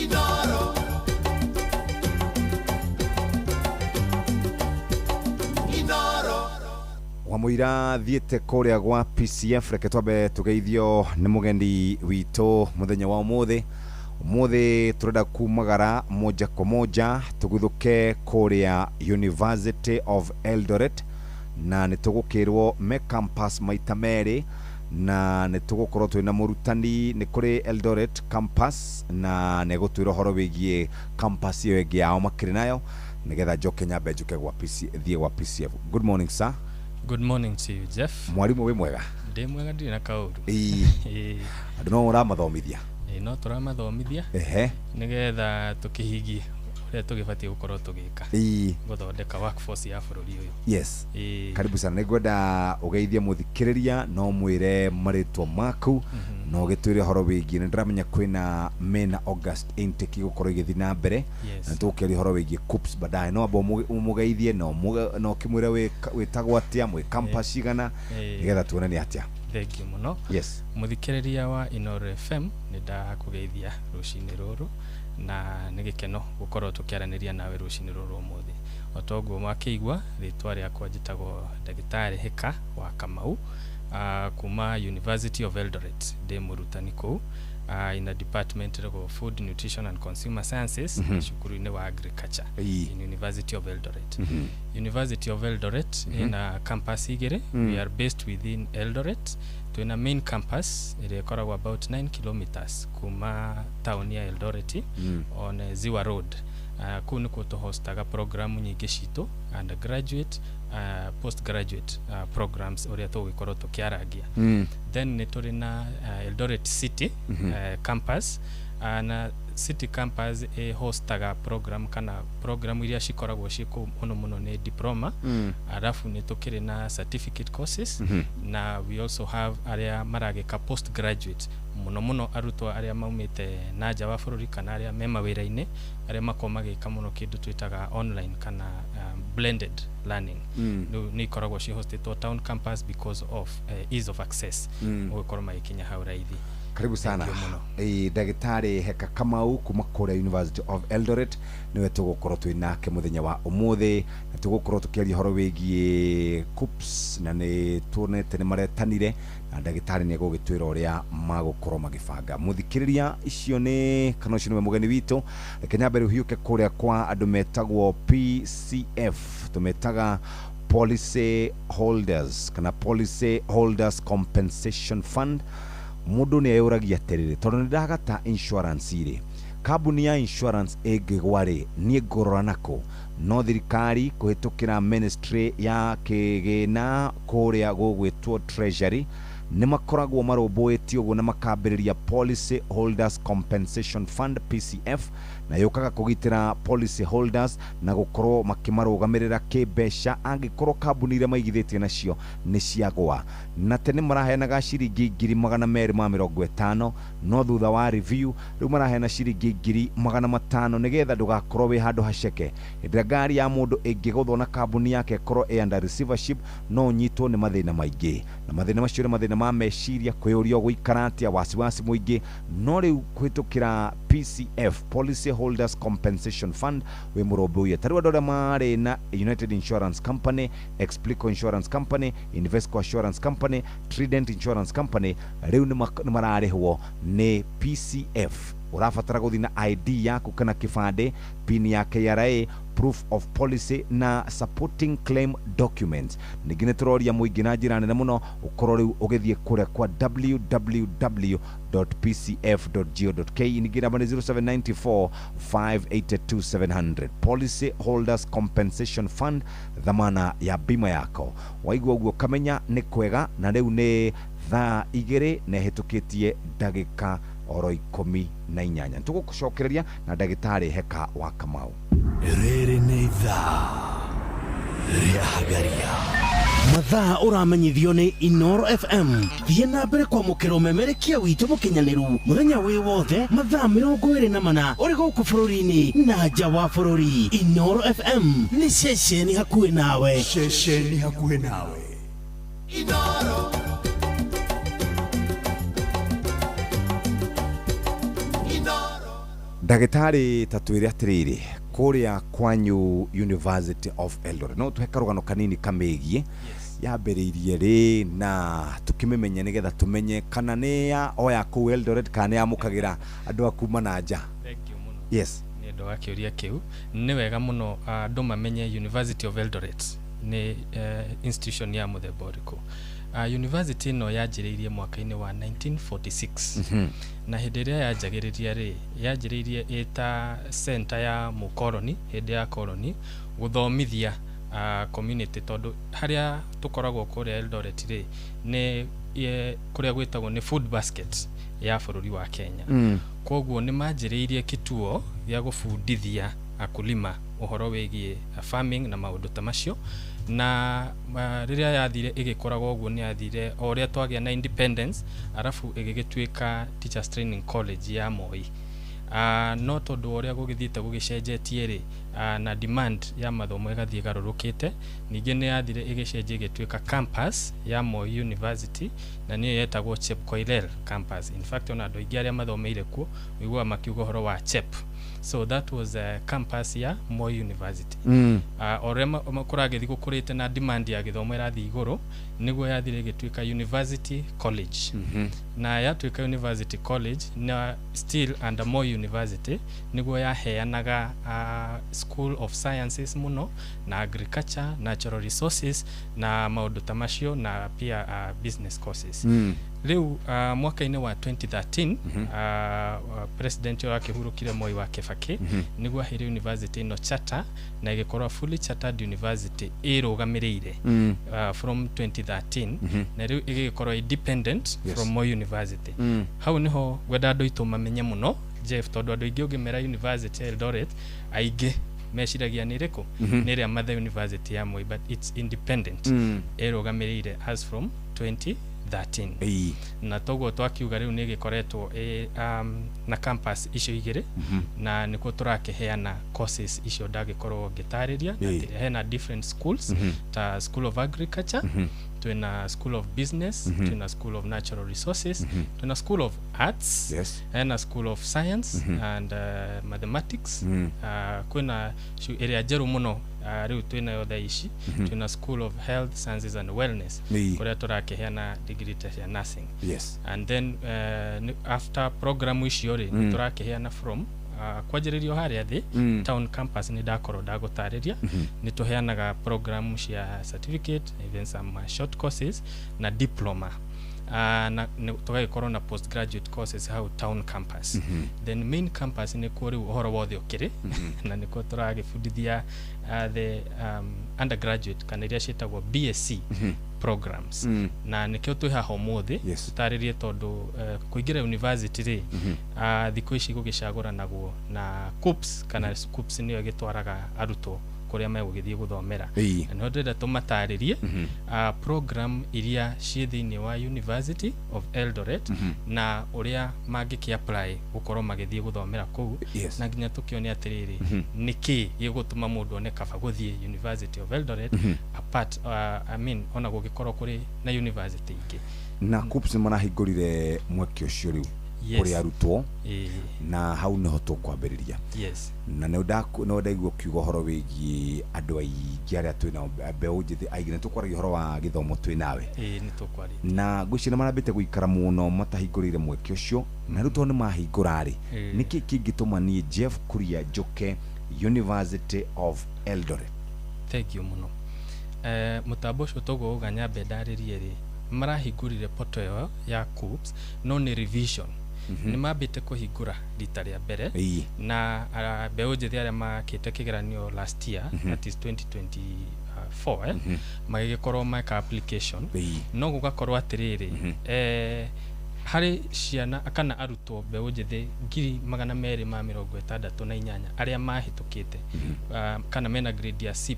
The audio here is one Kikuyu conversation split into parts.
Inoro. Inoro. Wamũira thiĩte kũrĩa gwa PCF, reke twambe tũgeithio nĩ mũgeni witũ mũthenya wa ũmũthĩ. Ũmũthĩ tũrenda kumagara moja kwa moja tũguthũke kũrĩa University of Eldoret, na nĩ tũgũkĩrwo me campus maita merĩ, na nĩ tũgũkorwo twĩna mũrutani nĩ kũrĩ Eldoret campus, na nĩ egũtwĩra ũhoro wĩgiĩ campus ĩyo ĩngĩ yao makĩrĩ nayo, nĩgetha njoke nyambe njũke gwa PC, thiĩ gwa PCF. Good morning, sir. Good morning to you, Jeff. Mwarimũ, wĩ mwega? Ndĩ mwega, ndirĩ na kaũru. Ĩĩ. Ĩĩ. Andũ no ũramathomithia? Ĩĩ, no tũramathomithia nĩgetha tũkĩhingie ũrĩa tũgĩbatiĩ gũkorwo tũgĩka gũthondeka workforce ya bũrũri ũyũ. Ĩĩ. Karibu sana. Nĩngwenda ũgeithie mũthikĩrĩria no mwĩre marĩtwa maku na ũgĩtwĩre ũhoro wĩgiĩ, nĩ ndĩramenya kwĩna mena August intake ĩgũkorwo ĩgĩthiĩ na mbere, na tũgũkĩaria ũhoro wĩgiĩ KUCCPS baadaye, no amba ũmũgeithie na na ũkĩmwĩre wĩtagwo atĩa, mwĩ campus cigana, nĩgetha tuone nĩ atĩa. Thank you mũno. Mũthikĩrĩria wa Inoro FM, nĩ ndakũgeithia rũcinĩ rũrũ na nĩ gĩkeno gũkorwo tũkĩaranĩria nawe rũcinĩ rũrũ ũmũthĩ. O ta ũguo mwakĩigua, rĩtwa rĩakwa njĩtagwo Ndagĩtarĩ Hĩka wa Kamau, kuma University of Eldoret. Ndĩ mũrutani kũu in a department ĩtagwo Food, Nutrition and Consumer Sciences, cukuru-inĩ wa agriculture in University of Eldoret. University of Eldoret ĩna campus igĩrĩ. We are based within Eldoret. Twĩna main campus ĩrĩa ĩkoragwo about 9 kilometers kuma town ya Eldoret on Ziwa Road. Kũu nĩkuo tũhostaga programu nyingĩ citũ, undergraduate, postgraduate programs ũrĩa tũgũgĩkorwo tũkĩarangia. Then nĩ tũrĩ na Eldoret City campus, na City campus ĩhostaga program kana program iria cikoragwo ciĩ kũu mũno mũno nĩ diploma, alafu nĩ tũkĩrĩ na certificate courses, na we also have arĩa maragĩka postgraduate, mũno mũno arutwo arĩa maumĩte na nja wa bũrũri kana arĩa me mawĩra-inĩ, arĩa makoragwo magĩka mũno kĩndũ twĩtaga online kana blended learning. Rĩu nĩ ikoragwo cihostĩtwo town campus because of ease of access, gũgĩkorwo magĩkinya hau raithi. Karibu sana. Thank you mũno. Ĩĩ, Ndagĩtarĩ Heka Kamau kuma kũrĩa University of Eldoret nĩwe tũgũkorwo twĩ nake mũthenya wa ũmũthĩ, na tũgũkorwo tũkĩaria ũhoro wĩgiĩ KUCCPS, na nĩ tuonete nĩ maretanire na ndagĩtarĩ nĩ egũgĩtwĩra ũrĩa magũkorwo magĩbanga. Mũthikĩrĩria, icio nĩ kana ũcio nĩwe mũgeni witũ. Reke nyambe rĩu hiũke kũrĩa kwa andũ metagwo PCF, tũmetaga Policy Holders kana Policy Holders Compensation Fund. Mũndũ nĩ eyũragia atĩrĩrĩ, tondũ nĩ ndagata insurance rĩ, kambuni ya insurance ĩngĩgwa rĩ, niĩ ngũrora nakũ? No thirikari kũhĩtũkĩra ministry ya kĩgĩna kũrĩa gũgwĩtwo Treasury nĩ makoragwo marũmbũĩtie ũguo na makambĩrĩria Policy Holders Compensation Fund, PCF, na yũkaga kũgitĩra policy holders na gũkorwo makĩmarũgamĩrĩra kĩmbeca angĩkorwo kambuni iria maigithĩtie nacio nĩ ciagwa. Na tene maraheanaga ciringi 250,000, no thutha wa review rĩu maraheana ciringi 500,000, nĩgetha ndũgakorwo wĩ handũ haceke. Hĩndĩ ĩrĩa ngari ya mũndũ ĩngĩgũthwo na kambuni yake ĩkorwo ĩ under receivership, no ũnyitwo nĩ mathĩna maingĩ, na mathĩna macio nĩ mathĩna ma meciria, kwĩyũria ũgũikara atĩa, wasiwasi mũingĩ. No rĩu kũhĩtũkĩra PCF, Policy Holders Compensation Fund, wĩ mũrũmbũiye. Ta rĩu andũ arĩa marĩ na United Insurance Company, Explico Insurance Company, Invesco Assurance Company, Trident Insurance Company, rĩu nĩ mararĩhwo nĩ PCF. Ũrabatara gũthiĩ na ID yaku kana kĩbandĩ, PIN ya KRA, proof of policy na supporting claim documents. Ningĩ nĩ tũroria mũingĩ na njĩra nene mũno ũkorwo rĩu ũgĩthiĩ kũrĩa kwa www.pcf.go.ke. Ningĩ namba nĩ 0794 582 700. Policy Holders Compensation Fund, dhamana ya bima yako. Waigua ũguo kamenya nĩ kwega. Na rĩu nĩ thaa 2 na ĩhĩtũkĩtie ndagĩka oro 18. Tũgũcokereria na Ndagĩtarĩ Heka wa Kamau. Rĩrĩ nĩ ithaa rĩa Hagaria. Mathaa ũramenyithio nĩ Inoro FM. Thiĩ na mbere kwamũkĩra ũmemerekia witũ mũkinyanĩru mũthenya wĩ wothe, mathaa 24, ũrĩ gũkũ bũrũri-inĩ na nja wa bũrũri. Inoro FM nĩ ceceni hakuhĩ nawe. Ceceni hakuhĩ nawe. Inoro. Inoro. Ndagĩtarĩ, ta twĩre atĩrĩrĩ, kũrĩa kwanyu University of Eldoret, no tũhe karũgano kanini kamĩgiĩ? Yes. Yambĩrĩirie rĩ, na tũkĩmĩmenye nĩgetha tũmenye kana nĩ ya o ya kũu Eldoret kana nĩ yamũkagĩra andũ a kuma na nja? Thank you mũno. Yes. Nĩ ũndũ wa kĩũria kĩu. Nĩ wega mũno andũ mamenye University of Eldoret nĩ institution ya mũthemba ũrĩkũ. University ĩno yanjĩrĩirie mwaka-inĩ wa 1946, na hĩndĩ ĩrĩa yanjagĩrĩria rĩ, yanjĩrĩirie ĩta center ya mũkoroni, hĩndĩ ya koroni, gũthomithia community, tondũ harĩa tũkoragwo kũrĩa Eldoret rĩ, nĩ kũrĩa gwĩtagwo nĩ food basket ya bũrũri wa Kenya. Koguo nĩ manjĩrĩirie kituo gĩa gũbundithia akulima ũhoro wĩgiĩ farming na maũndũ ta macio. Na rĩrĩa yathire ĩgĩkũraga ũguo, nĩ yathire o ũrĩa twagĩa na independence, arabu ĩgĩgĩtuĩka Teachers Training College ya Moi. No tondũ wa ũrĩa gũgĩthiĩte gũgĩcenjetie rĩ, na demand ya mathomo ĩgathiĩ ĩgarũrũkĩte, ningĩ nĩ yathire ĩgĩcenjia ĩgĩtuĩka campus ya Moi University, na nĩyo yetagwo Chepkoilel campus. In fact, ona andũ aingĩ arĩa mathomeire kuo ũiguaga makiuga ũhoro wa Chep. So that was a campus ya Moi University. O ũrĩa kũragĩthiĩ gũkũrĩte na demand ya gĩthomo ĩrathiĩ igũrũ, nĩguo yathire ĩgĩtuĩka University College. Na yatuĩka University College na still under Moi University, nĩguo yaheanaga School of Sciences mũno, na agriculture, natural resources na maũndũ ta macio, na pia business courses. Rĩu mwaka-inĩ wa 2013, president ũrĩa wakĩhurũkire, Moi wa Kibaki, nĩguo aheire university ĩno charter, na ĩgĩkorwo fully chartered university ĩrũgamĩrĩire from 2013, na rĩu ĩgĩgĩkorwo independent from Moi University. Hau nĩho ngwenda andũ aitũ mamenye mũno, Jeff, tondũ andũ aingĩ ũngĩmera University ya Eldoret, aingĩ meciragia nĩ ĩrĩkũ, nĩ ĩrĩa Mother University ya Moi, but it's independent, ĩrũgamĩrĩire as from 2013. Na toguo twakiuga, rĩu nĩ ĩgĩkoretwo ĩ na campus icio igĩrĩ, na nĩkuo tũrakĩheana courses icio ndagĩkorwo ngĩtarĩria, na atĩ hena different schools ta School of Agriculture, twĩna School of Business, twĩna School of Natural Resources, twĩna School of Arts, hena School of Science and Mathematics, kwĩna ĩrĩa njerũ mũno rĩu twĩnayo thaa ici, twĩna School of Health Sciences and Wellness, kũrĩa tũrakĩheana degree ta cia nursing. And then after program icio rĩ, nĩ tũrakĩheana from kwanjĩrĩrio harĩa thĩ town campus, nĩ ndakorwo ndagũtarĩria, nĩ tũheanaga program cia certificate, even some short courses na diploma, na tũgagĩkorwo na postgraduate courses hau town campus. Then main campus nĩkuo rĩu ũhoro wothe ũkĩrĩ, na nĩkuo tũragĩbundithia the undergraduate kana iria ciĩtagwo BSc programs, na nĩkĩo twĩ haha ũmũthĩ tũtarĩrie, tondũ kũingĩra university rĩ, thikũ ici gũgĩcagũranagwo na KUCCPS, kana KUCCPS nĩyo ĩgĩtwaraga arutwo kũrĩa megũgĩthiĩ gũthomera. Na nĩho ndĩrenda tũmatarĩrie program iria ciĩ thĩinĩ wa University of Eldoret, na ũrĩa mangĩkĩ apply gũkorwo magĩthiĩ gũthomera kũu, na nginya tũkĩone atĩrĩrĩ, nĩkĩ gĩgũtũma mũndũ one kaba gũthiĩ University of Eldoret apart, I mean, ona gũgĩkorwo kũrĩ na university ingĩ. Na KUCCPS nĩ marahingũrire mweke ũcio rĩu kũrĩ arutwo, na hau nĩho tũkwambĩrĩria. Na nĩ ndaigua ũkiuga ũhoro wĩgiĩ andũ aingĩ arĩa twĩnao, mbeũ njĩthĩ aingĩ, nĩ tũkwaragia ũhoro wa gĩthomo twĩ nawe. Ĩĩ, nĩ tũkwarĩtie. Na ngwĩciria nĩ marambĩte gũikara mũno matahingũrĩire mweke ũcio, na rĩu tondũ nĩ mahingũra rĩ, nĩkĩ kĩngĩtũma niĩ Jeff Kuria njũke University of Eldoret? Thank you mũno. Mũtambo ũcio toguo uga nyambe ndarĩrie rĩ, marahingũrire portal ĩyo ya KUCCPS, no nĩ revision. Nĩ mambĩte kũhingũra rita rĩa mbere, na mbeũ njĩthĩ arĩa makĩte kĩgeranio last year, that is 2024, magĩgĩkorwo meka application. No gũgakorwo atĩrĩrĩ, harĩ ciana kana arutwo mbeũ njĩthĩ 268,000 arĩa mahĩtũkĩte, kana mena grade ya C+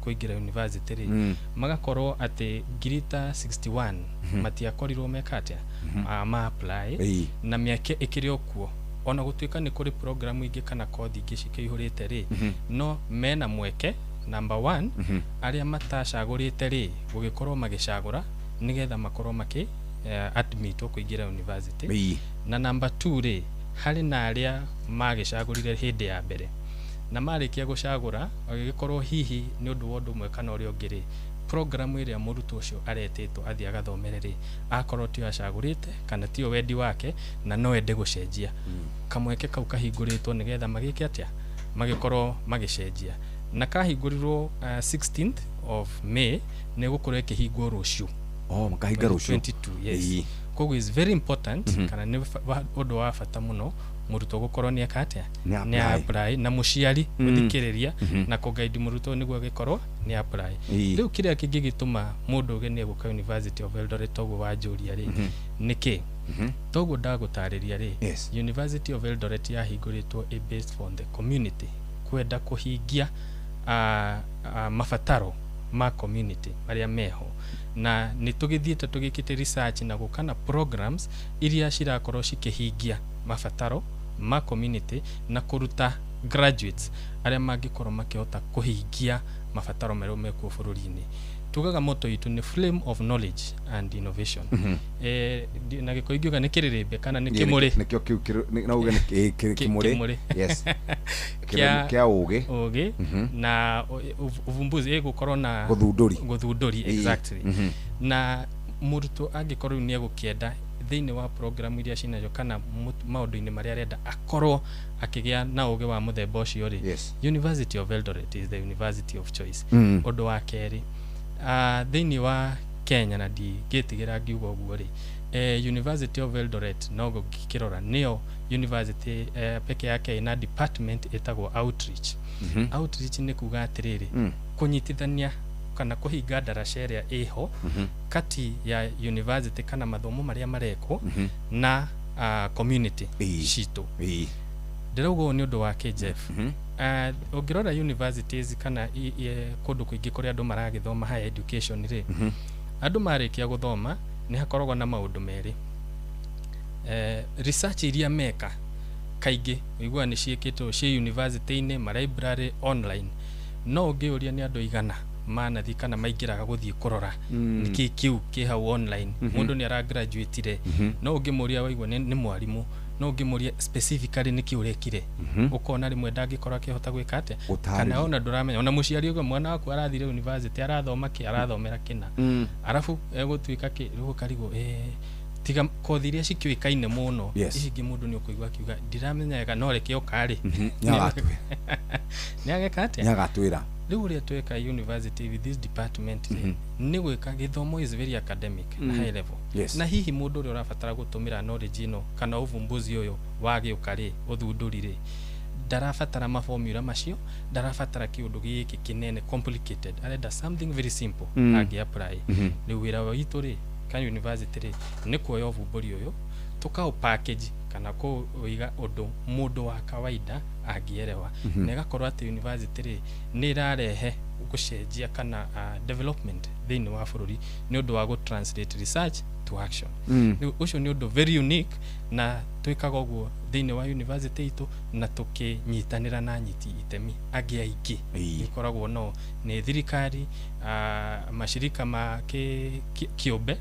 kũingĩra university rĩ, magakorwo atĩ ngiri ta 61 matiakorirwo meka atĩa, ma apply. Na mĩeke ĩkĩrĩ o kuo, ona gũtuĩka nĩ kũrĩ program ingĩ kana kothi ingĩ cikĩihũrĩte rĩ, no mena mweke number one, arĩa matacagũrĩte rĩ, gũgĩkorwo magĩcagũra nĩgetha makorwo makĩ admitwo kũingĩra university. Na number two rĩ, Harĩ na arĩa magĩcagũrire hĩndĩ ya mbere na marĩkia gũcagũra, agĩgĩkorwo hihi nĩ ũndũ wa ũndũ ũmwe kana ũrĩa ũngĩ rĩ, programu ĩrĩa mũrutwo ũcio aretĩtwo athiĩ agathomere rĩ, akorwo tio acagũrĩte kana tio wendi wake na no ende gũcenjia, kamweke kau kahingũrĩtwo nĩgetha magĩke atĩa, magĩkorwo magĩcenjia. Na kahingũrirwo 16th of May, nĩ gũkorwo ĩkĩhingwo rũciũ. Oh, makahinga rũciũ. 22, yes. Koguo is very important, kana nĩ ũndũ wa bata mũno mũrutwo gũkorwo nĩ eka atĩa, nĩ nĩ apply. Apply, na mũciari gũthikĩrĩria na kũguide mũrutwo nĩguo agĩkorwo nĩ apply. Rĩu kĩrĩa kĩngĩgĩtũma mũndũ ũge nĩ egũka University of Eldoret, toguo wanjũria rĩ, nĩkĩ, toguo ndagũtarĩria rĩ, University of Eldoret yahingũrĩtwo ĩ based on the community, kwenda kũhingia mabataro ma community marĩa meho. Na nĩ tũgĩthiĩte tũgĩkĩte research na gũka na programs iria cirakorwo cikĩhingia mabataro ma community na kũruta graduates arĩa mangĩkorwo makĩhota kũhingia mabataro marĩa mekuo bũrũri-inĩ. Tugaga motto itũ nĩ "flame of knowledge and innovation". Na gĩkũyũ ingiuga nĩ kĩrĩrĩmbĩ kana nĩ kĩmũrĩ. Nĩkĩo kĩu no uge nĩ kĩmũrĩ. Kĩmũrĩ. Yes, kĩa ũgĩ. Ũgĩ na uvumbuzi, ĩgũkorwo na gũthundũri. Gũthundũri, exactly. Na mũrutwo angĩkorwo rĩu nĩ egũkĩenda thĩinĩ wa program iria cinacio kana maũndũ-inĩ marĩa arenda akorwo akĩgĩa na ũgĩ wa mũthemba ũcio rĩ, University of Eldoret is the university of choice. Ũndũ wa kerĩ, thĩinĩ wa Kenya, na ndingĩtigĩra ngiuga ũguo rĩ, University of Eldoret no ngĩkĩrora nĩyo university peke yake ĩna department ĩtagwo outreach. Outreach nĩ kuga atĩrĩrĩ, kũnyitithania kana kũhinga ndaraca ĩrĩa ĩho kati ya university kana mathomo marĩa marekwo na community citũ. Ndĩrauga ũũ nĩ ũndũ wa kĩ, Jeff? Ũngĩrora universities kana kũndũ kũingĩ kũrĩa andũ maragĩthoma higher education rĩ, andũ marĩkia gũthoma nĩ hakoragwo na maũndũ merĩ. Research iria meka kaingĩ ũiguaga nĩ ciĩkĩtwo ciĩ university-inĩ, ma library, online, no ũngĩũria nĩ andũ igana manathi kana maingĩraga gũthiĩ kũrora nĩkĩ kĩu kĩ hau online. Mũndũ nĩ aragraduatire, no ũngĩmũria waigua nĩ mwarimũ, no ũngĩmũria specifically nĩkĩ ũrekire, ũkona rĩmwe ndangĩkorwo akĩhota gwĩka atĩa. Gũtarĩria. Kana ona ndũramenya, ona mũciari uga mwana waku arathire university, arathoma kĩ, arathomera kĩna, arabu egũtuĩka kĩ, rĩu ũkarigwo, tiga kothi iria cikĩũĩkaine mũno. Ici ingĩ mũndũ nĩ ũkũigua akiuga ndiramenya wega, no reke oka rĩ, Nĩagatwĩra. nĩ ageka atĩa? Nĩagatwĩra. Rĩu ũrĩa tweka university with this department rĩ, nĩ gwĩka gĩthomo is very academic na high level, na hihi mũndũ ũrĩa ũrabatara gũtũmĩra knowledge ĩno kana uvumbuzi ũyũ wagĩũka rĩ, ũthundũri rĩ, ndarabatara maformula macio, ndarabatara kĩũndũ gĩkĩ kĩnene complicated, arenda something very simple angĩ apply. Rĩu wĩra witũ rĩ ka university rĩ, nĩ kuoya ũvumbũri ũyũ tũkaũ package kana kũũiga ũndũ mũndũ wa kawaida angĩerewa, na ĩgakorwo atĩ university rĩ nĩ ĩrarehe gũcenjia kana development thĩinĩ wa bũrũri nĩ ũndũ wa gũ translate research to action. Rĩu ũcio nĩ ũndũ very unique, na twĩkaga ũguo thĩinĩ wa university itũ na tũkĩnyitanĩra na anyiti itemi angĩ aingĩ. Ikoragwo no nĩ thirikari, mashirika ma kĩũmbe,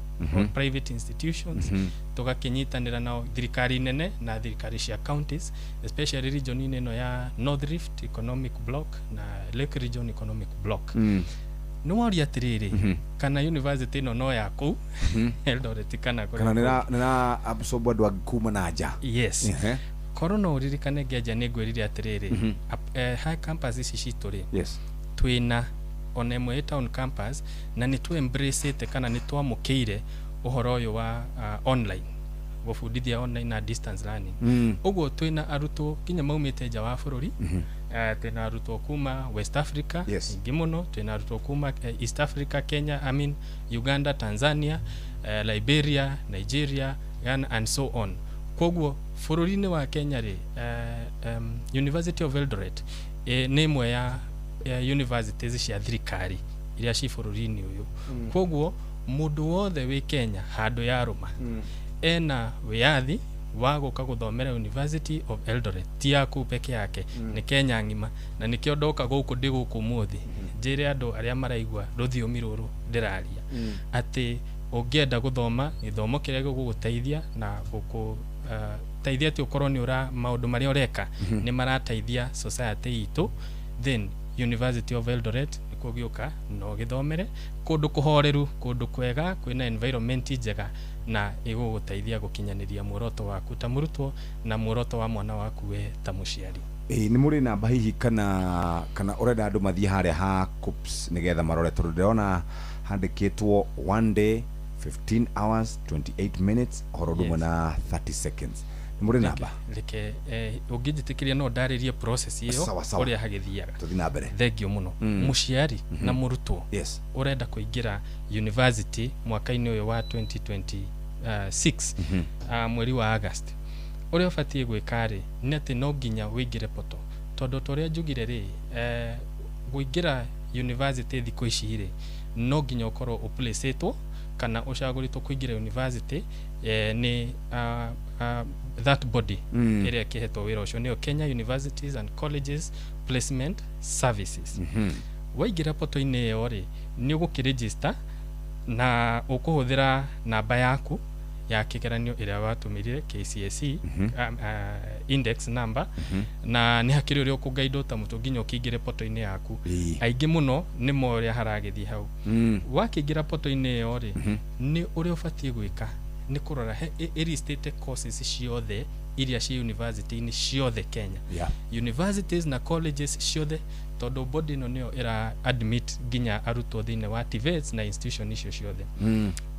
private institutions, tũgakĩnyitanĩra nao, thirikari nene na thirikari cia counties, especially region-inĩ ĩno ya North Rift Economic Block na Lake Region Economic Block. Nĩ woria atĩrĩrĩ, kana university ĩno no ya kũu Eldoret kana kũrĩa Kana kũngĩ? Nĩra absorb andũ angĩ kuma na nja? Yes. Korwo no ũririkane ngĩanjia nĩ ngwĩrire atĩrĩrĩ, high campus ici citũ rĩ, twĩna ona ĩmwe ĩ town campus, na nĩ tũ embraceĩte kana nĩ twamũkĩire ũhoro ũyũ wa online, gũbundithia online na distance learning. Ũguo twĩna arutwo nginya maumĩte nja wa bũrũri. Twĩna arutwo kuma West Africa aingĩ mũno, twĩna arutwo kuma East Africa, Kenya, I mean, Uganda, Tanzania, Liberia, Nigeria, Ghana and so on. Koguo bũrũri-inĩ wa Kenya rĩ, University of Eldoret nĩ ĩmwe ya universities cia thirikari iria ci bũrũri-inĩ ũyũ. Koguo mũndũ wothe wĩ Kenya handũ yarũma ena wĩyathi wa gũka gũthomera University of Eldoret, ti yaku peke yake, nĩ Kenya ng'ima. Na nĩkĩo ndoka gũkũ, ndĩ gũkũ ũmũthĩ njĩre andũ arĩa maraigua rũthiomi rũrũ ndĩraria atĩ ũngĩenda gũthoma gĩthomo kĩrĩa gĩgũgũteithia na gũkũ ĩgũteithia atĩ ũkorwo nĩ ũra maũndũ marĩa ũreka nĩ marateithia society itũ, then University of Eldoret nĩkuo gĩũka na ũgĩthomere kũndũ kũhoreru, kũndũ kwega, kwĩna environment njega na ĩgũgũteithia gũkinyanĩria muoroto waku ta mũrutwo na muoroto wa mwana waku we ta mũciari. Ĩĩ, nĩ mũrĩ namba hihi kana ũrenda andũ mathiĩ harĩa ha KUCCPS nĩgetha marore, tondũ ndĩrona handĩkĩtwo 1 day 15 hours 28 minutes ũhoro ũndũ ũmwe na 30 seconds. Nĩ mũrĩ namba? Reke ũngĩnjĩtĩkĩria no ndarĩrie process ĩyo ũrĩa hagĩthiaga. Tũthiĩ na mbere. Thengiũ mũno. Mũciari na mũrutwo ũrenda kũingĩra university mwaka-inĩ ũyũ wa 2026 mweri wa August, ũrĩa ũbatiĩ gwĩka rĩ nĩ atĩ no nginya ũingĩre poto, tondũ ta ũrĩa njugire rĩ, kũingĩra university thikũ ici rĩ no nginya ũkorwo ũplacĩtwo kana ũcagũrĩtwo kũingĩra university nĩ that body ĩrĩa ĩkĩhetwo wĩra ũcio, nĩyo Kenya Universities and Colleges Placement Services. Waingĩra poto-inĩ ĩyo rĩ, nĩ ũgũkĩregister na ũkũhũthĩra namba yaku ya kĩgeranio ĩrĩa watũmĩrire KCSE index number, na nĩ hakĩrĩ ũrĩa ũkũgaidwo ta mũtũ nginya ũkĩingĩre poto-inĩ yaku. Aingĩ mũno nĩ moĩ ũrĩa haragĩthiĩ hau. Wakĩingĩra poto-inĩ ĩyo rĩ, nĩ ũrĩa ũbatiĩ gwĩka nĩ kũrora ĩlistĩte courses ciothe iria ci university-inĩ ciothe Kenya, universities na colleges ciothe, tondũ body ĩno nĩyo ĩra admit nginya arutwo thĩinĩ wa TVETs na institution icio ciothe.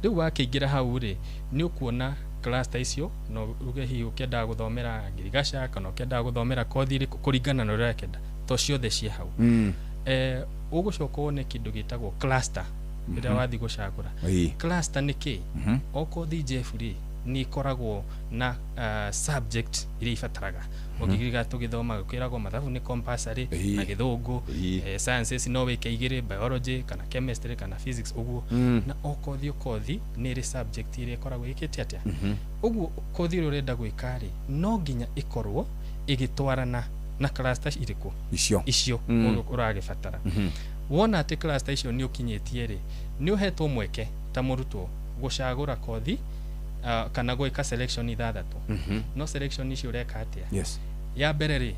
Rĩu wakĩingĩra hau rĩ, nĩ ũkuona cluster icio, no uge hihi ũkĩendaga gũthomera ngirigaca kana ũkĩendaga gũthomera kothi ĩrĩkũ kũringana na ũrĩa ũrakĩenda, to ciothe ciĩ hau. Ũgũcoka wone kĩndũ gĩtagwo cluster rĩrĩa wathiĩ gũcagũra. Cluster nĩ kĩ? O kothi Jeff rĩ nĩ ĩkoragwo na subject iria ibataraga. Ũngĩririkana tũgĩthoma kwĩragwo mathabu nĩ compulsory na gĩthũngũ, sciences no wĩke igĩrĩ, biology kana chemistry kana physics ũguo. Na o kothi o kothi nĩ ĩrĩ subject ĩrĩa ĩkoragwo ĩkĩte atĩa. Ũguo kothi ĩrĩa ũrenda gwĩka rĩ no nginya ĩkorwo ĩgĩtwarana na cluster irĩkũ icio ũragĩbatara. Wona atĩ cluster icio nĩ ũkinyĩtie rĩ, nĩ ũhetwo mweke ta mũrutwo gũcagũra kothi kana gwĩka selection ithathatũ. No selection icio ũreka atĩa? Ya mbere rĩ,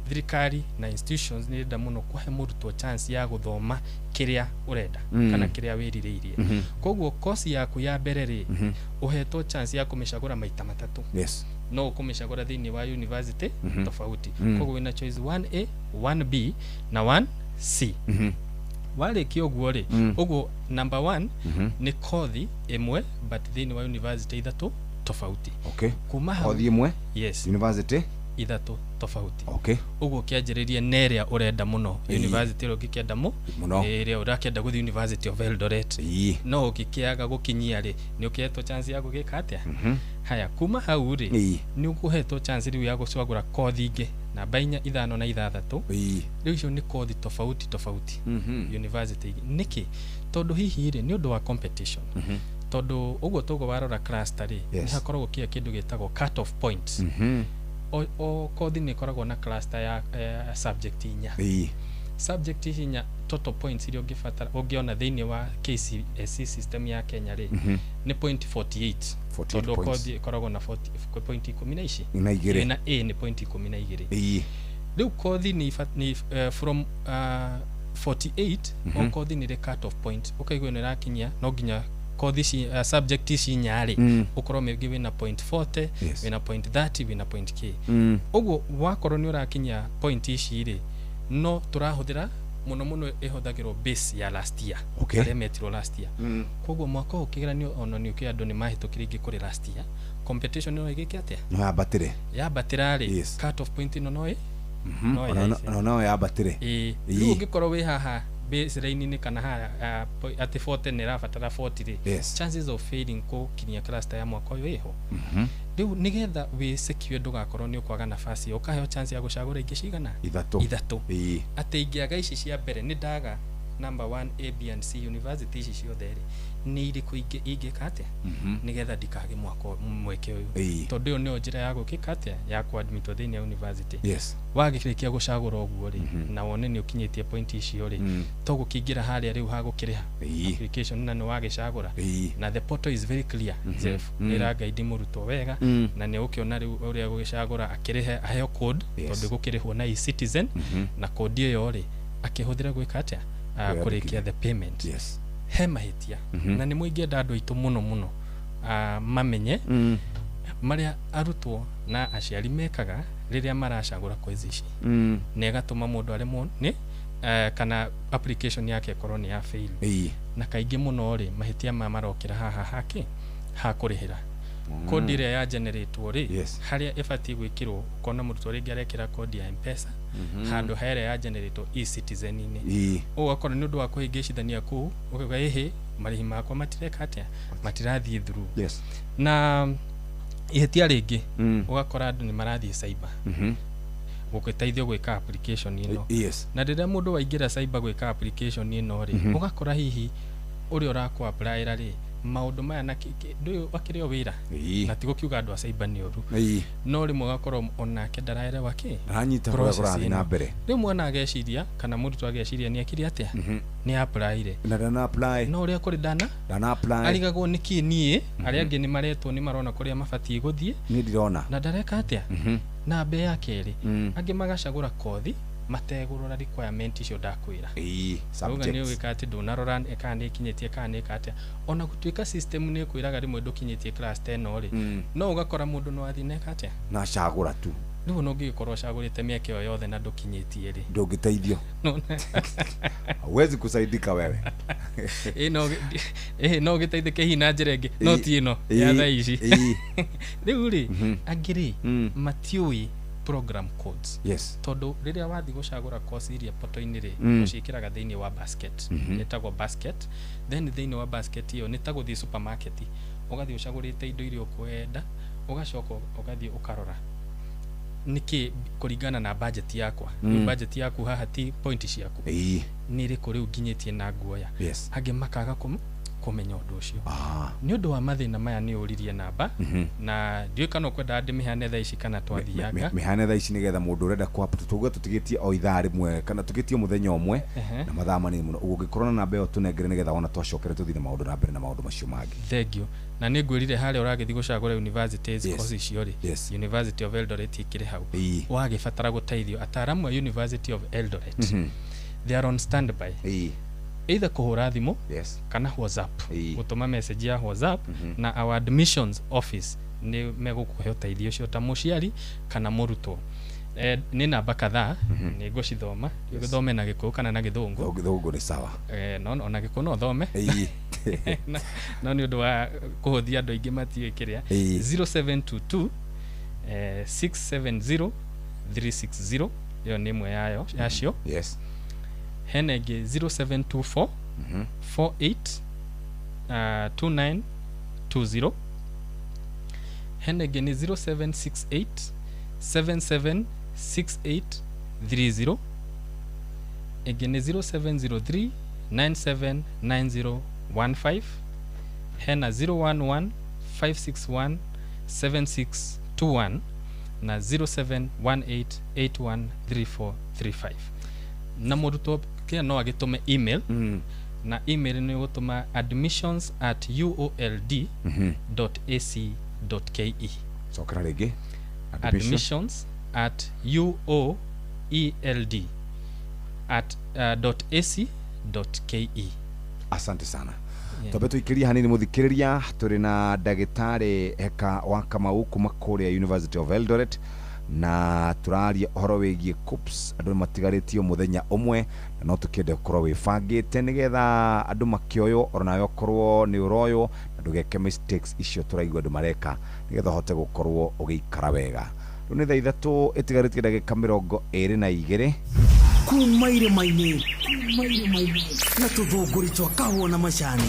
thirikari na institutions nĩ irenda mũno kũhe mũrutwo chance ya gũthoma kĩrĩa ũrenda kana kĩrĩa wĩrirĩirie. Koguo kosi yaku ya mbere rĩ, ũhetwo chance ya kũmĩcagũra maita matatũ. No ũkũmĩcagũra thĩinĩ wa university tofauti. Koguo wĩna choice 1A, 1B na 1C. Warĩkia ũguo rĩ, ũguo number 1 nĩ kothi ĩmwe but thĩinĩ wa university ithatũ tofauti. Kuma hau kothi ĩmwe, yes, university ithatũ tofauti. Ũguo ũkĩanjĩrĩria na ĩrĩa ũrenda mũno, university ĩrĩa ũngĩkĩenda mũno, ĩrĩa ũrakĩenda gũthiĩ University of Eldoret. No ũngĩkĩaga gũkinyia rĩ, nĩ ũkĩhetwo chance ya gũgĩka atĩa? Haya, kuma hau rĩ, nĩ ũkũhetwo chance rĩu ya gũcagũra kothi ingĩ namba 4, 5 na 6. Rĩu icio nĩ kothi tofauti tofauti university ingĩ. Nĩkĩ? Tondũ hihi rĩ, nĩ ũndũ wa competition. Tondũ ũguo toguo warora cluster rĩ, nĩ hakoragwo kĩa kĩndũ gĩtagwo cut off point. O kothi nĩ ĩkoragwo na cluster ya subject inya. Subject ici inya total points iria ũngĩbatara ũngĩona thĩinĩ wa KCSE system ya Kenya rĩ, nĩ point 48. Tondũ kothi ĩkoragwo na 40 point ikũmi na ici na igĩrĩ, na A nĩ point 12. Rĩu kothi nĩ from 48 o kothi nĩ ĩrĩ cut off point, ũkaigua ĩno ĩrakinyia no nginya kothi ici subject ici inya rĩ, ũkorwo maybe wĩna point 40, wĩna point 30, wĩna point K. Ũguo wakorwo nĩ ũrakinyia point ici rĩ, no tũrahũthĩra mũno mũno ĩhũthagĩrwo base ya last year, arĩa metirwo last year. Koguo mwaka ũyũ kĩgeranio ona nĩ ũkĩ andũ nĩ mahĩtũkire ingĩ kũrĩ last year, competition no ĩgĩke atĩa? No yambatĩre. Yambatĩra rĩ, cut off point ĩno no no yambatĩre. Rĩu ũngĩkorwo wĩ haha baseline-inĩ kana haha atĩ 40 nĩ ĩrabatara 40 rĩ, chances of failing gũkinyia cluster ya mwaka ũyũ ĩho. Rĩu nĩgetha wĩ secure ndũgakorwo nĩ ũkwaga nafasi, ũkaheo chance ya gũcagũra ingĩ cigana? Ithatũ. Atĩ ingĩaga ici cia mbere nĩ ndaga Number 1, A, B and C university ici ciothe rĩ, nĩ irĩkũ ingĩka atĩa nĩgetha ndikage mwaka mweke ũyũ? Tondũ ĩyo nĩyo njĩra ya gũkĩka atĩa, ya kũadmitwo thĩinĩ wa university. Wagĩrĩkia gũcagũra ũguo rĩ, na wone nĩ ũkinyĩtie point icio rĩ, to gũkĩingĩra harĩa rĩu hagũkĩrĩha application na nĩ wagĩcagũra. Na the portal is very clear, Jeff, mm ĩra guide mũrutwo wega, na nĩ ũkĩona rĩu ũrĩa gũgĩcagũra, akĩrĩhe, aheo code, tondũ gũkĩrĩhwo na eCitizen, na code ĩyo rĩ, akĩhũthĩra gwĩka atĩa? Kwĩyandĩkithia. Kũrĩkia the payment. He mahĩtia, na nĩ mũingĩenda andũ aitũ mũno mũno mamenye marĩa arutwo na aciari mekaga rĩrĩa maracagũra kozi ici, na ĩgatũma mũndũ aremwo nĩ kana application yake ĩkorwo nĩ ya fail. Na kaingĩ mũno rĩ, mahĩtia maya marokĩra haha hake ha kũrĩhĩra kodi ĩrĩa ya generatwo rĩ, harĩa ĩbatiĩ gwĩkĩrwo. Ũkona mũrutwo rĩngĩ arekĩra kodi ya Mpesa handũ ha ĩrĩa ya generatwo eCitizen-inĩ. Ũgakora nĩ ũndũ wa kũhĩngĩcithania kũu, ũkauga, ĩhĩ, marĩhi makwa matireka atĩa, matirathiĩ through. Na ihĩtia rĩngĩ, ũgakora andũ nĩ marathiĩ cyber gũgĩteithio gwĩka application ĩno. Na rĩrĩa mũndũ waingĩra cyber gwĩka application ĩno rĩ, ũgakora hihi ũrĩa ũrakũ applyĩra rĩ, maũndũ maya na ndũyũ akĩrĩ o wĩra, na ti gũkiuga andũ a cyber nĩ ũru, no rĩmwe ũgakorwo onake ndaraerewa kĩ Aranyita kũrĩa process kũrathiĩ na ĩno. mbere. Rĩu mwana ageciria kana mũrutwo ageciria nĩ ekire atĩa, nĩ applyire, Na ndana apply. no ũrĩa kũrĩ ndana Ndana apply. arigagwo nĩkĩ niĩ arĩa angĩ nĩ maretwo, nĩ marona kũrĩa mabatiĩ gũthiĩ, Niĩ ndirona. Na ndareka atĩa. Na mbe ya kerĩ, angĩ magacagũra kothi mategũrora requirement icio ndakwĩra. Auga nĩ Subjects. ũgĩka atĩ ndũnarora kana nĩ ĩkinyĩtie kana nĩ ĩka atĩa, ona gũtuĩka system nĩ ĩkwĩraga rĩmwe ndũkinyĩtie class 10 rĩ, no ũgakora mũndũ no athiĩ na eka atĩa, Na cagũra tu. Rĩu ona ũngĩgĩkorwo ũcagũrĩte mĩaka ĩyo yothe na ndũkinyĩtie rĩ, Ndũngĩteithio. Hauwezi kusaidika wewe. Ĩ no ĩ no ũgĩteithĩke hihi na njĩra ĩngĩ, no ti ĩno ya thaa ici. Rĩu rĩ, angĩ rĩ, matiũĩ program codes, tondũ rĩrĩa wathiĩ gũcagũra course iria portal-inĩ rĩ, ũciĩkĩraga thĩinĩ wa basket, ĩtagwo basket. Then thĩinĩ wa basket ĩyo nĩ ta gũthiĩ supermarket, ũgathiĩ ũcagũrĩte indo iria ũkwenda, ũgacoka ũgathiĩ ũkarora nĩkĩ kũringana na budget yakwa. Rĩu budget yaku haha ti point ciaku, nĩ ĩrĩkũ rĩu nginyĩtie na nguoya. Angĩ makaga kũmenya ũndũ ũcio. Nĩ ũndũ wa mathĩna maya, nĩ ũririe namba, na ndiũĩ kana ũkwendaga ndĩmĩheane thaa ici kana twathianga. Mĩhane thaa ici nĩgetha mũndũ ũrenda kwa tuge tũtigĩtie o ithaa rĩmwe kana tũtigĩtie mũthenya ũmwe na mathaa manini mũno ũguo, ũngĩkorwo na namba ĩyo tũnengere nĩgetha wona twacokere tũthiĩ na maũndũ na mbere na maũndũ macio mangĩ. Thank you. Na nĩ ngwĩrire harĩa ũragĩthiĩ gũcagũra universities, course icio rĩ, University of Eldoret ikĩrĩ hau. Wagĩbatara gũteithio, ataaramu a University of Eldoret, they are on standby, either kũhũra thimũ kana WhatsApp, gũtũma message ya WhatsApp, na our admissions office nĩ megũkũhe ũteithio ũcio ta mũciari kana mũrutwo. Nĩ namba kadhaa, nĩ ngũcithoma. Gũthome na Gĩkũyũ kana na Gĩthũngũ? Gĩthũngũ nĩ sawa. No ona Gĩkũyũ no thome. No nĩ ũndũ wa kũhũthia, andũ aingĩ matiũĩ kĩrĩa. 0722 670 360, ĩyo nĩ ĩmwe yayo yacio. Hena ĩngĩ, 0724 48 2920. Hena ĩngĩ nĩ 0768 776830. Ĩngĩ nĩ 0703 979015. Hena 011 561 7621 na 0718813435. Na mũrutwo kĩa no agĩtũme email, na email nĩ gũtũma admissions@uold.ac.ke. Cokera rĩngĩ. admissions@uoeld at .ac.ke. Asante sana. Twambe tũikĩrie hanini mũthikĩrĩria, tũrĩ na ndagĩtarĩ Heka wa Kamau kuma kũrĩa University of Eldoret, na tũraria ũhoro wĩgiĩ KUCCPS. Andũ nĩ matigarĩtio mũthenya ũmwe, na no tũkĩende gũkorwo wĩbangĩte nĩgetha andũ makĩoywo, ona nawe ũkorwo nĩ ũroywo na ndũgeke mistakes icio tũraigua andũ mareka, nĩgetha ũhote gũkorwo ũgĩikara wega. Rĩu nĩ thaa 3 ĩtigarĩtie ndagĩka 22. Kuma irĩma-inĩ, kuma irĩma-inĩ na tũthũngũri twa kahũa na macani.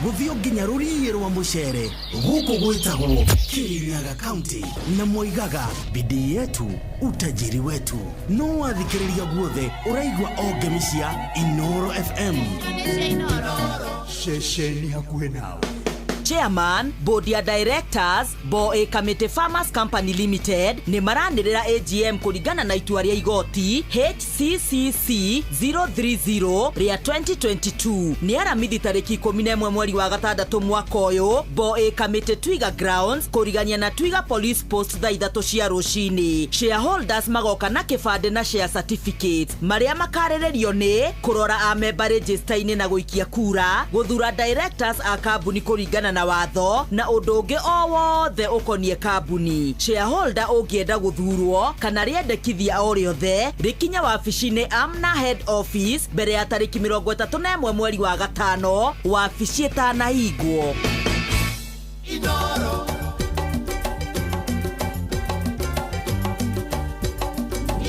Gũthiĩ nginya rũriĩ rwa mũcere. Gũkũ gwĩtagwo Kirinyaga County, na moigaga bidii yetu utajiri wetu. No wathikĩrĩria guothe ũraigua o ngemi cia Inoro FM. Ceceni hakuhĩ nawe. Chairman, Board ya Directors, Bo A Committee Farmers Company Limited nĩ maranĩrĩra AGM kũringana na itua rĩa igoti HCCC 030 rĩa 2022. Nĩ aramithi tarĩki 11 mweri wa gatandatũ mwaka ũyũ, Bo A Committee, Twiga Grounds, kũrigania na Twiga Police Post, thaa 3 cia rũcinĩ. Shareholders magoka na kĩbandĩ na share certificates. Marĩa makarĩrĩrio nĩ kũrora amemba register-inĩ na gũikia kura, gũthura directors a kambuni kũringana na watho, na ũndũ ũngĩ o wothe ũkoniĩ kambuni. Shareholder ũngĩenda gũthurwo kana rĩendekithia o rĩothe, rĩkinya wabici-inĩ Amna head office mbere ya tarĩki 31 mweri wa gatano, wabici ĩtanahingwo. Inoro.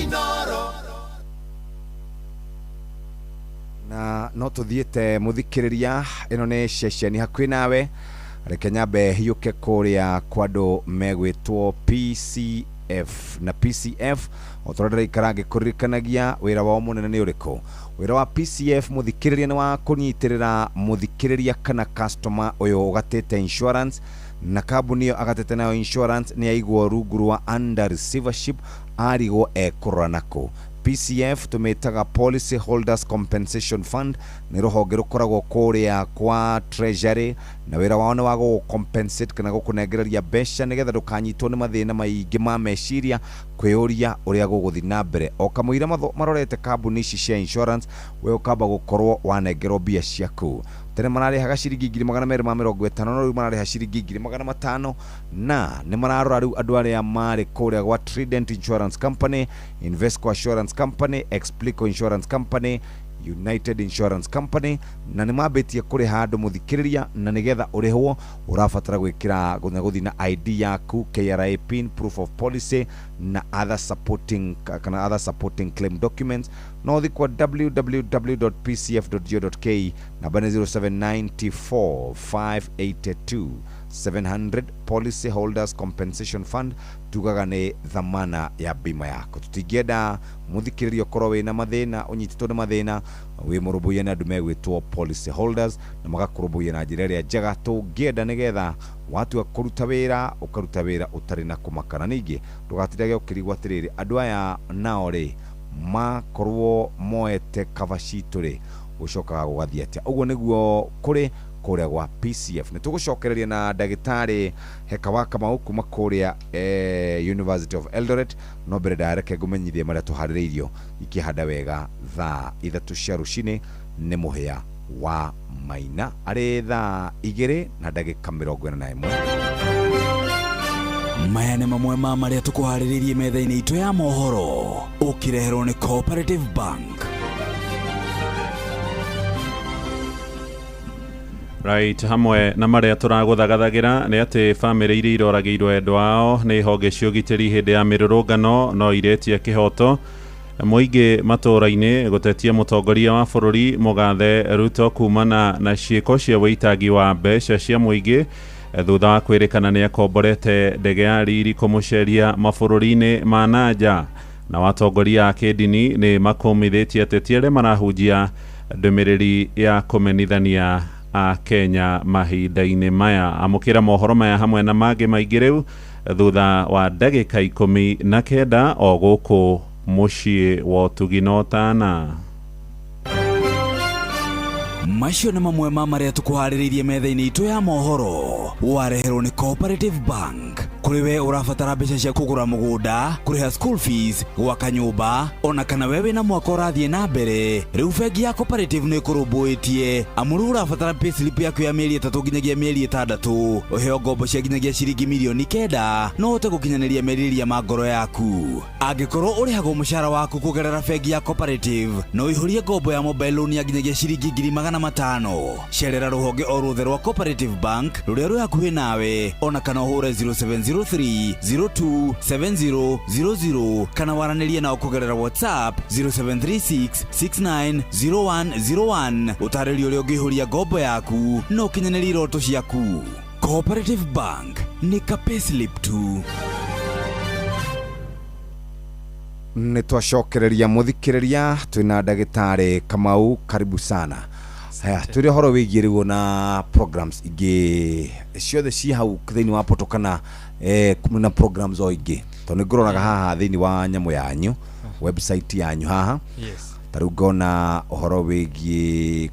Inoro. Na no tuthiĩte, mũthikĩrĩria, ĩno nĩ ceceni hakuhĩ nawe. Reke nyambe hiũke kũrĩa kwa andũ megwĩtwo PCF. Na PCF, o ta ũrĩa ndĩraikara ngĩkũririkanagia, wĩra wao mũnene nĩ ũrĩkũ? Wĩra wa PCF, mũthikĩrĩria, nĩ wa kũnyitĩrĩra mũthikĩrĩria kana customer ũyũ ũgatĩte insurance na kambuni ĩyo agatĩte nayo insurance nĩ yaigwo rungu rwa under receivership, arigwo ekũrora nakũ. PCF tũmĩtaga Policy Holders Compensation Fund, nĩ rũhonge rũkoragwo kũrĩa kwa Treasury, na wĩra wao nĩ wa gũgũ-compensate kana gũkũnengereria mbeca nĩgetha ndũkanyitwo nĩ mathĩna maingĩ ma meciria kwĩyũria ũrĩa gũgũthiĩ na mbere o kamũira marorete kambuni ici cia insurance. We ũkamba gũkorwo wanengerwo mbia ciaku. Tene mararĩhaga ciringi 250,000, no rĩu mararĩha ciringi 500,000. Na nĩ mararora rĩu andũ arĩa marĩ kũrĩa gwa Trident Insurance Company, Invesco Assurance Company, Explico Insurance Company, United Insurance Company, na nĩ mambĩtie kũrĩha andũ, mũthikĩrĩria. Na nĩgetha ũrĩhwo ũrabatara gwĩkĩra na gũthiĩ na ID yaku, KRA PIN, proof of policy na other supporting kana other supporting claim documents. No ũthiĩ kwa www.pcf.go.ke. Namba nĩ 0794 582 700. Policy Holders Compensation Fund, tugaga nĩ thamana ya bima yako. Tũtingĩenda, mũthikĩrĩria, ũkorwo wĩna mathĩna, ũnyitĩtwo nĩ mathĩna, wĩ mũrũmbũiye nĩ andũ megwĩtwo policy holders na magakũrũmbũiya na njĩra ĩrĩa njega tũngĩenda, nĩgetha watua kũruta wĩra ũkaruta wĩra ũtarĩ na kũmaka. Na ningĩ ndũgatindage ũkĩrigwo atĩrĩrĩ, andũ aya nao rĩ, makorwo moete cover citũ rĩ, gũcokaga gũgathiĩ atĩa? Ũguo nĩguo kũrĩ kũrĩa gwa PCF. Nĩ tũgũcokereria na ndagĩtarĩ Heka wa Kamau kuma kũrĩa University of Eldoret, no mbere ndareke ngũmenyithie marĩa tũharĩrĩirio ikĩhanda wega. Thaa 3 cia rũcinĩ nĩ mũhĩa wa Maina, arĩ thaa 2:41. Maya nĩ mamwe ma marĩa tũkũharĩrĩirie metha-inĩ itũ ya mohoro, ũkĩreherwo nĩ Cooperative Bank. Right, hamwe na marĩa tũragũthagathagira nĩ atĩ bamĩrĩ iria iroragĩirwo endwa ao nĩ honge cia ũgitĩri hĩndĩ ya mĩrũrũngano no iretia kĩhoto. Mũingĩ matũũra-inĩ gũtetia mũtongoria wa bũrũri Mũgathe Ruto kumana na ciĩko cia wĩitangi wa mbeca cia mũingĩ thutha wa kwĩrĩkana nĩ akomborete ndege ya riri kũmũceria mabũrũri-inĩ ma nanja. Na watongoria a kĩndini nĩ makũmithĩtie ateti arĩa marahunjia ndũmĩrĩri ya kũmenithania a Kenya mahinda-inĩ maya. Amũkĩra mohoro maya hamwe na mangĩ maingĩ rĩu thutha wa ndagĩka 19, o gũkũ mũciĩ wa ũtugi na ũtana. Macio nĩ mamwe ma marĩa tũkũharĩrĩirie metha-inĩ itũ ya mohoro, wareherwo nĩ Cooperative Bank. Kũrĩ we ũrabatara mbeca cia kũgũra mũgũnda, kũrĩha school fees, gwaka nyũmba, ona kana we wĩna mwaka ũrathiĩ na mbere, rĩu bengi ya Cooperative nĩ ĩkũrũmbũĩtie, amu rĩu ũrabatara payslip yaku ya mĩeri 3 nginyagia mĩeri 6, ũheo ngombo cia nginyagia ciringi 9 mirioni, no ũhote gũkinyanĩria merirĩria ma ngoro yaku. Angĩkorwo ũrĩhagwo mũcara waku kũgerera bengi ya Cooperative, no ũihũrie ngombo ya mobile loan ya nginyagia ciringi ngiri magana 5. Cerera rũhonge o ruothe rwa Cooperative Bank rũrĩa rwĩ hakuhĩ nawe, ona kana ũhũre 0703 02 7000 kana waranĩrie nao kũgerera WhatsApp 0736 690101. Ũtarĩrio ũrĩa ũngĩihũria ngombo yaku na ũkinyanĩrie iroto ciaku. Cooperative Bank nĩ ka payslip tu. Nä twacokereria muthikiriria, twina ndagĩtarĩ Kamau, karibu sana. Haya, tũrĩ ũhoro wĩgiĩ rĩu na programs ingĩ ciothe ci hau thĩinĩ wa portal kana na programs o ingĩ, tondũ nĩ ngũroraga haha thĩinĩ wa nyamũ yanyu, website yanyu haha. Ta rĩu ngona ũhoro wĩgiĩ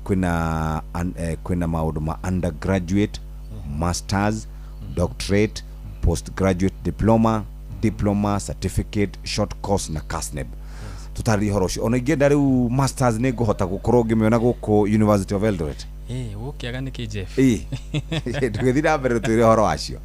kwĩna maũndũ ma undergraduate, masters, doctorate, postgraduate diploma, diploma, certificate, short course na KASNEB. Tũtarĩrie ũhoro ũcio. Ona ingĩenda rĩu masters, nĩ ngũhota gũkorwo ngĩmĩona gũkũ University of Eldoret? Ĩ, gũkĩaga nĩkĩ, Jeff? Ĩ, ndũgĩthiĩ na mbere, tũtwĩre ũhoro wacio.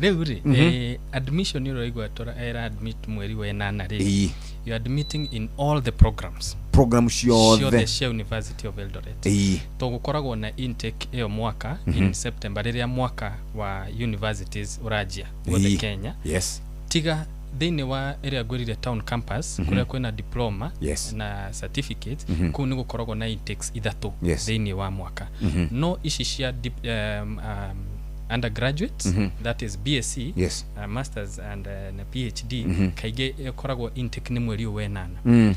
Rĩu rĩ, admission nĩ ũraigua era admit mweri wa 8 rĩ, you are admitting in all the programs. Program ciothe ciothe cia University of Eldoret. To gũkoragwo na intake ĩyo mwaka in September, rĩrĩa mwaka wa universities ũranjia guothe Kenya, tiga thĩinĩ wa ĩrĩa ngwĩrire town campus, kũrĩa kwĩna diploma na certificate. Kũu nĩ gũkoragwo na intakes ithatũ thĩinĩ wa mwaka. No ici cia undergraduates, that is BSc, masters and na PhD, kaingĩ ĩkoragwo intake nĩ mweri ũyũ wa 8.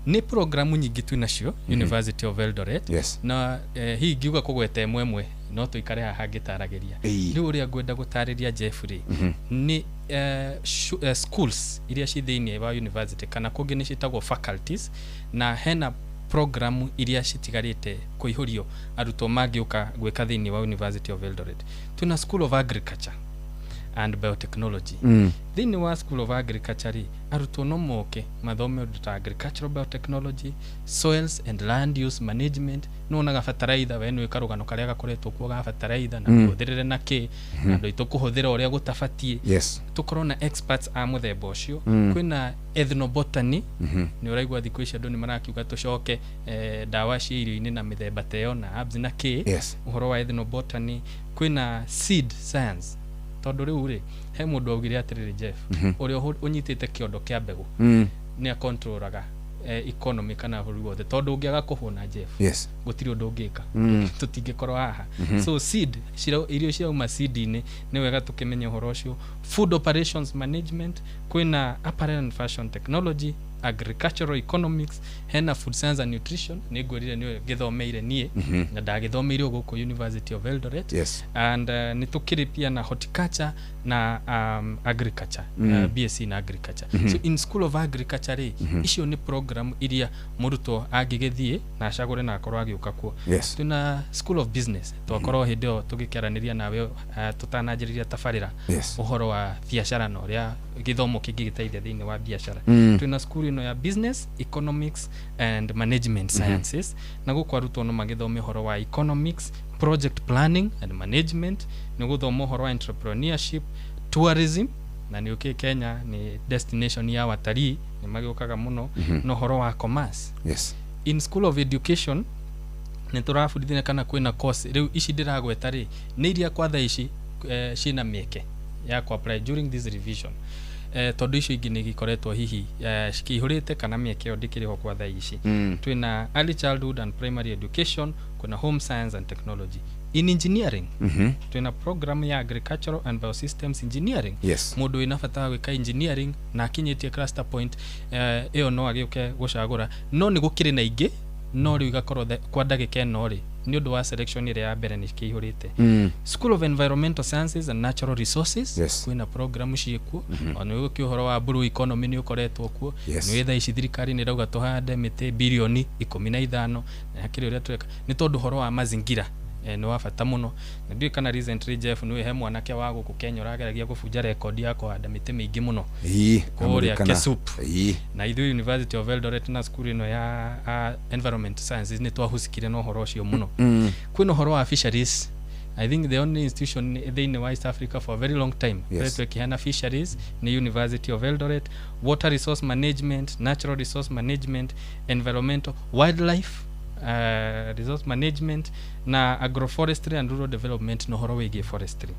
Nĩ programu nyingĩ twĩ nacio University of Eldoret. Na hihi ngiuga kũgweta ĩmwe ĩmwe no tũikare haha ngĩtaragĩria. Rĩu ũrĩa ngwenda gũtarĩria, Jeff, rĩ, nĩ schools iria ci thĩinĩ wa university, kana kũngĩ nĩ ciĩtagwo faculties, na hena programu iria citigarĩte kũihũrio arutwo mangĩũka gwĩka thĩinĩ wa University of Eldoret. Twĩna School of Agriculture and Biotechnology. Thĩinĩ wa School of Agriculture rĩ, arutwo no moke mathome ũndũ ta agricultural biotechnology, soils and land use management. Nĩ wonaga bataraitha, we nĩ karũgano karĩa gakoretwo kuo ga bataraitha na kũhũthĩrĩre na kĩ na andũ aitũ kũhũthĩra ũrĩa gũtabatiĩ. Tũkorwo na experts a mũthemba ũcio. Kwĩna ethnobotany. Nĩ ũraigua thikũ ici andũ nĩ marakiuga tũcoke ndawa cia irio-inĩ na mĩthemba ta ĩyo na herbs na kĩ. Ũhoro wa ethnobotany. Kwĩna seed science, tondũ rĩu rĩ, he mũndũ augire atĩrĩrĩ, Jeff, ũrĩa ũnyitĩte kĩondo kĩa mbegũ nĩ akontrolaga economy kana bũrũri wothe, tondũ ũngĩaga kũhũna, Jeff, gũtirĩ ũndũ ũngĩka. Tũtingĩkorwo haha. So seed irio cirauma seed-inĩ, nĩ wega tũkĩmenye ũhoro ũcio. Food operations management, kwĩna apparel and fashion technology, agricultural economics, hena food science and nutrition. Nĩ ngwĩrire nĩyo ngĩthomeire niĩ na ndagĩthomeire o gũkũ University of Eldoret. And nĩ tũkĩrĩ pia na horticulture na agriculture, BSc na agriculture. So in School of Agriculture rĩ, icio nĩ program iria mũrutwo angĩgĩthiĩ na acagũre na akorwo agĩũka kuo. Twĩna School of Business. Twakorwo hĩndĩ ĩyo tũgĩkĩaranĩria nawe tũtananjĩrĩria tabarĩra ũhoro wa biacara na ũrĩa gĩthomo kĩngĩgĩteithia thĩinĩ wa biacara. Twĩna school ĩno ya Business, Economics and Management Sciences, na gũkũ arutwo no magĩthome ũhoro wa economics, project planning and management, nĩ gũthoma ũhoro wa entrepreneurship, tourism, na nĩ ũkĩ Kenya nĩ destination ya watalii, nĩ magĩũkaga mũno, na ũhoro wa commerce. In School of Education nĩ tũrabundithania kana kwĩna course. Rĩu ici ndĩragweta rĩ, nĩ iria kwa thaa ici ciĩna mĩeke ya ku apply during this revision, tondũ icio ingĩ nĩ igĩkoretwo hihi cikĩihũrĩte kana mĩeke ĩyo ndĩkĩrĩ ho kwa thaa ici. Twĩna Early Childhood and Primary Education, kwĩna Home Science and Technology. In engineering, twĩna program ya Agricultural and Biosystems Engineering. Mũndũ wĩna bata wa gwĩka engineering na akinyĩtie cluster point ĩyo no agĩũke gũcagũra. No nĩ gũkĩrĩ na ingĩ, no rĩu igakorwo kwa ndagĩka ĩno rĩ, nĩ ũndũ wa selection ĩrĩa ya mbere nĩ cikĩihũrĩte. School of Environmental Sciences and Natural Resources, kwĩna program ciĩkuo. Ona nĩ ũhoro wa blue economy nĩ ũkoretwo kuo. Nĩ thaa ici thirikari nĩ ĩrauga tũhande mĩtĩ bilioni 15, na hakĩrĩ ũrĩa tũreka nĩ tondũ ũhoro wa mazingira nĩ wa bata mũno. Na ndiũĩ kana recently, Jeff, nĩwe he mwanake wa gũkũ Kenya ũrageragia gũbunja rekondi ya kũhanda mĩtĩ mĩingĩ mũno kũrĩa Kesup. Na ithuĩ University of Eldoret na cukuru ĩno ya Environment Sciences nĩ twahusikire na ũhoro ũcio mũno. Kwĩna ũhoro wa fisheries. I think the only institution thĩinĩ wa East Africa for a very long time koretwo ĩkĩheana fisheries nĩ University of Eldoret. Water resource management, natural resource management, environmental, wildlife Resource management na agroforestry and rural development na ũhoro wĩgiĩ forestry.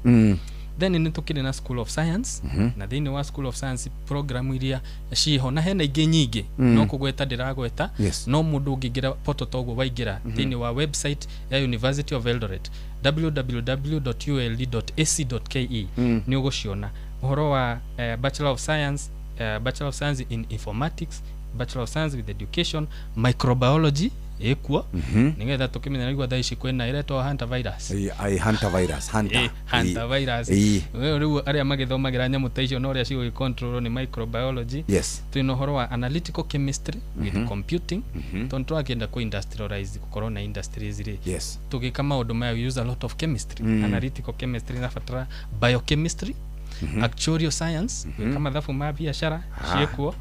Then nĩ tũkĩrĩ na School of Science, na thĩinĩ wa School of Science program iria ciho na hena ingĩ nyingĩ, no kũgweta ndĩragweta. No mũndũ ũngĩingĩra portal toguo waingĩra thĩinĩ wa website ya University of Eldoret, www.uld.ac.ke, nĩ ũgũciona ũhoro wa Bachelor of Science, Bachelor of Science in Informatics, Bachelor of Science with Education, microbiology ĩkuo, nĩgetha tũkĩmenya nĩguo thaa ici kwĩna ĩretwo hantavirus. Ai, hantavirus, hanta. Hantavirus. Rĩu arĩa magĩthomagĩra nyamũ ta icio na ũrĩa cigũgĩcontrol nĩ microbiology. Twĩna ũhoro wa analytical chemistry with computing, tondũ tũrakĩenda kũ industrialize, gũkorwo na industries rĩ, tũgĩka maũndũ maya we use a lot of chemistry. Analytical chemistry inabatara biochemistry, actuarial science, gwĩka mathabu ma biacara ciĩkuo.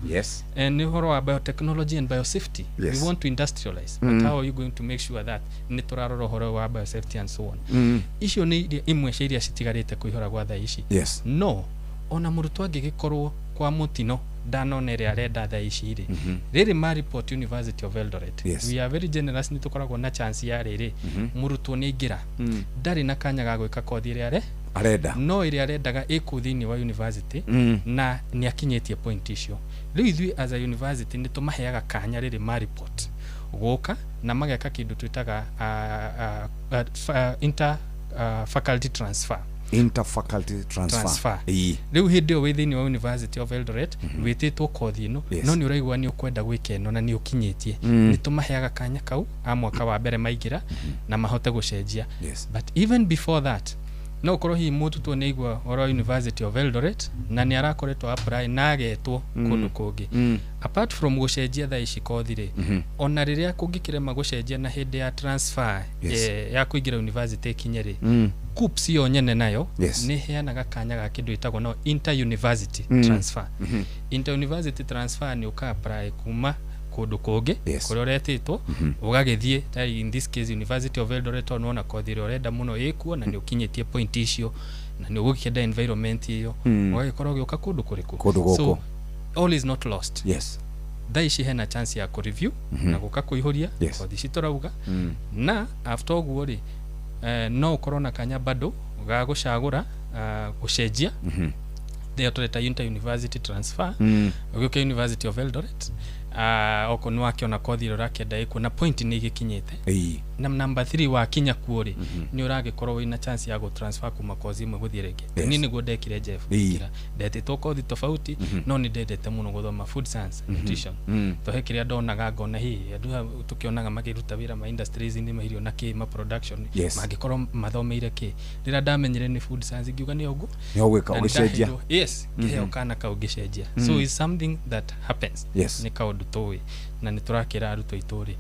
And nĩ ũhoro wa biotechnology and biosafety. We want to industrialize, but how are you going to make sure that nĩ tũrarora ũhoro wa biosafety and so on? Icio nĩ iria imwe cia iria citigarĩte kũihũra gwa thaa ici. No ona mũrutwo angĩgĩkorwo kwa mũtino ndanona ĩrĩa arenda thaa ici rĩ, rĩrĩ ma report University of Eldoret, we are very generous, nĩ tũkoragwo na chance ya rĩrĩ, mũrutwo nĩ aingĩra, ndarĩ na kanya ga gwĩka kothi ĩrĩa are arenda, no ĩrĩa arendaga ĩkũ thĩinĩ wa university, na nĩ akinyĩtie point icio, rĩu ithuĩ as a university nĩ tũmaheaga kanya rĩrĩ ma report gũka na mageka kĩndũ twĩtaga inter faculty transfer. Interfaculty transfer. Transfer. Rĩu hĩndĩ ĩyo wĩ thĩinĩ wa University of Eldoret, wĩtĩtwo kothi ĩno, no nĩ ũraigua nĩ ũkwenda gwĩka ĩno na nĩ ũkinyĩtie, nĩ tũmaheaga kanya kau a mwaka wa mbere maingĩra na mahote gũcenjia. But even before that, no ũkorwo hihi mũtutwo nĩ aigua ũhoro wa University of Eldoret na nĩ arakoretwo apply na agetwo kũndũ kũngĩ. Apart from gũcenjia thaa ici kothi rĩ, ona rĩrĩa kũngĩkĩrema gũcenjia na hĩndĩ ya transfer, ya kũingĩra university ĩkinye rĩ, KUCCPS yo nyene nayo nĩ ĩheanaga kanya ga kĩndũ ĩtagwo no inter university transfer. Inter university transfer nĩ ũka apply kuma kũndũ kũngĩ kũrĩa ũretĩtwo, ũgagĩthiĩ ta in this case University of Eldoret, tondũ nĩwona kothi ĩrĩa ũrenda mũno ĩkuo na nĩ ũkinyĩtie point icio na nĩ ũgũkĩenda environment ĩyo, ũgagĩkorwo ũgĩũka kũndũ kũrĩkũ? Kũndũ gũkũ. So all is not lost. Thaa ici hena chance ya kũ-review na gũka kũihũria kothi ici tũrauga, na after ũguo rĩ, no ũkorwo na kanya bado ga gũcagũra, gũcenjia ĩyo tũreta inter university transfer, ũgĩũke University of Eldoret, okorwo nĩ wakĩona kothi ĩrĩa ũrakĩenda ĩkuo na point nĩ igĩkinyĩte. Na number 3, wakinya kuo rĩ, nĩ ũragĩkorwo wĩna chance ya gũtransfer kuma kozi ĩmwe gũthiĩ rĩngĩ. Niĩ nĩguo ndekire, Jeff. Ngĩra ndetĩtwo kothi tofauti, no nĩ ndendete mũno gũthoma food science and nutrition, to he kĩrĩa ndonaga ngona hihi andũ aya tũkĩonaga makĩruta wĩra ma industries-inĩ ma irio na kĩ ma production, mangĩkorwo mathomeire kĩ. Rĩrĩa ndamenyire nĩ food science, ngiuga nĩ ũguo Nĩ ũgwĩka na ũgĩcenjia. Yes, ngĩheo kana kau ngĩcenjia. So it's something that happens. Nĩ kaũndũ tũĩ na nĩ tũrakĩra arutwo aitũ rĩ,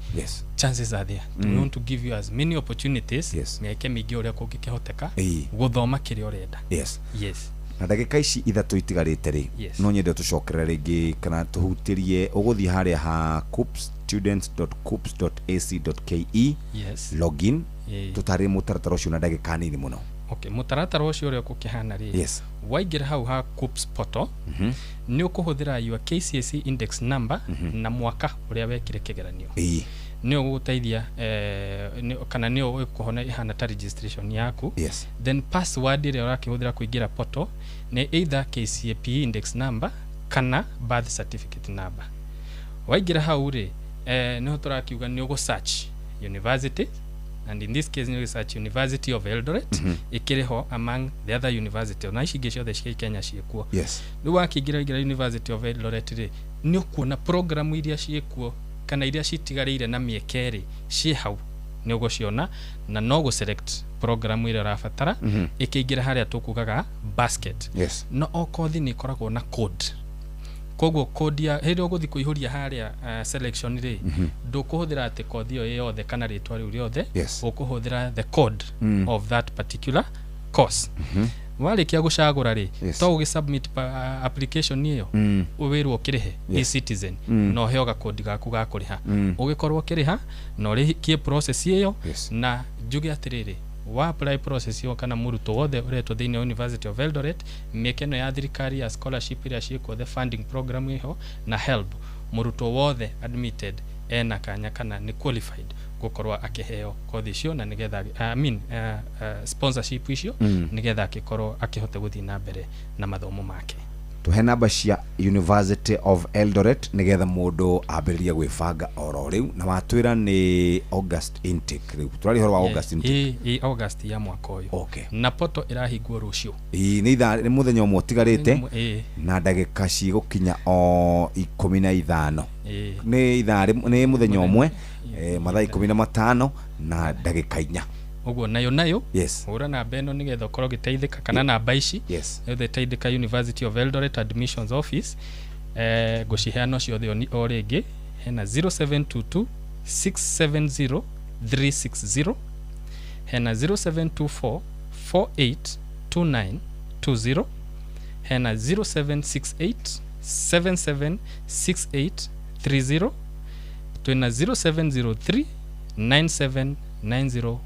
chances are there. We want to give you as many opportunities, mĩeke mĩingĩ ũrĩa kũngĩkĩhoteka gũthoma kĩrĩa ũrenda. Yes. Na ndagĩka ici 3 itigarĩte rĩ, no nyende tũcokerere rĩngĩ kana tũhutĩrie ũgũthiĩ harĩa ha KUCCPS, students.kuccps.ac.ke, login. Tũtarĩrie mũtaratara ũcio na ndagĩka nini mũno. Okay, mũtaratara ũcio ũrĩa ũgũkĩhana rĩ, waingĩra hau ha KUCCPS portal, nĩ ũkũhũthĩra your KCSE index number na mwaka ũrĩa wekire kĩgeranio, nĩ ũgũgũteithia, kana nĩ ũkũhona ĩhana ta registration yaku. Then password ĩrĩa ũrakĩhũthĩra kũingĩra portal nĩ either KCPE index number kana birth certificate number. Waingĩra hau rĩ, nĩho tũrakiuga nĩ ũgũ search university, and in this case nĩ ũgũ search University of Eldoret, ĩkĩrĩ ho among the other university, ona ici ingĩ ciothe cia Kenya ciĩkuo. Rĩu wakĩingĩra ingĩra University of Eldoret rĩ, nĩ ũkuona program iria ciĩkuo kana iria citigarĩire na mĩeke rĩ ciĩ hau, nĩ ũgũciona na no gũ select program ĩrĩa ũrabatara, ĩkĩingĩra harĩa tũkugaga basket. No o kothi nĩ ĩkoragwo na code, koguo code ya hĩndĩ ũgũthiĩ kũihũria harĩa selection rĩ, ndũkũhũthĩra atĩ kothi ĩyo ĩ yothe kana rĩtwa rĩu rĩothe, ũkũhũthĩra the code of that particular course. Warĩkia gũcagũra rĩ, to ũgĩ submit application ĩyo, wĩrwo ũkĩrĩhe eCitizen, na ũheo gakodi gaku ga kũrĩha, ũgĩkorwo ũkĩrĩha na ũrĩkie process ĩyo. Na njuge atĩrĩrĩ, wa apply process ĩyo kana mũrutwo wothe ũretwo thĩinĩ wa University of Eldoret, mĩeke ĩno ya thirikari ya scholarship ĩrĩa ciĩkuo, the funding program ĩho na HELB, mũrutwo wothe admitted ena kanya kana nĩ qualified Gũkorwo akĩheo kothi icio na nĩgetha, I mean, sponsorship icio, nĩgetha akĩkorwo akĩhote gũthiĩ na mbere na mathomo make. Tuhe namba cia University of Eldoret nigetha mundu ambĩrĩrie gwĩbanga oro rĩu, na watwĩra nĩ August intake. Rĩu tũraria ũhoro wa August intake. Ĩ August ya mwaka ũyũ. Na portal ĩrahingwo rũciũ. Ĩ, nĩ ithaa, nĩ mũthenya ũmwe ũtigarĩte na ndagĩka cigũkinya o 15. Nĩ ithaa nĩ mũthenya ũmwe, mathaa 15 na ndagĩka 4. Ũguo nayo hũra namba ĩno nĩgetha ũkorwo ũgĩteithĩka, kana namba ici yothe teithĩka University of Eldoret Admissions Office. Ngũciheana ciothe o rĩngĩ. Hena 0722 670 360, hena 0724 482920, hena 0768 776830, twĩna 0703 979015,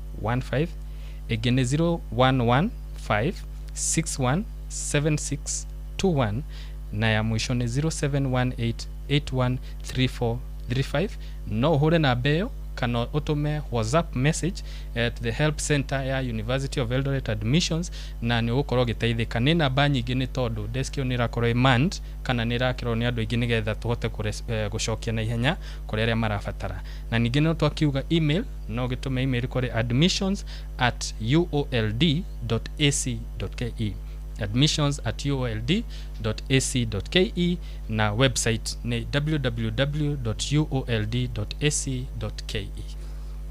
ĩngĩ nĩ 0115 617621, na ya mũico nĩ 0718 813435. No ũhũre namba ĩyo kana ũtũme WhatsApp message at the help center ya University of Eldoret Admissions, na nĩ ũgũkorwo ũgĩteithĩka. Nĩ namba nyingĩ nĩ tondũ desk ĩyo nĩ ĩrakorwo ĩ manned kana nĩ ĩrakĩrwo nĩ andũ aingĩ nĩgetha tũhote gũcokia na ihenya kũrĩ arĩa marabatara. Na ningĩ no twakiuga email, no ũgĩtũme email kũrĩ admissions@uold.ac.ke, admissions@uold.ac.ke, na website nĩ www.uold.ac.ke.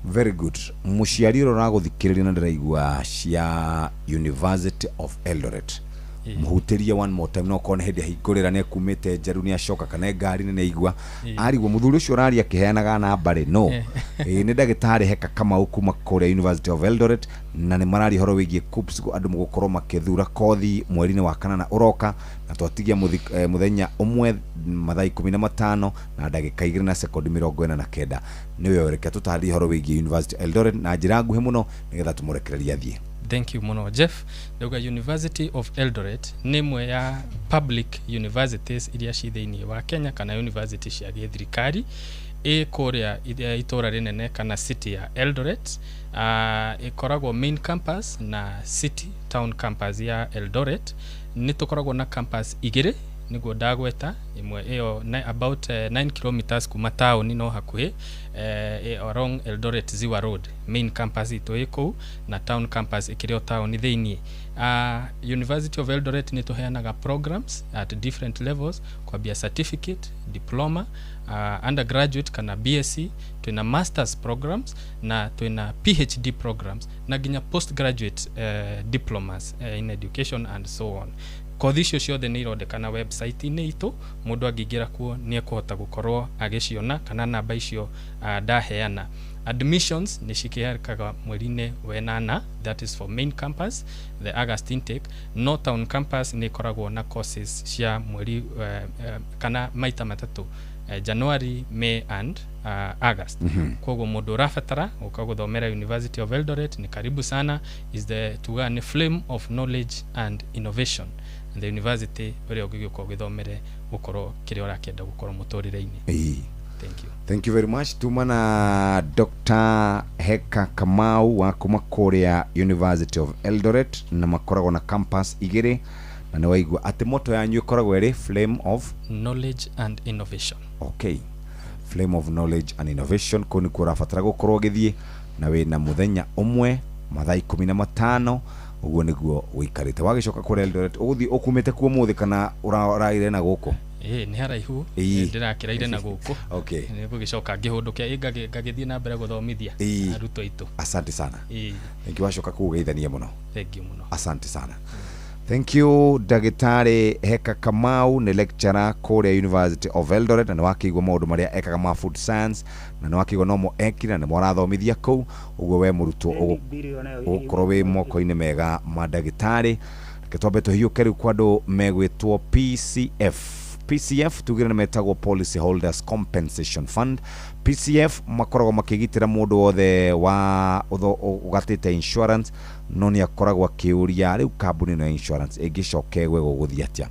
Very good. Mũciari ũrĩa ũragũthikĩrĩria na ndĩraigua cia University of Eldoret, mũhutĩrie one more time. No korwo nĩ hĩndĩ ahingũrĩra, nĩ ekumĩte njeru, nĩ acoka, kana e ngari-inĩ, nĩ aigua arigwo mũthuri ũcio ũraria akĩheanaga namba rĩ no. Ĩĩ, nĩ ndagĩtarĩ Heka Kamau kuma kũrĩa University of Eldoret, na nĩ mararia ũhoro wĩgiĩ KUCCPS, andũ mũgũkorwo makĩthura kothi mweri-inĩ wa kanana ũroka, na twatigia mũthenya ũmwe, mathaa 15 na ndagĩka 2 na sekondi 49. Nĩwe, reke tũtarĩrie ũhoro wĩgiĩ University of Eldoret na njĩra nguhĩ mũno nĩgetha tũmũrekererie athiĩ. Thank you mũno, Jeff. Ndauga University of Eldoret nĩ ĩmwe ya public universities iria ci thĩinĩ wa Kenya, kana university cia gĩthirikari ĩ kũrĩa itũũra rĩnene kana city ya Eldoret. Ĩkoragwo main campus na city town campus ya Eldoret. Nĩ tũkoragwo na campus igĩrĩ nĩguo ndagweta. Ĩmwe ĩyo about 9 kilometers kuma taũni, no hakuhĩ, along Eldoret Ziwa Road. Main campus itũ ĩ kũu na town campus ĩkĩrĩ o taũni thĩiniĩ. University of Eldoret nĩ tũheanaga programs at different levels, kwambia certificate, diploma, undergraduate kana BSc, twĩna masters programs na twĩna PhD programs na nginya postgraduate diplomas in education and so on. Kothi icio ciothe nĩ irondekana website-inĩ itũ. Mũndũ angĩingĩra kuo nĩ ekũhota gũkorwo agĩciona kana namba icio ndaheana. Admissions nĩ cikĩhekaga mweri-inĩ wenana, that is for main campus, the August intake. No town campus nĩ ĩkoragwo na courses cia mweri kana maita matatũ, January, May and August. Koguo mũndũ ũrabatara gũka gũthomera University of Eldoret nĩ karibu sana. Is the tugaga nĩ flame of knowledge and innovation, the university ũrĩa ũngĩgĩũka ũgĩthomere gũkorwo kĩrĩa ũrakĩenda gũkorwo mũtũrĩre-inĩ. Thank you. Thank you very much. Tuma na Dr. Heka Kamau wa kuma kũrĩa University of Eldoret, na makoragwo na campus igĩrĩ, na nĩ waigua atĩ motto yanyu ĩkoragwo ĩrĩ flame of knowledge and innovation. Okay, flame of knowledge and innovation. Kũu nĩkuo ũrabatara gũkorwo ũgĩthiĩ, na wĩna mũthenya ũmwe, mathaa 15, ũguo nĩguo ũikarĩte. Wagĩcoka kũrĩa Eldoret, ũgũthiĩ ũkumĩte kuo mũthĩ kana ũraire na gũkũ? Ĩĩ, nĩ haraihu. Ndĩrakĩraire na gũkũ. Nĩ gũgĩcoka ngĩhũndũke ngagĩthiĩ na mbere gũthomithia arutwo aitũ. Asante sana. Thank you. Wacoka kũu ũgeithanie mũno. Thank you mũno. Asante sana, thank you. Ndagĩtarĩ Heka Kamau nĩ lecturer kũrĩa University of Eldoret, na nĩ wakĩigua maũndũ marĩa ekaga ma food science, na nĩ wakĩigua nomo ekire na nĩmo arathomithia kũu. Ũguo we mũrutwo ũgũkorwo wĩ moko-inĩ mega ma ndagĩtarĩ. Reke twambe tũhiũke rĩu kwa andũ megwĩtwo PCF. PCF tugire nĩ metagwo Policy Holders Compensation Fund. PCF makoragwo makĩgitĩra mũndũ wothe wa ũgatĩte insurance, no nĩ akoragwo akĩũria rĩu kambuni ĩno ya insurance ĩngĩcoka ĩgwe gũgũthiĩ atĩa?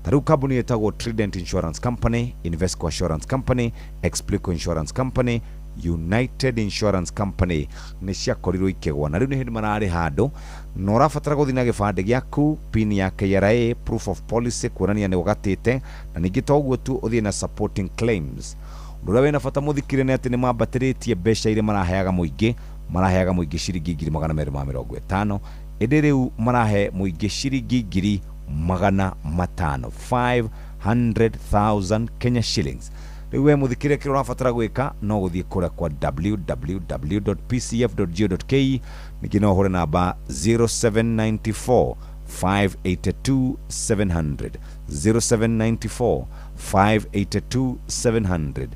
Ta rĩu kambuni ĩtagwo Trident Insurance Company, Invesco Assurance Company, Explico Insurance Company, United Insurance Company nĩ ciakorirwo ikĩgwa na rĩu nĩ hĩndĩ mararĩ handũ na ũrabatara gũthiĩ na gĩbandĩ gĩaku, pin ya KRA, proof of policy kuonania nĩ ũgatĩte, na ningĩ to ũguo tu ũthiĩ na supporting claims. Ũndũ ũrĩa wĩna bata mũthikire nĩ atĩ nĩ mambatĩrĩtie mbeca iria maraheaga mũingĩ, maraheaga mũingĩ ciringi 250,000, ĩndĩ rĩu marahe mũingĩ ciringi 500,000, 500,000 Kenya shillings. Rĩu we mũthikire kĩrĩa ũrabatara gwĩka no gũthiĩ kũrĩa kwa www.pcf.go.ke, ningĩ no ũhũre namba 0794 582 700, 0794 582 700.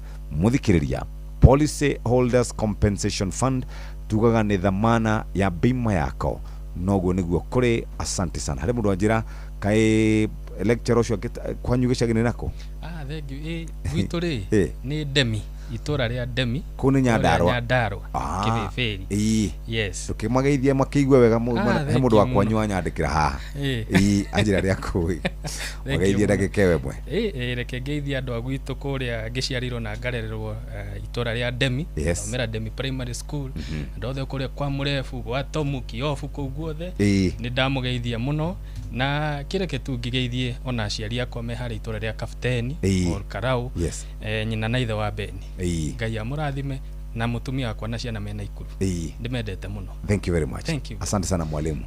Mũthikĩrĩria, Policy Holders Compensation Fund tugaga nĩ thamana ya bima yako, noguo nĩguo kũrĩ. Asante sana. Harĩ mũndũ wanjĩra kaĩ lecture ũcio kwanyu gĩcagi-inĩ nako? Thank you. Gwitũ rĩ nĩ Ndemi, itũra rĩa Ndemi. Kũu nĩ Nyandarua. Nyandarua, Kĩbĩbĩri. Yes. Tũkĩmageithia makĩigue wega, he mũndũ wa kwanyu wanyandĩkĩra haha. Anjĩra rĩa kũĩ. Mageithie ndagĩka ĩyo ĩmwe. Reke ngeithie andũ a gwitũ kũrĩa ngĩciarirwo na ngarererwo itũra rĩa Ndemi. Thomera Ndemi Primary School. Andũ othe kũrĩa kwa Mũrebu, gwa Tomu, Kiobu, kũu guothe. Nĩ ndamũgeithia mũno. Na kĩreke tu ngĩgeithie ona aciari akwa me harĩa itũra rĩa Kapteni, Ol Karau, nyina na ithe wa Beni. Ngai amũrathime na mũtumia wakwa na ciana mena Ikuru. Ndĩmendete mũno. Thank you very much. Thank you. Asante sana mwalimu.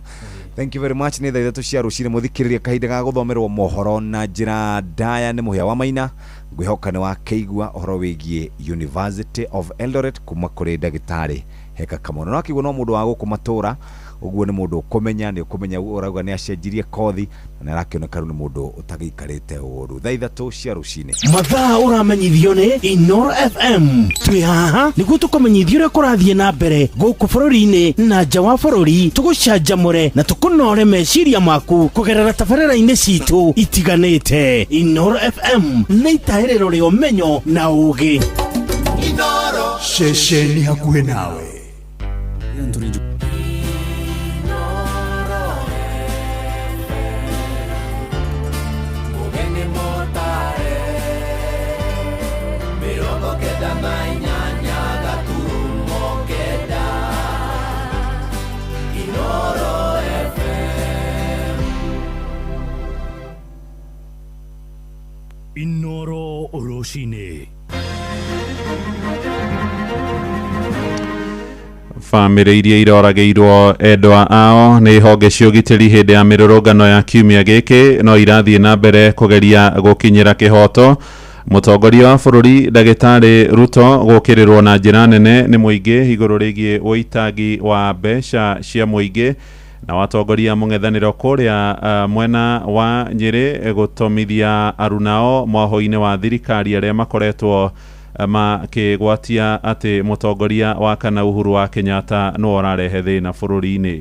Thank you very much. Nĩ thaa 3 cia rũcinĩ mũthikĩrĩria, kahinda ga gũthomerwo mohoro na njĩra ndaya nĩ Mũhĩa wa Maina. Ngwĩhoka nĩ wakĩigua ũhoro wĩgiĩ University of Eldoret kuma kũrĩ ndagĩtarĩ Heka Kamau. Na wakĩigua no mũndũ wa gũkũ matũra, ũguo nĩ mũndũ ũkũmenya, nĩ ũkũmenya ũrauga nĩ acenjirie kothi na nĩ arakĩoneka rĩu nĩ mũndũ ũtagĩikarĩte ũru. Thaa 3 cia rũcinĩ. Mathaa ũramenyithio nĩ Inoro FM. Twĩ haha nĩguo tũkũmenyithie ũrĩa kũrathiĩ na mbere gũkũ bũrũri-inĩ na nja wa bũrũri, tũgũcanjamũre na tũkũnore meciria maku kũgerera tabarĩra-inĩ citũ itiganĩte. Inoro FM nĩ itahĩrĩro rĩa ũmenyo na ũũgĩ. Inoro ceceni hakuhĩ nawe. Inoro rũcinĩ. Bamĩrĩ iria iroragĩirwo endwa ao nĩ honge cia ũgitĩri hĩndĩ ya mĩrũrũngano ya kiumia gĩkĩ no irathiĩ na mbere kũgeria gũkinyĩra kĩhoto. Mũtongoria wa bũrũri ndagĩtarĩ Ruto gũkĩrĩrwo na njĩra nene nĩ mũingĩ igũrũ rĩgiĩ ũitangi wa mbeca cia mũingĩ, na watongoria mũng'ethanĩro kũrĩa mwena wa Nyĩrĩ gũtomithia arunao mwaho-inĩ wa thirikari arĩa makoretwo makĩgwatia atĩ mũtongoria wa kana Uhuru wa Kenyatta nĩwe ũrarehe thĩna bũrũri-inĩ.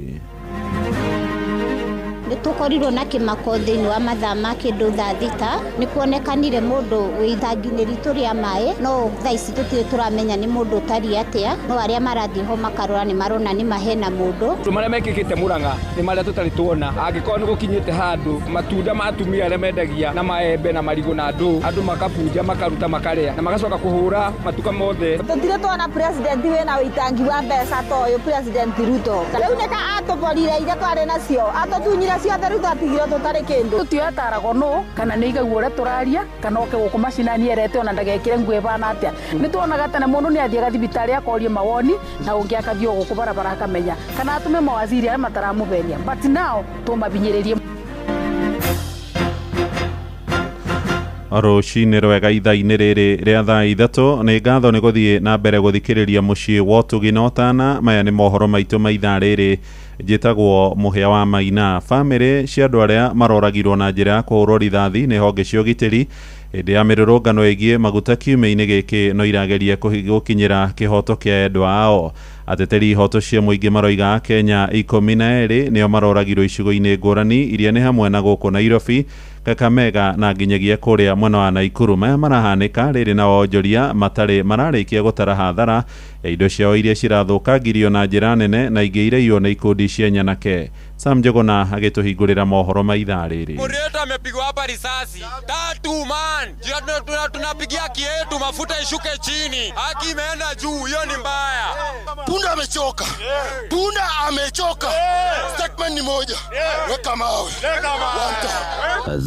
Nĩ tũkorirwo na kĩmako thĩinĩ wa mathaa ma kĩndũ thaa 6, nĩ kuonekanire mũndũ wĩ itangi-inĩ ritũ rĩa maĩ, no thaa ici tũtirĩ tũramenya nĩ mũndũ ũtariĩ atĩa, no arĩa marathiĩ ho makarora nĩ marona nĩ mahena mũndũ. Maũndũ marĩa mekĩkĩte Murang'a nĩ marĩa tũtarĩ tuona, angĩkorwo nĩ gũkinyĩte handũ matunda ma atumia arĩa mendagia na maembe na marigũ na ndũ, andũ makabunja makaruta makarĩa na magacoka kũhũra matuka mothe. Tũtirĩ tuona president wĩna ũitangi wa mbeca ta ũyũ President Ruto. Rĩu nĩ ka atũborire iria twarĩ nacio, atũtunyire ciothe, rĩu twatigirwo tũtarĩ kĩndũ. Tũtiataragwo nũ kana nĩ igaguo ũrĩa tũraria kana oke gũkũ macinani erete ona ndagekĩre nguo ĩbana atĩa. Nĩ tuonaga tene mũndũ nĩ athiaga thibitarĩ akoria mawoni na ũngĩ akathiĩ gũkũ barabara akamenya kana atũme mawaziri arĩa mataramũbenia, but now tũmabinyĩrĩrie. Rũcinĩ rwega ithaa-inĩ rĩrĩ rĩa thaa 3. Nĩ ngatho nĩ gũthiĩ na mbere gũthikĩrĩria mũciĩ wa ũtugi na ũtana. Maya nĩ mohoro maitũ ma ithaa rĩrĩ. Njĩtagwo Mũhĩa wa Maina. Bamĩrĩ cia andũ arĩa maroragirwo na njĩra ya kũhũrwo rithathi nĩ honge cia ũgitĩri hĩndĩ ya mĩrũrũngano ĩgiĩ maguta kiumia-inĩ gĩkĩ no irageria gũkinyĩra kĩhoto kĩa endwa ao. Ateteri ihoto cia mũingĩ maroiga Akenya 12 nĩo maroragirwo icigo-inĩ ngũrani iria nĩ hamwe na gũkũ Nairobi, Kakamega na nginyagia kũrĩa mwena wa Naikuru. Maya marahanĩka rĩrĩ na onjoria matarĩ mararĩkia gũtara hathara ya indo ciao iria cirathũkangirio na njĩra nene na ingĩ iraiywo nĩ ikundi cia nyanake. Sam Njuguna agĩtũhingũrĩra mohoro ma ithaa rĩrĩ. Murieta amepigwa hapa risasi tatu man, tunapigia haki yetu, mafuta ishuke chini, haki imeenda juu, hiyo ni mbaya. Punda amechoka, punda amechoka. Statement ni moja, weka mawe.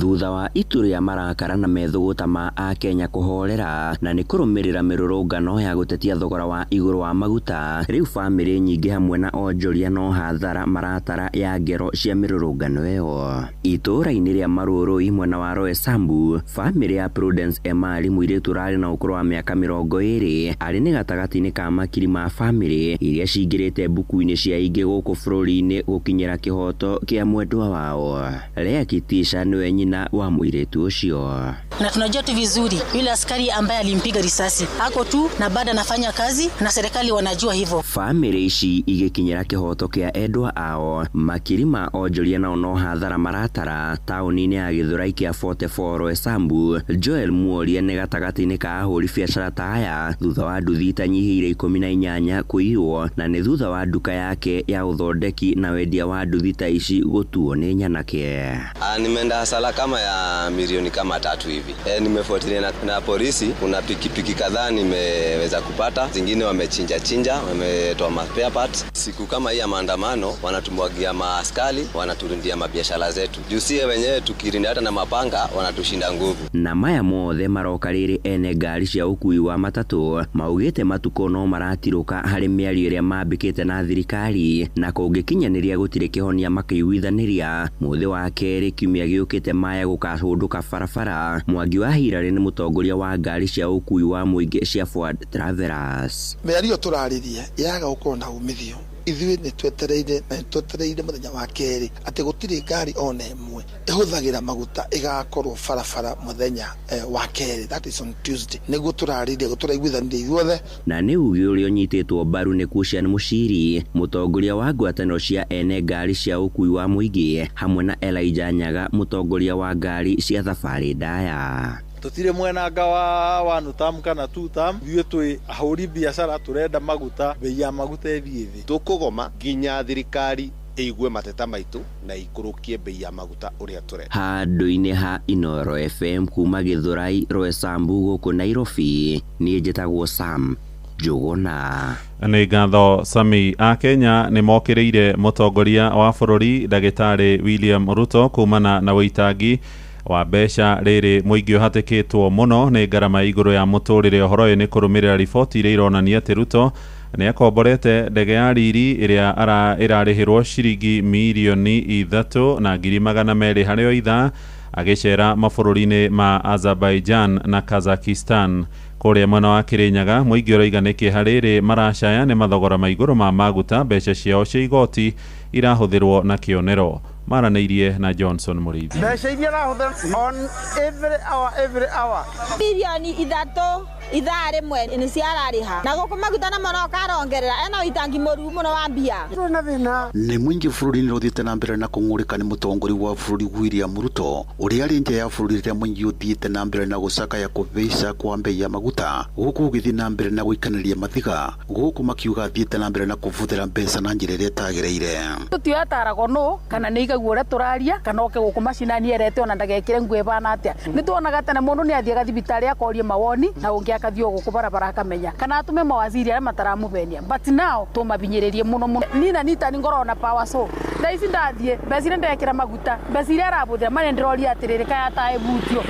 Thutha wa itu rĩa marakara na methũgũta ma akenya kũhorera na nĩ kũrũmĩrĩra mĩrũrũngano ya gũtetia thogora wa igũrũ wa maguta, rĩu bamĩrĩ nyingĩ hamwe na onjoria no hathara maratara ya ngero cia mĩrũrũngano ĩyo. Itũũra-inĩ rĩa Marũrũi mwena wa Roysambu, bamĩrĩ ya Prudence Emali, mũirĩtu ũrarĩ na ũkũrũ wa mĩaka 20, arĩ nĩ gatagatĩ-inĩ ka makiri ma bamĩrĩ iria cingĩrĩte mbuku-inĩ cia ingĩ gũkũ bũrũri-inĩ gũkinyĩra kĩhoto kĩa mwendwa wao. Lea Kitisha nĩwe nyina wa mũirĩtu ũcio. Na tunajua tu vizuri yule askari ambaye alimpiga risasi ako tu na bado anafanya kazi na serikali wanajua hivyo. Bamĩrĩ ici igĩkinyĩra kĩhoto kĩa endwa ao, makiri ma onjoria nao no hathara maratara taũni-inĩ ya Gĩthũrai kĩa 44 Roysambu. Joel Muoria nĩ gatagatĩ-inĩ ka ahũri biacara ta aya thutha wa nduthi itanyihĩire 18 kũiywo na nĩ thutha wa nduka yake ya ũthondeki na wendia wa nduthi ta ici gũtuo nĩ nyanake. Nimeenda hasara kama ya milioni kama 3 hivi. Nimefuatilia na polisi, kuna pikipiki kadhaa nimeweza kupata, zingine wamechinja chinja, wametoa spare parts. Siku kama hii ya maandamano wanatumwagia maaskari, wanaturindia mabiashara zetu. Juu sie wenyewe tukirinda hata na mapanga wanatushinda nguvu. Na maya mothe maroka rĩrĩ ene ngari cia ũkui wa matatũ maugĩte matukũ no maratirũka harĩ mĩario ĩrĩa mambĩkĩte na thirikari na kũngĩkinyanĩria gũtirĩ kĩhonia makĩiguithanĩria. Mũthĩ wa kerĩ kiumia gĩũkĩte maya gũkahũndũka barabara. Mwangi wa Hirarĩ nĩ mũtongoria wa ngari cia ũkui wa mũingĩ cia Forward Travelers. Mĩario tũrarĩria yaga gũkorwo na umithio, ithuĩ nĩ twetereire na twetereire mũthenya wa kerĩ atĩ gũtirĩ ngari ona ĩmwe ĩhũthagĩra maguta ĩgakorwo barabara mũthenya wa kerĩ, that is on Tuesday, nĩguo tũrarĩria tũraiguithanĩria ithuothe. Na nĩ uge ũrĩa ũnyitĩtwo mbaru nĩ Cushion Mũciri, mũtongoria wa ngwatanĩro cia ene ngari cia ũkui wa mũingĩ, hamwe na Elijah Nyaga, mũtongoria wa ngari cia thabarĩ ndaya. Tutire mwenanga wa 1 term kana 2 term, ithuĩ twĩ ahũri biacara turenda maguta, bei ya maguta ĩthiĩ thĩ. Tũkũgoma nginya thirikari ĩigue mateta maitũ na ikũrũkie bei ya maguta ũrĩa tũrenda. Handũ-inĩ ha Inooro FM kuma Gĩthũrai Roysambu gũkũ Nairobi, niĩ njĩtagwo Sam Njuguna. Nĩ ngatho Sami. A Kenya nĩ mokĩrĩire mũtongoria wa bũrũri ndagĩtarĩ William Ruto kumana na wĩitangi wa mbeca rĩrĩ mũingĩ ũhatĩkĩtwo mũno nĩ ngarama igũrũ ya mũtũrĩre. Ũhoro ũyũ nĩ kũrũmĩrĩra riboti iria ironania atĩ Ruto nĩ akomborete ndege ya riri ĩrĩa ĩrarĩhĩrwo ciringi mirioni 3,200,000 harĩ o ithaa agĩcera mabũrũri-inĩ ma Azerbaijan na Kazakhstan. Kũrĩa mwena wa Kĩrĩnyaga mũingĩ ũrauga nĩ kĩeha rĩrĩ maracaya nĩ mathogora ma igũrũ ma maguta, mbeca ciao cia igoti irahũthĩrwo na kĩonero. Maranĩirie na Johnson Mũrĩithi. Mbeca iria arahũthĩra on every hour, every hour. Bilioni 3 ithaa rĩmwe nĩ ciararĩha na gũkũ maguta namo no karongerera, ena ũitangi mũru mũno wa mbia. Twĩna thĩna. Nĩ mũingĩ bũrũri-inĩ ũthiĩte na mbere na kũng'ũrĩka nĩ mũtongoria wa bũrũri William Ruto ũrĩa arĩ nja ya bũrũri rĩrĩa mũingĩ ũthiĩte na mbere na gũcakaya kũhaica kwa mbei ya maguta gũkũ gũgĩthiĩ na mbere na gũikanĩria mathiga gũkũ makiuga athiĩte na mbere na kũbũthĩra mbeca na njĩra ĩrĩa ĩtagĩrĩire. Tũtiataragwo nũ kana nĩ igaguo ũrĩa tũraria kana oke gũkũ macinani erete ona ndagekĩre nguo ĩbana atĩa. Nĩ tuonaga tene mũndũ nĩ athiaga thibitarĩ akoria mawoni na ũngĩ akathiĩ o gũkũ barabara akamenya kana atume mawaziri arĩa mataramũbenia, but now tũmabinyĩrĩrie mũno mũno. Nina nitani ngoragwo na power so thaa ici ndathiĩ mbeca iria ndekĩra maguta, mbeca iria arabũthĩra marĩa ndĩroria atĩrĩrĩ kaya ataĩbutio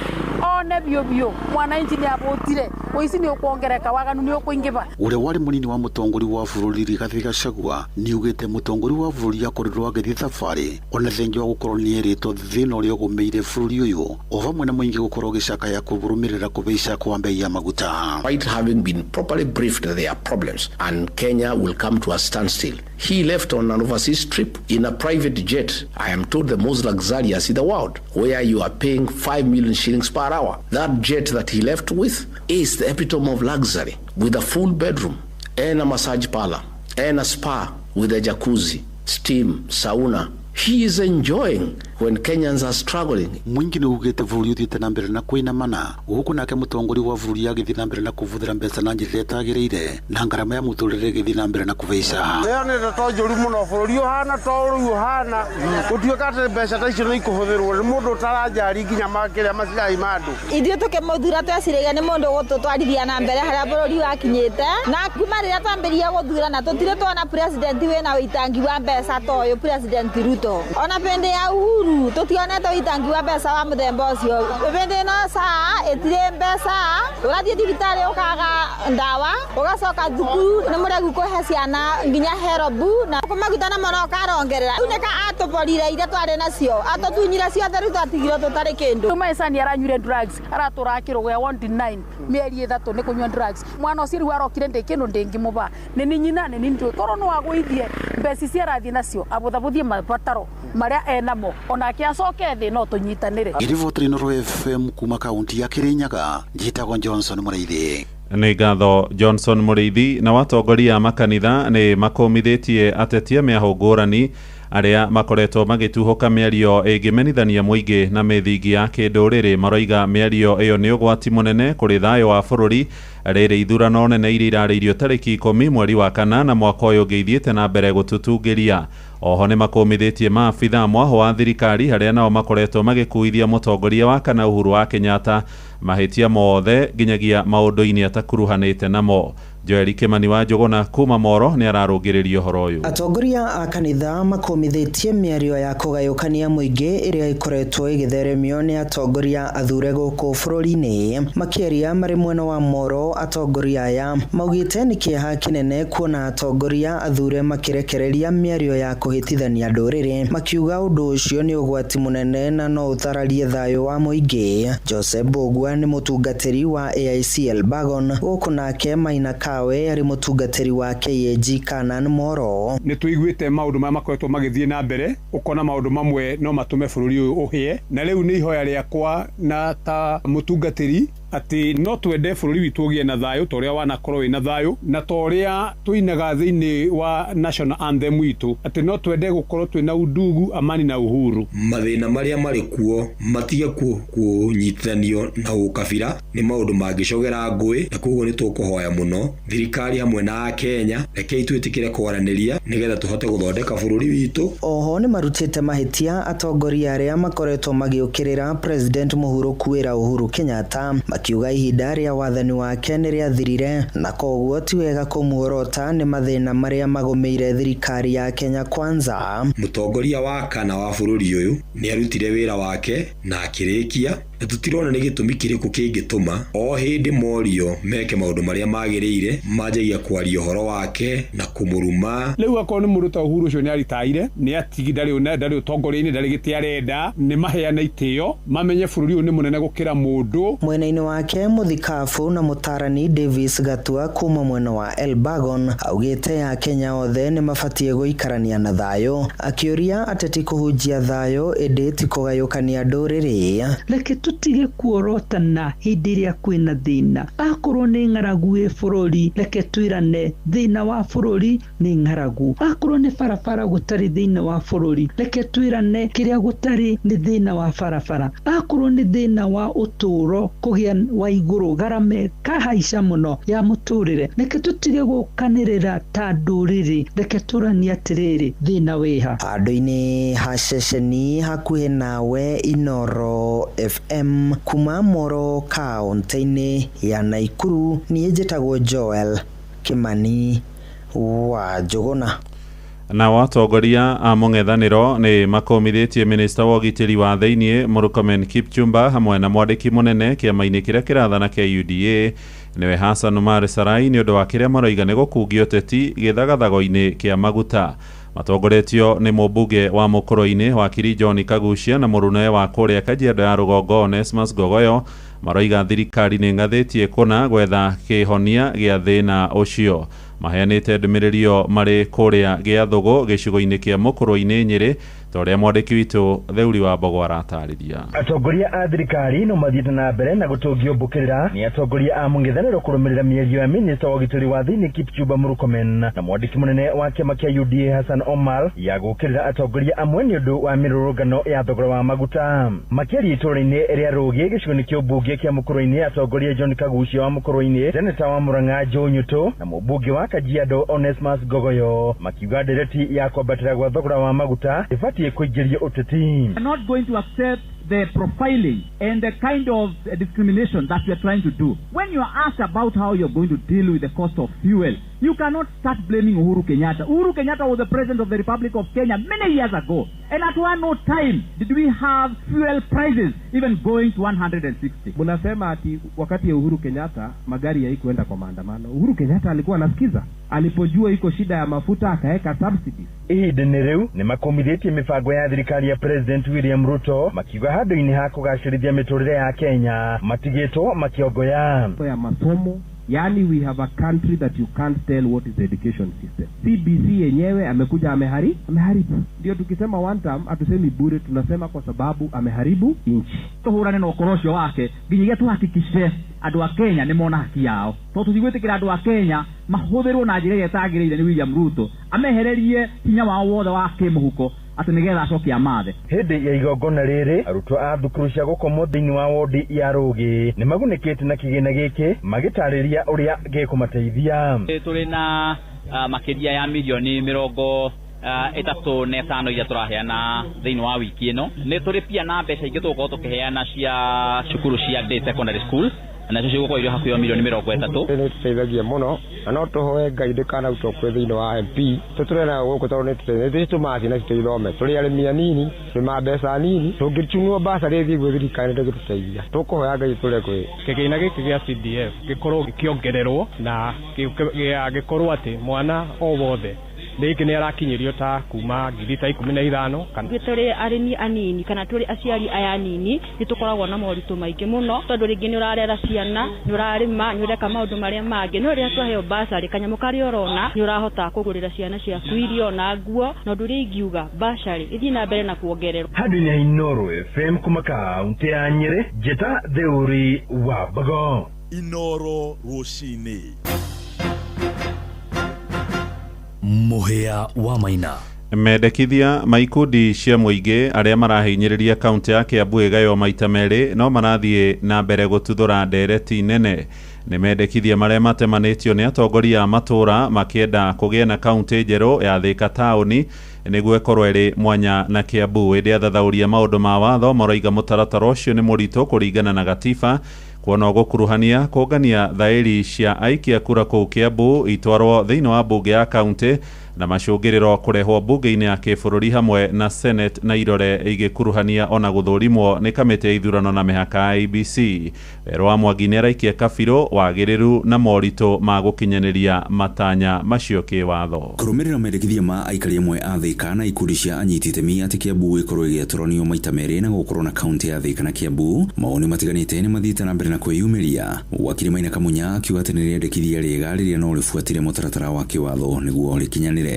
one biũ biũ mwananchi nĩ abũtire, ũici nĩ ũkuongereka, waganu nĩ ũkũingĩva. Ũrĩa warĩ mũnini wa mũtongoria wa bũrũri Rigathĩ Gachagua nĩugĩte mũtongoria wa bũrũri akorirwo agĩthiĩ thabarĩ ona thengia wa gũkorwo nĩerĩtwo thĩna ũrĩa ũgũmĩire bũrũri ũyũ o hamwe na mũingĩ gũkorwo gĩcakaya kũrũmĩrĩra kũhaica kwa mbei ya maguta. Despite having been properly briefed that there are problems and Kenya will come to a standstill, he left on an overseas trip in a private jet, I am told the most luxurious in the world, where you are paying 5 million shillings per hour. That jet that he left with is the epitome of luxury, with a full bedroom and a massage parlor and a spa with a jacuzzi, steam, sauna. He is enjoying. when Kenyans are struggling. Mũingĩ nĩ ugĩte bũrũri ũthiĩte na mbere na kũinamana gũkũ nake mũtongoria wa bũrũri agĩthiĩ na mbere na kũbũthĩra mbeca na njĩra ĩrĩa ĩtagĩrĩire na ngarama ya mũtũrĩre ĩgĩthiĩ na mbere na kũhaica. Ĩyo nĩ ndeto njũru mũno, bũrũri ũhana ta ũrĩu ũhana gũtuĩka atĩ mbeca ta icio nĩ ikũhũthĩrwo nĩ mũndũ ũtaranjari nginya makĩrĩa macirai ma andũ. Ithuĩ tũkĩmũthura tweciragia nĩ mũndũ ũgũtũtwarithia na mbere harĩa bũrũri wakinyĩte, na kuma rĩrĩa twambĩrĩria gũthurana tũtirĩ tuona president wĩna ũitangi wa mbeca ta ũyũ President Ruto. Ona bĩndĩ ya Uhuru tũtionete ũitangi wa mbeca wa mũthemba ũcio. Bĩndĩ ĩno saa ĩtirĩ mbeca, ũrathiĩ thibitarĩ ũkaga ndawa, ũgacoka thukuru nĩ mũregu kũhe ciana nginya herobu na maguta namo no karongerera. Rĩu nĩka atũborire iria twarĩ nacio, atũtunyire ciothe, rĩu twatigirwo tũtarĩ kĩndũ. Rĩu maica nĩ aranyuire drugs, aratũra akĩrũgĩa 1-9 mĩeri 3 nĩ kũnyua drugs. Mwana ũcio rĩu arokire ndĩ kĩndũ ndĩngĩmũba, nĩ ni nyina nĩ ni njũĩ korwo no agũithie mbeca ici arathiĩ nacio abũthabũthie mabataro marĩa enamo onake acoke thĩ no tũnyitanĩre. Ngĩribotera Inooro FM kuma kaunti ya Kirinyaga, njĩtagwo Johnson Mũrĩithi. Nĩ ngatho Johnson Mũrĩithi. Na watongoria a makanitha nĩ makũmithĩtie atetia mĩahũ ngũrani arĩa makoretwo magĩtuhũka mĩario ĩngĩmenithania mũingĩ na mĩthingi ya kĩndũrĩrĩ. Maroiga mĩario ĩyo nĩ ũgwati mũnene kũrĩ thayũ wa bũrũri rĩrĩ ithurano nene iria irarĩirio tarĩki 10 mweri wa 8 mwaka ũyũ ũngĩ ithiĩte na mbere gũtũtungĩria. Oho nĩ makũmithĩtie maabitha mwaho wa thirikari harĩa nao makoretwo magĩkuithia mũtongoria wa kana Uhuru wa Kenyatta mahĩtia mothe nginyagia maũndũ-inĩ atakuruhanĩte namo. Joel Kimani wa Njũgũna kuma Moro nĩ ararũngĩrĩria ũhoro ũyũ. Atongoria a kanitha makomithĩtie mĩario ya kũgayũkania mũingĩ ĩrĩa ĩkoretwo ĩgĩtheremio nĩ atongoria athure gũkũ bũrũri-inĩ. Makĩaria marĩ mwena wa Moro, atongoria aya maugĩte nĩ kĩeha kĩnene kuona atongoria athure makĩrekereria mĩario ya kũhĩtithania ndũrĩrĩ, makiuga ũndũ ũcio nĩ ũgwati mũnene na no ũthararie thayũ wa mũingĩ. Joseph Mbugua nĩ mũtungatĩri wa AIC Elbagon, gũkũ nake Maina Kawe arĩ mũtungatĩri wa KAG Kanan Moro. Nĩ tũiguĩte maũndũ marĩa makoretwo magĩthiĩ na mbere, ũkona maũndũ mamwe no matũme bũrũri ũyũ ũhĩe, na rĩu nĩ ihoya rĩakwa na ta mũtungatĩri atĩ no twende bũrũri witũ ũgĩe na thayũ ta ũrĩa wanakorwo wĩna thayũ, na ta ũrĩa tũinaga thĩinĩ wa national anthem witũ, atĩ no twende gũkorwo twĩna undugu, amani na uhuru. Mathĩna marĩa marĩ kuo matige kũnyitithanio na ũkabira, nĩ maũndũ mangĩcogera ngũĩ, na koguo nĩ tũkũhoya mũno thirikari hamwe na Akenya, rekei twĩtĩkĩre kwaranĩria nĩgetha tũhote gũthondeka bũrũri witũ. Oho nĩ marutĩte mahĩtia atongoria arĩa makoretwo magĩũkĩrĩra President mũhurũku wĩra Uhuru Kenyatta, makiuga ihinda rĩa wathani wake nĩ rĩathirire na koguo ti wega kũmuorota nĩ mathĩna marĩa magũmĩire thirikari ya Kenya Kwanza. Mũtongoria wa kana wa bũrũri ũyũ nĩ arutire wĩra wake na akĩrĩkia, na tũtirona nĩ gĩtũmi kĩrĩkũ kĩngĩtũma o hĩndĩ morio meke maũndũ marĩa magĩrĩire manjagia kwaria ũhoro wake na kũmũruma. Rĩu akorwo nĩ mũndũ ta Uhuru ũcio nĩ aritaire, nĩ atigi, ndarĩ ũtongoria-inĩ, ndarĩ gĩtĩ arenda, nĩ maheane itĩo, mamenye bũrũri ũyũ nĩ mũnene gũkĩra mũndũ. Mwena-inĩ wake mũthikabu na mũtarani Davis Gatua kuma mwena wa Elbagon augĩte Akenya othe nĩ mabatiĩ gũikarania na thayũ, akĩũria ateti kũhunjia thayũ ĩndĩ ti kũgayũkania ndũrĩrĩ. Reke tũtige kuorotana hĩndĩ ĩrĩa kwĩna thĩna, akorwo nĩ ng'aragu ĩ bũrũri reke twĩrane thĩna wa bũrũri nĩ ng'aragu, akorwo nĩ barabara gũtarĩ thĩna wa bũrũri reke twĩrane kĩrĩa gũtarĩ nĩ thĩna wa barabara, akorwo nĩ thĩna wa ũtũũro kũgĩa wa igũrũ garama kahaica mũno ya mũtũrĩre, reke tũtige gũkanĩrĩra ta ndũrĩrĩ, reke tũranie atĩrĩrĩ thĩna wĩha. Handũ-inĩ ha ceceni hakuhĩ nawe Inooro FM kuma Moro kaunti-inĩ ya Naikuru, niĩ njĩtagwo Joel Kimani wa Njũgũna. Na watongoria a mũng'ethanĩro nĩ makomithĩtie minista wa ũgitĩri wa thĩiniĩ Murkomen Kipchumba hamwe na mwandĩki mũnene kĩama-inĩ kĩrĩa kĩrathana kĩa UDA nĩwe Hassan Omar Sarai nĩ ũndũ wa kĩrĩa maroiga nĩ gũkungio ũteti gĩthagathago-inĩ kĩa maguta. Matongoretio nĩ mũmbunge wa Mũkũrũ-inĩ wakiri John Kagucia na mũrune wa kũrĩa Kajiado ya rũgongo Onesmus Gogoyo maroiga thirikari nĩ ng'athĩtie kũna gwetha kĩhonia gĩa thĩna ũcio. Maheanĩte ndũmĩrĩri ĩyo marĩ kũrĩa Gĩathũgũ gĩcigo-inĩ kĩa Mũkũrũ-inĩ Nyĩrĩ Ta ũrĩa mwandĩki witũ Theuri wa Mbogo aratarĩria. Atongoria a thirikari no mathiĩte na mbere na gũtũngio mbũkĩrĩra nĩ atongoria a mũng'ethanĩro kũrũmĩrĩra mĩario ya minista wa ũgitĩri wa thĩinĩ Kipchumba Murkomen na mwandĩki mũnene wa kĩama kĩa UDA Hassan Omar ya gũkĩrĩra atongoria amwe nĩ ũndũ wa mĩrũrũngano ya thogora wa maguta. Makĩaria itũũra-inĩ rĩa Rũgĩ gĩcigo-inĩ kĩa ũmbunge kĩa Mũkũrũ-inĩ, atongoria John Kagucia wa Mũkũrũ-inĩ, seneta wa Murang'a Joe Nyutu na mũmbunge wa Kajiado Onesmus Ngogoyo makiuga ndereti ya kwambatĩra gwa thogora wa maguta ĩbatiĩ kũingĩrio ũteti. We are not going to accept the profiling and the kind of discrimination that we are trying to do. When you are asked about how you're going to deal with the cost of fuel, you cannot start blaming Uhuru Kenyatta. Uhuru Kenyatta was the president of the Republic of Kenya many years ago. And at one no time did we have fuel prices even going to 160. Mnasema ati wakati ya Uhuru Kenyatta magari haikuenda kwa maandamano. Uhuru Kenyatta alikuwa anasikiza. Alipojua iko shida ya mafuta akaweka subsidies. Ihinda-inĩ rĩu nĩ makomithĩtie mĩbango ya thirikari ya President William Ruto makiuga handũ-inĩ ha kũgacĩrithia mĩtũrĩre ya Kenya matigĩtwo makĩongoya. Ya masomo, yani we have a country that you can't tell what is the education system. CBC yenyewe amekuja ameharibu. Ndio tukisema one term hatusemi bure, tunasema kwa sababu ameharibu nchi. Tuhurane na ũkora ũcio wake nginyagia tuhakikishe andũ a Kenya nĩ mona haki yao, tondũ tũtigwĩtĩkĩra andũ a Kenya mahũthĩrwo na njĩra ĩrĩa ĩtagĩrĩire nĩ William Ruto amehererie hinya wao wothe wa kĩmũhuko atĩ nĩgetha acoke amathe. Hĩndĩ ya igongona rĩrĩ arutwo a thukuru cia gũkomwo thĩinĩ wa wodi ya Rũgĩ nĩ magunĩkĩte na kĩgĩna gĩkĩ magĩtarĩria ũrĩa gĩkũmateithia. Tũrĩ na makĩria ya mirioni 35 iria tũraheana thĩinĩ wa wiki ĩno. Nĩ tũrĩ pia na mbeca ingĩ tũgũkorwo tũkĩheana cia cukuru cia day secondary school, nacio cigũkorwo irĩ hakuhĩ mirioni 30. Nĩ tũteithagia mũno na no tũhoe Ngai ndĩkanarutwo kwĩ thĩinĩ wa MP tũtũre nayo gũkũ tondũ nĩ tũtũmaga ciana citũ ithome. Tũrĩ arĩmi anini, twĩ ma mbeca nini, tũngĩtunwo basarĩ ĩthiĩ gwĩ thirikari ndĩngĩtũteithia. Tũkũhoya Ngai tũre kwĩ kĩgĩna gĩkĩ gĩa CDF gĩkorwo gĩkĩongererwo na gĩkorwo atĩ mwana o wothe rĩngĩ nĩ arakinyĩrio ta kuma 15,000 kana. Ithuĩ tũrĩ arĩmi anini kana tũrĩ aciari aya anini nĩ tũkoragwo na moritũ maingĩ mũno tondũ rĩngĩ nĩ ũrarera ciana, nĩ ũrarĩma, nĩ ũreka maũndũ marĩa mangĩ, no rĩrĩa twaheo basarĩ kanyamũ karĩa ũrona nĩ ũrahota kũgũrĩra ciana ciaku irio na nguo, na ũndũ ũrĩa ingiuga basarĩ ĩthiĩ na mbere na kuongererwo. Handũ-inĩ ha Inooro FM kuma kaũntĩ ya Nyĩrĩ, Njĩta Theuri wa Mbogo. Inooro rũcinĩ. Mũhĩa wa Maina. Mendekithia ma ikundi cia mũingĩ arĩa marahinyĩrĩria kaũntĩ ya Kiambu ĩgaywo maita merĩ no marathiĩ na mbere gũtuthũra ndereti nene. Nĩ mendekithia marĩa matemanĩtio nĩ atongoria a matũũra makĩenda kũgĩe na kaũntĩ njerũ ya Thika taũni nĩguo ĩkorwo ĩrĩ mwanya na Kiambu. Ĩndĩ athathaũria maũndũ ma watho maroiga mũtaratara ũcio nĩ mũritũ kũringana na gatiba, kuona ũgũkuruhania kũngania thaĩri cia aikia kura kũu Kiambu itwarwo thĩinĩ wa mbunge ya kaũntĩ na macũngĩrĩro kũrehwo mbunge-inĩ ya kĩbũrũri hamwe na Senate na irore igĩkuruhania ona gũthũrimwo nĩ kamĩtĩ ya ithurano na mĩhaka ya IEBC. Werũ wa Mwangi nĩaraikia kabirũ wagĩrĩru na moritũ ma gũkinyanĩria matanya macio kĩwatho. Kũrũmĩrĩra mendekithia ma aikari amwe a Thika na ikundi cia anyiti itemi atĩ Kiambu ĩkorwo ĩgĩatũranio maita merĩ na gũkorwo na kaũntĩ ya Thika na Kiambu, mawoni matiganĩte nĩ mathiĩte na mbere na kwĩyumĩria. Wakiri Maina Kamunya akiuga atĩ nĩ rĩendekithia rĩega rĩrĩa no rĩbuatĩre mũtaratara wa kĩwatho nĩguo rĩkinyanĩre.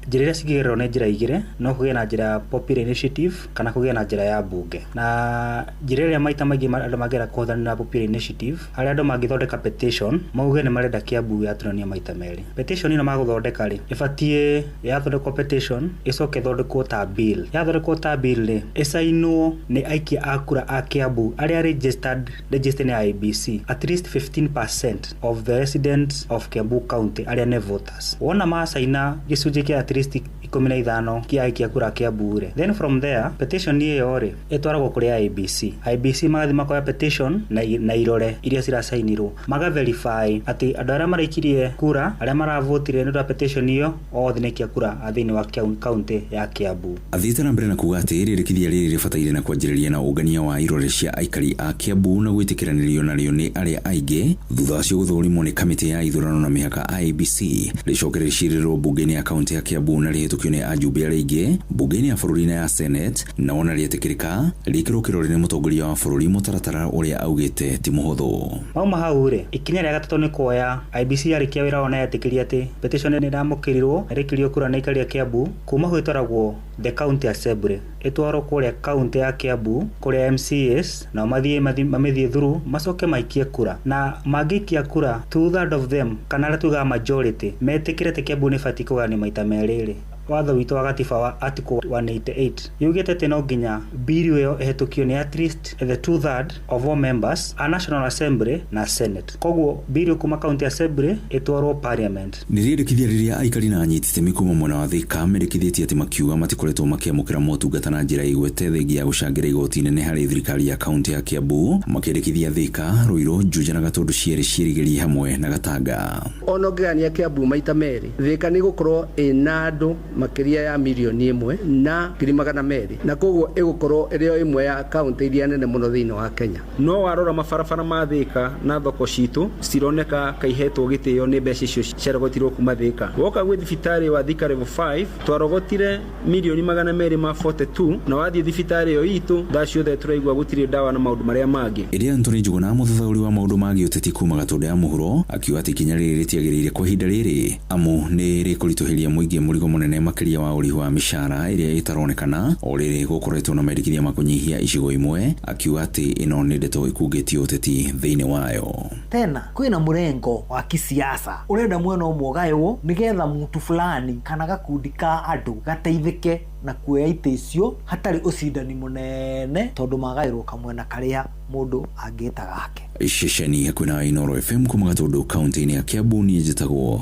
Njĩra iria cingĩgererwo nĩ njĩra igĩrĩ, no kũgĩe na njĩra ya popular initiative kana kũgĩe na njĩra ya mbunge. Na njĩra ĩrĩa maita maingĩ andũ mangĩenda kũhũthĩra na popular initiative, harĩa andũ mangĩthondeka petition mauge nĩ marenda Kiambu yatũranio maita merĩ. Petition ĩno magũthondeka rĩ, ĩbatiĩ yathondekwo petition ĩcoke ĩthondekwo ta bill. Yathondekwo ta bill rĩ, ĩcainwo nĩ aikia a kura a Kiambu arĩa registered nĩ IEBC, at least 15% of the residents of Kiambu County arĩa nĩ voters. Wona macaina gĩcunjĩ kĩa at least 15 kĩa aikia kura Kiambu rĩ, then from there petition ĩyo rĩ ĩtwaragwo kũrĩ IEBC. IEBC magathiĩ makoya petition na irore iria ciracainirwo, maga verify atĩ andũ arĩa maraikirie kura, arĩa maravotire nĩ ũndũ wa petition ĩyo, othe nĩ aikia kura a thĩinĩ wa kaunti ya Kiambu. Athiĩte na mbere na kuga atĩ rĩrĩkithia rĩrĩ rĩbataire na kwanjĩrĩria na ũngania wa irore cia aikari a Kiambu na gwĩtĩkĩranĩrio narĩo nĩ arĩa aingĩ, thutha ũcio gũthũrimwo nĩ kamĩtĩ ya ithurano na mĩhaka IEBC, rĩcoke rĩcirĩrwo mbunge-inĩ ya kaunti ya Kiambu na rĩhĩtũkio nĩ ajumbe arĩa aingĩ mbunge-inĩ ya bũrũri na ya Senate, na wona rĩetĩkĩrĩka rĩkĩrwo kĩrore nĩ mũtongoria wa bũrũri mũtaratara ũrĩa augĩte ti mũhũthũ. Mauma hau rĩ, ikinya rĩa gatatũ nĩ kuoya IEBC yarĩkia wĩra wao na yetĩkĩria atĩ petition nĩ ĩramũkĩrirwo, ĩrĩkĩrio kura nĩ aikari a Kiambu, kuma hau ĩtwaragwo the county assembly ĩtwarwo kũrĩa county ya Kiambu kũrĩa MCAs nao mathiĩ mamĩthiĩ through macoke maikie kura na mangĩikia kura 2/3 of them kana arĩa tugaga majority metĩkĩre atĩ Kiambu nĩ ĩbatiĩ kũgayanio maita merĩ rĩ, watho witũ wa gatiba wa article 188 yugĩte atĩ no nginya bill ĩyo ĩhetũkio nĩ at least the 2/3 of all members a National Assembly na Senate. Koguo bill kuma county assembly ĩtwarwo parliament. Nĩ rĩendekithia rĩrĩa aikari na anyiti itemi kuma mwena wa Thika mendekithĩtie atĩ makiuga matikoretwo makĩamũkĩra motungata na njĩra igwete thengia ya gũcangĩra igoti nene harĩ thirikari ya kaunti ya Kiambu, makĩendekithia Thika, Ruiru, Juja na Gatundu cierĩ ciĩrigĩrie hamwe na Gatanga. Ona ũngĩgania Kiambu maita merĩ, Thika nĩ gũkorwo ĩna andũ makĩria ya milioni 1,200,000 na koguo ĩgũkorwo ĩrĩ o ĩmwe ya kaunti iria nene mũno thĩinĩ wa Kenya. No warora mabarabara ma Thika na thoko citũ cironeka kaihetwo gĩtĩo nĩ mbeca icio ciarogotirwo kuma Thika. Woka gwĩ thibitarĩ wa Thika level 5 twarogotire milioni 242 na wathiĩ thibitarĩ ĩyo itũ thaa ciothe tũraigua gũtirĩ ndawa na maũndũ marĩa mangĩ. Ĩrĩa Anthony Njuguna mũthathaũri wa maũndũ ma gĩũteti kuma Gatũndũ ya mũhuro akiuga atĩ ikinya rĩrĩ rĩtiagĩrĩire kwa ihinda rĩrĩ amu nĩ rĩkũritũhĩria mũingĩ mũrigo mũnene makĩria wa ũrĩhi wa mĩcara ĩrĩa ĩtaronekana o rĩrĩ gũkoretwo na mendekithia ma kũnyihia icigo imwe, akiuga atĩ ĩno nĩ ndeto ĩkungĩtie ũteti thĩinĩ wayo. Tena kwĩna mũrengo wa kisiasa ũrenda mwena ũmwe ũgaywo nĩgetha mtu fulani kana gakundi ka andũ gateithĩke na kuoya itĩ icio hatarĩ ũcindani mũnene tondũ magaĩrwo kamwena karĩa mũndũ angĩta gake. Ceceni hakuhĩ na Inooro FM kuma Gatũndũ kaunti-inĩ ya Kiambu, niĩ njĩtagwo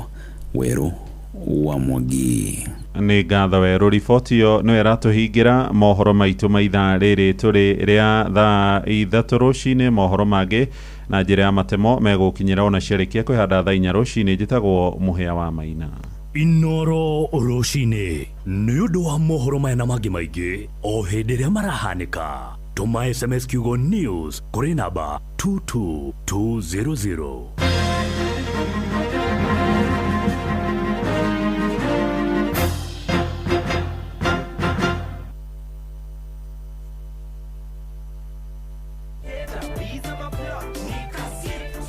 Werũ wa Mwangi. Nĩ ngatho Werũ. Riboti ĩyo nĩyo ĩratũhingĩra mohoro maitũ ma ithaa rĩrĩ tũrĩ rĩa thaa 3 rũcinĩ. Mohoro mangĩ na njĩra ya matemo megũkinyĩra ona ciarĩkia kwĩhanda thaa 4 rũcinĩ. Njĩtagwo Mũhĩa wa Maina. Inooro rũcinĩ nĩ ũndũ wa mohoro maya na mangĩ maingĩ o hĩndĩ ĩrĩa marahanĩka. Tũma SMS kiugo news kũrĩ namba 22200.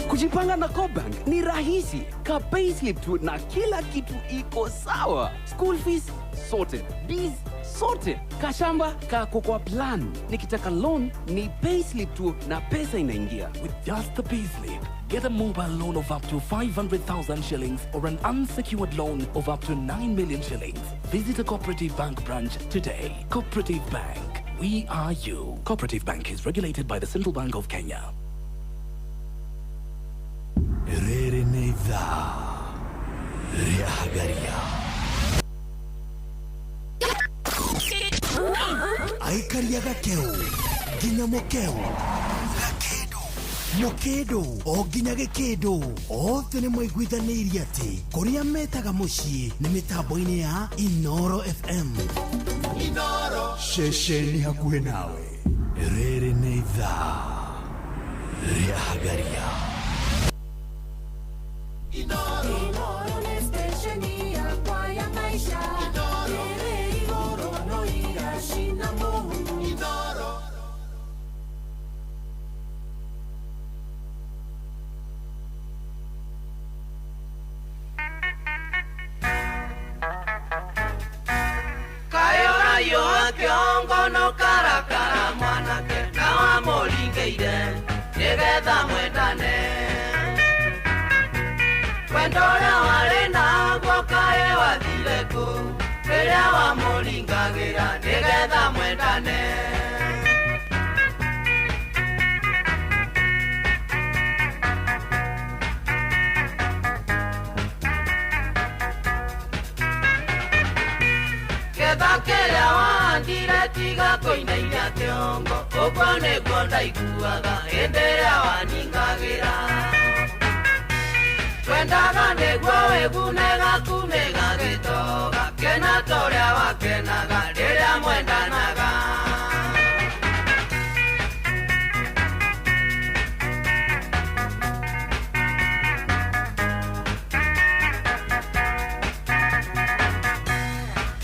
Kujipanga na CoBank ni rahisi. Ka payslip tu na kila kitu iko sawa. School fees sorted, bills sorted, kashamba kako kwa plan. Nikitaka loan ni payslip tu na pesa inaingia. With just the payslip, get a mobile loan of up to 500,000 shillings or an unsecured loan of up to 9 million shillings. Visit a Cooperative Bank branch today. Cooperative Bank, we are you. Cooperative Bank is regulated by the Central Bank of Kenya. Rĩrĩ nĩ ithaa rĩa Hagaria. Aikaria gakeu nginya mũkeu, gakĩndũ mũkĩndũ o nginya gĩkĩndũ, othe nĩ maiguithanĩirie atĩ kũrĩa metaga mũciĩ nĩ mĩtambo-inĩ ya Inooro FM. Inooro, ceceni hakuhĩ nawe. Rĩrĩ nĩ ithaa rĩa Hagaria. Inooro nĩ stesheni yakwa ya maisha. Ĩrĩ igũrũ no iracina mũhu. Inooro. Kayorayo kĩongo no karakara mwanake na wamũringĩire nĩgetha mwendane. Wendo ũrĩa warĩ naguo kaĩ wathire kũ rĩrĩa wamũringagĩra nĩgetha mwendane. Ketha kĩrĩa wahandire tiga kũinainia kĩongo, ũguo nĩguo ndaiguaga hĩndĩ ĩrĩa waningagĩra. Twendaga nĩguo wĩgune gaku nĩgagĩtoga, kena ta ũrĩa wakenaga rĩrĩa mwendanaga.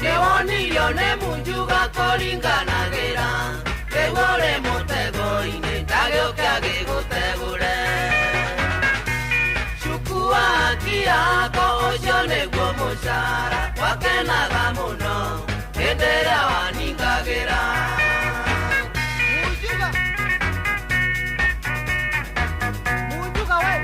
Nĩwonirio nĩ munjuga kũringanagĩra, rĩu ũrĩ mũtego-inĩ ndagĩũke agĩgũtegũre. Chukua haki yako ũcio nĩguo mũcara wakenaga mũno hĩndĩ ĩrĩa waningagĩra. Munjuga we.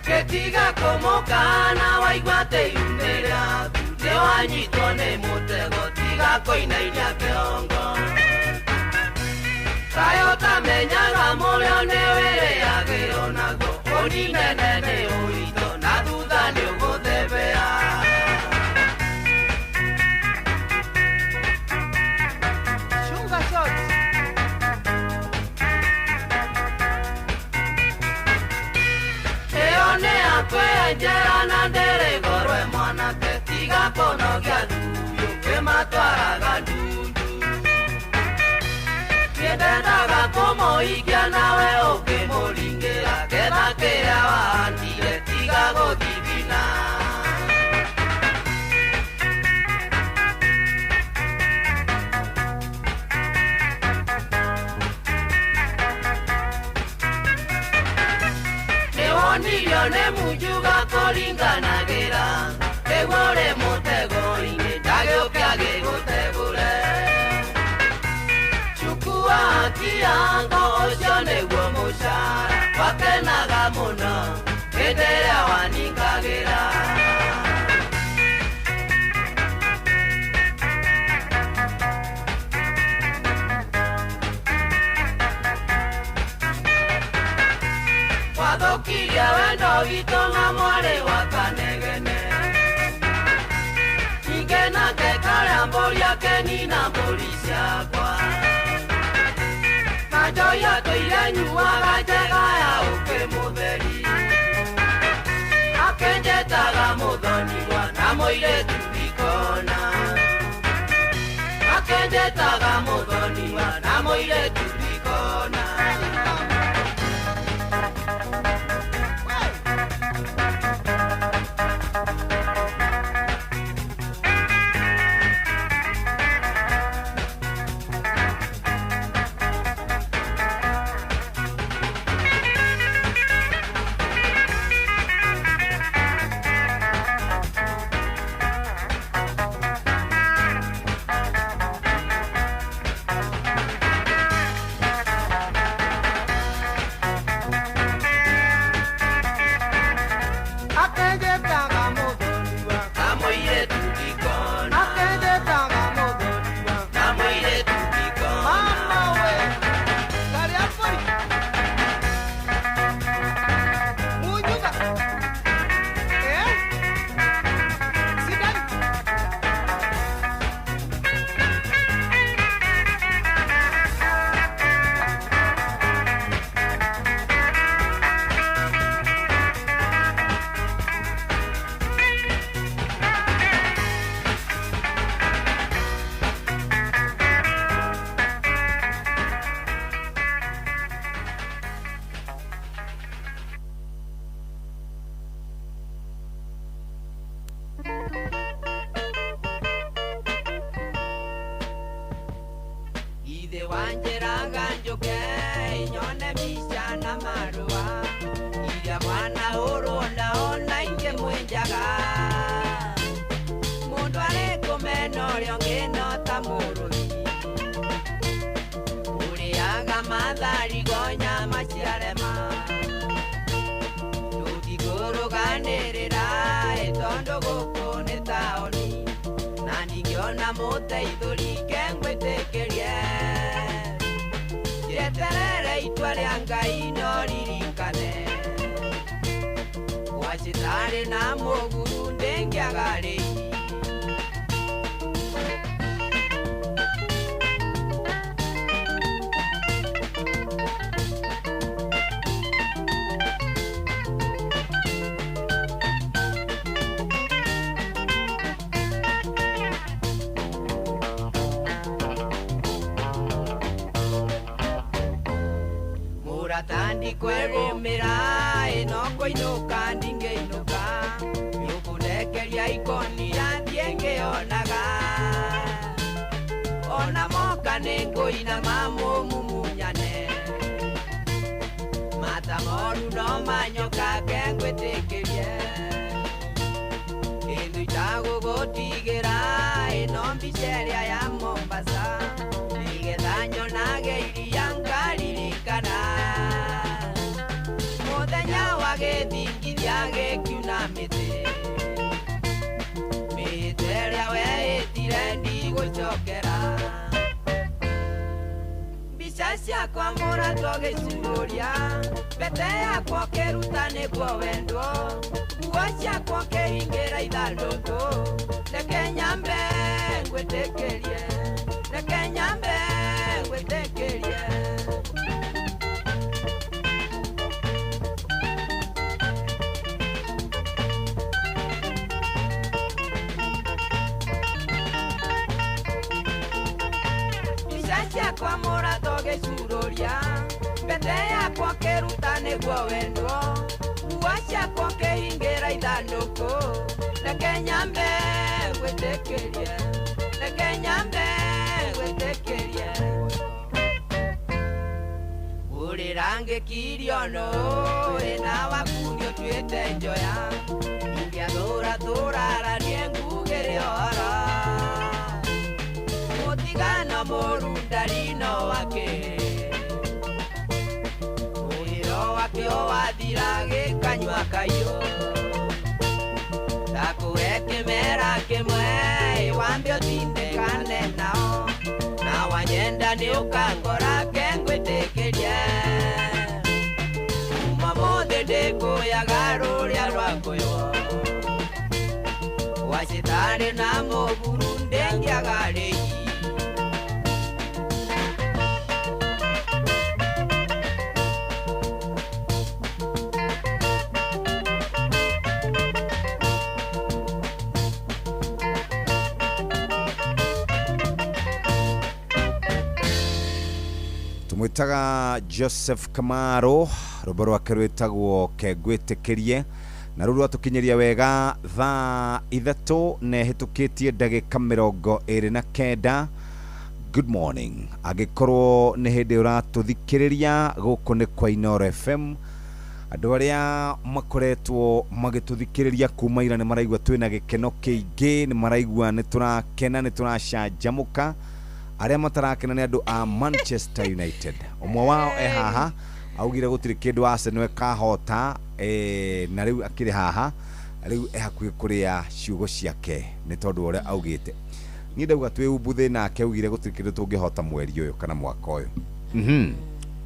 Gĩtiga kũmũkana waigua atĩ iune rĩaku nĩwanyitwo nĩ mũtego tiga kũinainia kĩongo. Kaĩ ũtamenyaga mũrĩo nĩwĩrĩagĩrwo naguo ũninene nĩ ũritũ na thutha nĩũgũthebea. Sugar shots. Ĩyo nĩ yakwenjera na ndĩrĩ goro mwanake tiga kũnogia thuyũ kĩmatwaraga ndundu. Nĩndendaga kũmũikia nawe ũkĩmũringĩra ketha kĩrĩa wahandire tiga gũthithina. Nĩwonirio nĩ Munjuga kũringanagĩra nĩguo ũrĩ mũtego-inĩ ndagĩũke agĩgũtegũre. Chukua haki yango ũcio nĩguo mũcara wakenaga mũno hĩndĩ ĩrĩa waningagĩra. Wathũkirie wendo witũ na mwarĩ wa Kanegene. Ningĩ nake karĩa mbũri akenina mbũri ciakwa. Na njohi atũire nyuaga njega ya ũkĩ mũtheri. Akĩnjĩtaga mũthoniwa na mũirĩtu ndikona. Akĩnjĩtaga mũthoniwa na mũirĩtu ndikona. Akĩnjĩtaga mũthoniwa Na mũirĩtu ndikona. Akĩnjĩtaga mũthoniwa Na mũirĩtu ndikona. Mama we. Karĩa mbũri. Munjuga. Eh? Sidari. Ithe wanjĩraga njũke nyone mbica na marũa iria mwanahũrwo nao na ingĩ mwĩnjaga. Mũndũ arĩ kũmena ũrĩa ũngĩ no ta mũrũthi ũrĩaga matharigo nyama ciarema. Tũtikũrũganĩrĩra ĩ tondũ gũkũ nĩ taũni na ndingĩona mũteithũri ke ngwĩtĩkĩrie. Njeterere itua rĩa Ngai no ririkane gwacitarĩ na mũguru ndĩngĩaga rĩi. Mũratandi kwegũmĩra ĩno kũinũka ndingĩinũka yũkũndekeria ikoni yathiĩ ngĩonaga. Ona moka nĩngũina mamũmumunyane mata moru no manyoka ke ngwĩtĩkĩrie. Ndingĩgũtigĩra ĩno mbica ĩrĩa ya Mombasa nĩgetha nyonage iria ngaririkana mũthenya wa gĩthingithia gĩkiuna mĩtĩ mĩtĩ ĩrĩa weĩtire ndigũcokera mbica ciakwa mũratwo gĩcuria mbete yakwa ũkĩruta nĩguo wendwo nguo ciakwa ũkĩhingĩra ithandũkũ reke nyambe ngwĩtĩkĩrie reke nyambe ngwĩtĩkĩrie. Mbica ciakwa mũratwo gĩcuria mbete yakwa ũkĩruta nĩguo wendwo nguo ciakwa ũkĩhingĩra ithandũkũ reke nyambe ngwĩtĩkĩrie reke nyambe ngwĩtĩkĩrie ũrĩra ngĩkirio nũĩ na waku nĩũtuĩte njoya ingĩathũra tũraranie ngugĩre ũhoro mũtigano mũru ndarino wake mũhĩro wake wathira gĩkanyua kaiyũ ndakũhe kĩmera kĩmwe wambe ũtindĩkane nao na wanyenda nĩ ũkangora ke ngwĩtĩkĩrie kuma mũthĩ ndĩkũyaga rũrĩa rwakũywo wa citani na mũburu ndĩngĩaga rĩi. Tumwitaga Joseph Kamaro rwimbo rwake rwitagwo Kengwĩtĩkĩrie na rũu rwatũkinyĩria wega thaa 3 na ĩhĩtũkĩtie ndagĩka 29. Good morning. Angĩkorwo nĩ hĩndĩ ũratũthikĩrĩria gũkũ nĩ kwa Inooro FM. Andũ arĩa makoretwo magĩtũthikĩrĩria kuma ira nĩ maraigua twĩna gĩkeno kĩingĩ, nĩ maraigua nĩ tũrakena, nĩ tũracanjamũka. Arĩa matarakena nĩ andũ a Manchester United. Ũmwe wao e haha augire gũtirĩ kĩndũ Arsenal ĩkahota, na rĩu akĩrĩ haha rĩu e hakuhĩ kũrĩa ciugo ciake nĩ tondũ wa ũrĩa augĩte. Niĩ ndauga twĩumbuthĩ nake augire gũtirĩ kĩndũ tũngĩhota mweri ũyũ kana mwaka ũyũ.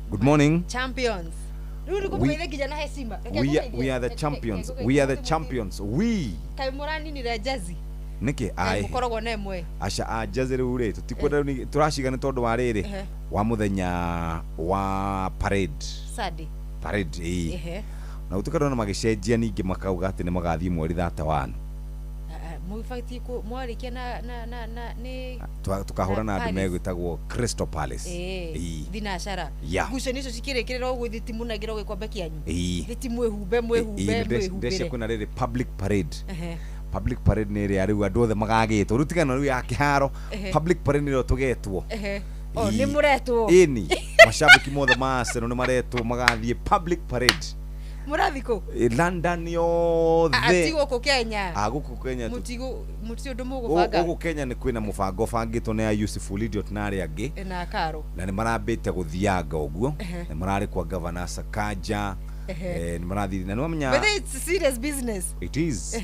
Good morning. Champions. We are the champions. We are the champions. We. Kaĩ mũraninire jezi? Nĩkĩ? Aĩ. Mũkoragwo na ĩmwe. Aca a jezi rĩu rĩ tũtikwenda rĩu tũraciga nĩ tondũ wa rĩrĩ wa mũthenya wa parade. Sunday. Parade ĩĩ. Na gũtuĩka ndona magĩcenjia ningĩ makauga atĩ nĩ magathiĩ mweri 31. Mũbatiĩ mwarĩkia na na na na nĩ tukahũra na andũ megwĩtagwo Crystal Palace. Ĩĩ. Thinacara. Ngucanio icio cikĩrĩkĩrĩra ũguo ithuĩ ti mũnengera gĩkombe kĩanyu. Ithuĩ ti mwĩhumbe mwĩhumbe mwĩhumbĩre. Ndecia kwĩna rĩrĩ public parade. Public parade nĩ ĩrĩa rĩu andũ othe magagĩtwo rĩu tigana rĩu ya kĩharo. Public parade nĩrĩo tũgetwo. O nĩ mũretwo. Ĩni macambĩki mothe ma Arsenal nĩ maretwo magathiĩ public parade. Mũrathiĩ kũ? London yothe. Ati gũkũ Kenya. A gũkũ Kenya. Mũtirĩ ũndũ mũgũbanga. Gũkũ Kenya nĩ kwĩna mũbango ũbangĩtwo nĩ a Yusuf Idiot na arĩa angĩ. Na Karo. Na nĩ marambĩte gũthianga ũguo. Nĩ mararĩ kwa Governor Sakaja. Nĩ marathire na nĩ wamenya. But it's serious business. It is.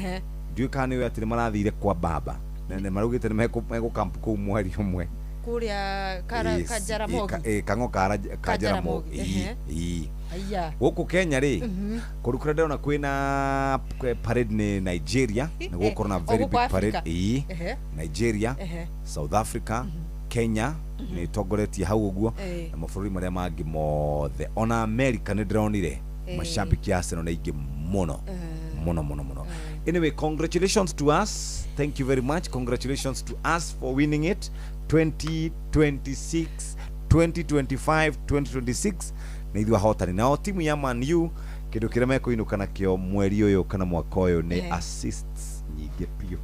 Ndiũĩ kana nĩ ũĩ atĩ nĩ marathire kwa baba. Na nĩ maraugĩte nĩ megũkamp kũu mweri ũmwe. Kũrĩa Kajaramogi. Kang'o Kajaramogi. Ĩĩ. Gũkũ Kenya rĩ kũndũ kũrĩa ndĩrona kwĩna parade nĩ Nigeria, nĩ gũgũkorwo na very big parade. Ĩĩ. Nigeria, South Africa, Kenya nĩ ĩtongoretie hau ũguo na mabũrũri marĩa mangĩ mothe. Ona America nĩ ndĩronire mashabiki a Arsenal nĩ aingĩ mũno mũno mũno mũno. Anyway, congratulations to us. Thank you very much. Congratulations to us for winning it 2026, 2025, 2026. Na ithuĩ ahotani. Nao timu ya Man U kĩndũ kĩrĩa mekũinũka nakĩo mweri ũyũ kana mwaka ũyũ nĩ assists nyingĩ biũ.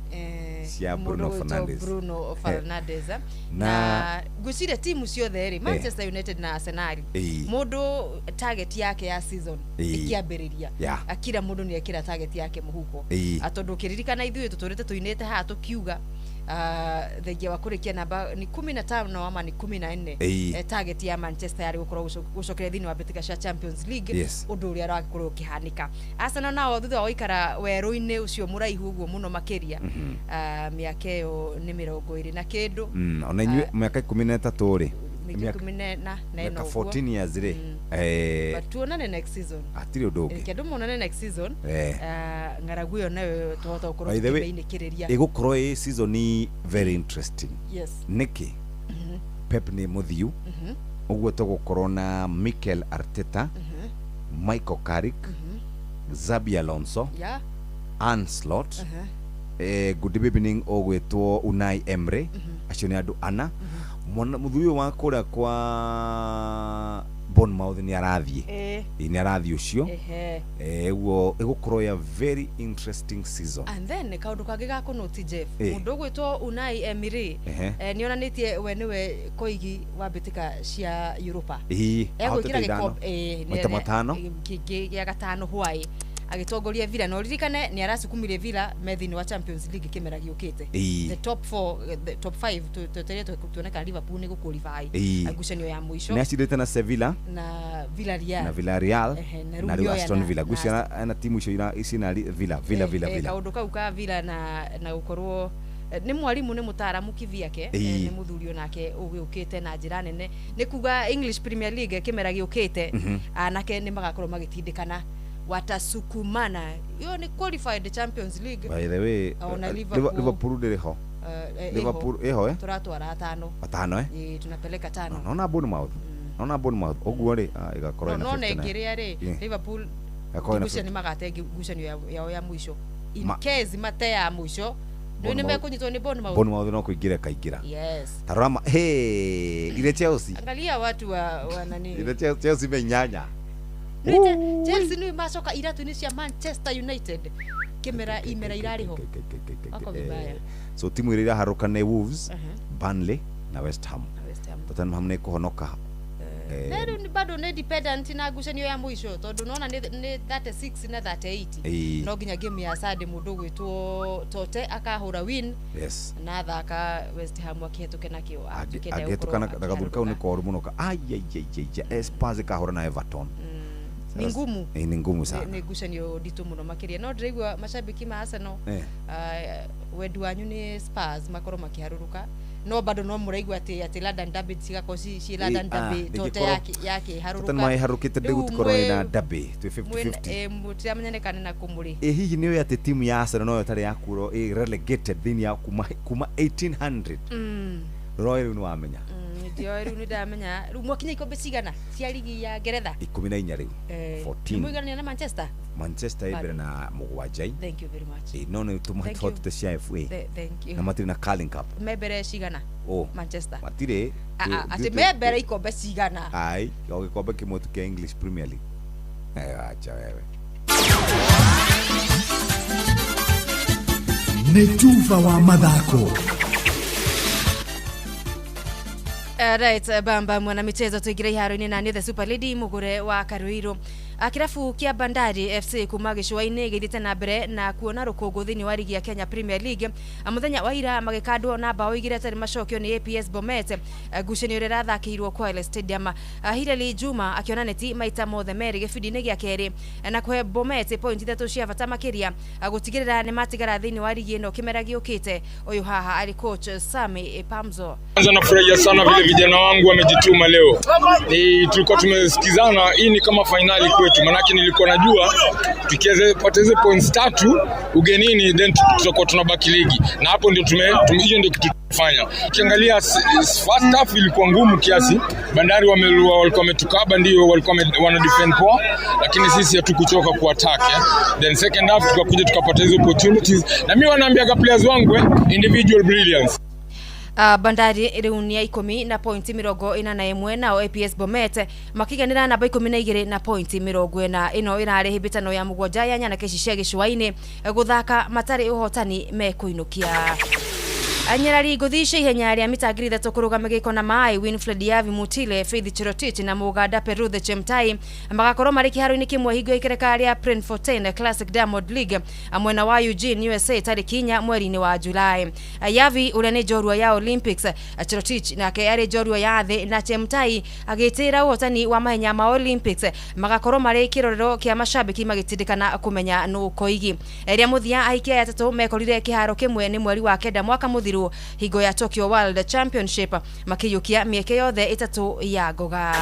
Cia Mũndũ Bruno ũgwĩtwo Fernandes. Bruno Fernandes. Na- Na ngwĩciria timu ciothe rĩ, Manchester United na Arsenal, mũndũ target yake ya season ĩkĩambĩrĩria, kila mũndũ nĩ ekĩra target yake mũhuko. Tondũ ũkĩririkana ithuĩ tũtũrĩte tũinĩte haha tũkiuga, thengia wa kũrĩkia namba ni 15 ama ni 14, target ya Manchester yarĩ gũkorwo gũcokeria thĩinĩ wa mbĩtĩka cia Champions League, ũndũ ũrĩa ũragĩkorwo ũkĩhanĩka. Arsenal nao thutha wa gũikara werũ-inĩ ũcio mũraihu ũguo mũno makĩria, mĩaka ĩyo nĩ 20 na kĩndũ. Ona inyuĩ mĩaka 13 rĩ, mĩaka 14 ĩno mĩaka ũguo. 14 years rĩ, But tuonane next season. Hatirĩ ũndũ ũngĩ. Reke andũ monane next season. Ng'aragu ĩyo nayo twahota gũkorwo By the way, tũkĩmĩinĩkĩrĩria. Ĩgũkorwo ĩ season very interesting. Nĩkĩ? Pep nĩ mũthiu, ũguo tũgũkorwo na Mikel Arteta, Michael Carrick, Xabi Alonso, Arne Slot, good evening ũgwĩtwo Unai Emery. Acio nĩ andũ ana. Mwana mũthuri ũyũ wa kũrĩa kwa Bournemouth nĩ arathiĩ. Ĩ, nĩ arathiĩ ũcio. Ũguo ĩgũkorwo ya very interesting season. And then kaũndũ kangĩ ga kũnoti, Jeff, mũndũ ũgwĩtwo Unai Emery, nĩonanĩtie we nĩwe koigi wa mbĩtĩka cia Europa. Ĩĩ, egwĩkĩra ahotete ithano. gĩkombe Maita matano. Kĩngĩ gĩa gatano hwaĩ agĩtongoria Villa, na ũririkane nĩ aracukumirie Villa me thĩinĩ wa Champions League kĩmera gĩũkĩte. The top 4, the top 5, twetereire tuone kana Liverpool nĩ gũqualify ngucanio ya mũico. Nĩ acindĩte na Sevilla na Villarreal na Villarreal Ehe, na rĩu na rĩu nĩoya Aston Villa. na Ngwĩciria ena timu icio ira Villa Villa Villa Villa. Kaũndũ kau ka Villa na gũkorwo nĩ mwarimũ, nĩ mũtaaramu kivyake, nĩ mũthuri onake ũgĩũkĩte na njĩra nene, nĩ kuga English Premier League kĩmera gĩũkĩte, anake nĩ magakorwo magĩtindĩkana, watasukumana, iyo nĩ qualified Champions League. By the way, Ona Liverpool. Liverpool ndĩrĩ ho. Liverpool Liverpool ĩho, eh? Tũratwara atano. Atano, eh? Ĩĩ, tunapeleka tano. Nona Bournemouth, nona Bournemouth ũguo rĩ, ĩgakorwo No ĩna nona 59. ĩngĩrĩa rĩ, Liverpool Ĩgakorwo ĩna ngucanio nĩ magate ngucanio yao ya mũico in Ma- case mate ya mũico nĩ Bournemouth- mekũnyitwo nĩ Bournemouth. Bournemouth no kũingĩra ĩkaingĩra. Tarora hey, ile Chelsea, Angalia watu wa nani. Ile Chelsea me inyanya. Nĩ Chelsea nĩ macoka iratu-inĩ cia Manchester United kĩmera imera irarĩ ho wako vibaya. So timu iria iraharũka nĩ Wolves, Burnley na West Ham. Na West Ham. Tottenham nĩ kũhonoka. Na rĩu bado nĩ dependent na ngucanio ya mũico, tondũ nona nĩ 36 na 38. No nginya game ya Sunday mũndũ ũgwĩtwo Tote akahũra win na thaka West Ham akĩhetũke nakĩo atuĩke Angĩhetũka na ndegũkorwo gathuri kau nĩ koru mũno ka aiaiaiaia Spurs ĩkahũra na Everton. Ni ngumu. Nĩ ngumu sana. Nĩ ngucanio nditũ mũno makĩria, no ndĩraigua macambĩki ma Arsenal, wendi wanyu nĩ Spurs makorwo makĩharũrũka, no bado no mũraigua atĩ London Derby cigakorwo ci London Derby Tote yakĩharũrũka. Tottenham ĩharũrũkĩte, ndĩgũtikorwo ĩna derby twĩ 50-50. Mũtiramenyekane na kũmũrĩ. Ĩ hihi nĩ ũĩ atĩ timu ya Arsenal noyo ĩtarĩ yakurwo ĩ relegated thĩinĩ ya kuma 1800? Roy, rĩu nĩ wamenya. Ndioĩ, rĩu nĩ ndamenya. Rĩu mwakinya ikombe cigana cia ligi ya Ngeretha? 14 rĩu. 14. Nĩ mũiganania na Manchester. Manchester ĩ mbere na mũgwanja. Thank you very much. Ĩ, no nĩ Thank you. tũhotete cia FA. Thank you. Na matirĩ na Carling Cup. Me mbere cigana? Oh. Manchester. Matirĩ. Atĩ me mbere ikombe cigana? Ai, o gĩkombe kĩmwe tu kĩa English Premier League. Acha wewe. Nĩ tuba wa mathako. Right, bamba mwana michezo, tuingire iharo-inĩ na nĩ the super lady mũgũre wa Karuiru. Kĩrabu kĩa Bandari FC kuma gĩcũa-inĩ gĩthiĩte na mbere na kuona rũkũngũ thĩinĩ wa rigi ya Kenya Premier League. Mũthenya wa ira magĩkandwo na bao 2 atarĩ macokio nĩ APS Bomet, ngucanio ĩrĩa ĩrathakĩirwo Kwale Stadium. Hilary Juma akĩona neti maita mothe merĩ gĩbindi-inĩ gĩa kerĩ, na kũhe Bomet point 3 cia bata makĩria, gũtigĩrĩra nĩ matigara thĩinĩ wa rigi ĩno kĩmera gĩũkĩte. Ũyũ haha arĩ coach Sami Pamzo. Kwanza nafurahia sana vile vijana wangu wamejituma leo. Ni tulikuwa tumesikizana, hii ni kama fainali kwetu, manake nilikuwa najua tukiweza pata hizo points 3 ugenini, then tutakuwa tunabaki ligi, na hapo ndio hiyo ndio kitu fanya. Ukiangalia first half ilikuwa ngumu kiasi, Bandari walikuwa wametukaba, ndio walikuwa wana defend poa, lakini sisi hatukuchoka ku attack. Then second half tukakuja tukapata hizo opportunities, na mimi wanaambiaga players wangu, individual brilliance. Bandari rĩu nĩ ya 10 na pointi 41, nao APS Bomet makiganĩra namba 12 na pointi 40. Ĩno ĩrarĩ hĩmbĩtano ya mũgwanja ya nyanake ici cia gĩcũa-inĩ gũthaka matarĩ ũhotani mekũinũkia. Anyarari ngũthi ihenya rĩa mita 3,000 kũrũgama gĩko na maĩ Winfred Yavi Mutile, Faith Cherotich na Mũganda Peruthe Chemtai magakorwo marĩ kĩharo-inĩ kĩmwe hingo ya ikereka rĩa Prefontaine Classic Diamond League mwena wa Eugene USA tarĩki 4 mweri-inĩ wa Julai. Yavi ũrĩa nĩ njorua ya Olympics, Cherotich nake arĩ njorua ya thĩ na Chemtai agĩtĩĩra ũhotani wa mahenya ma Olympics magakorwo marĩ kĩrorero kĩa mashabiki magĩtindĩkana kũmenya nũ koigi. Rĩa mũthia ahikia aya atatũ mekorire kĩharo kĩmwe nĩ mweri wa 9 mwaka mũthiru hingo ya Tokyo World Championship makĩiyũkia mĩeke yothe 3 ya ngoga.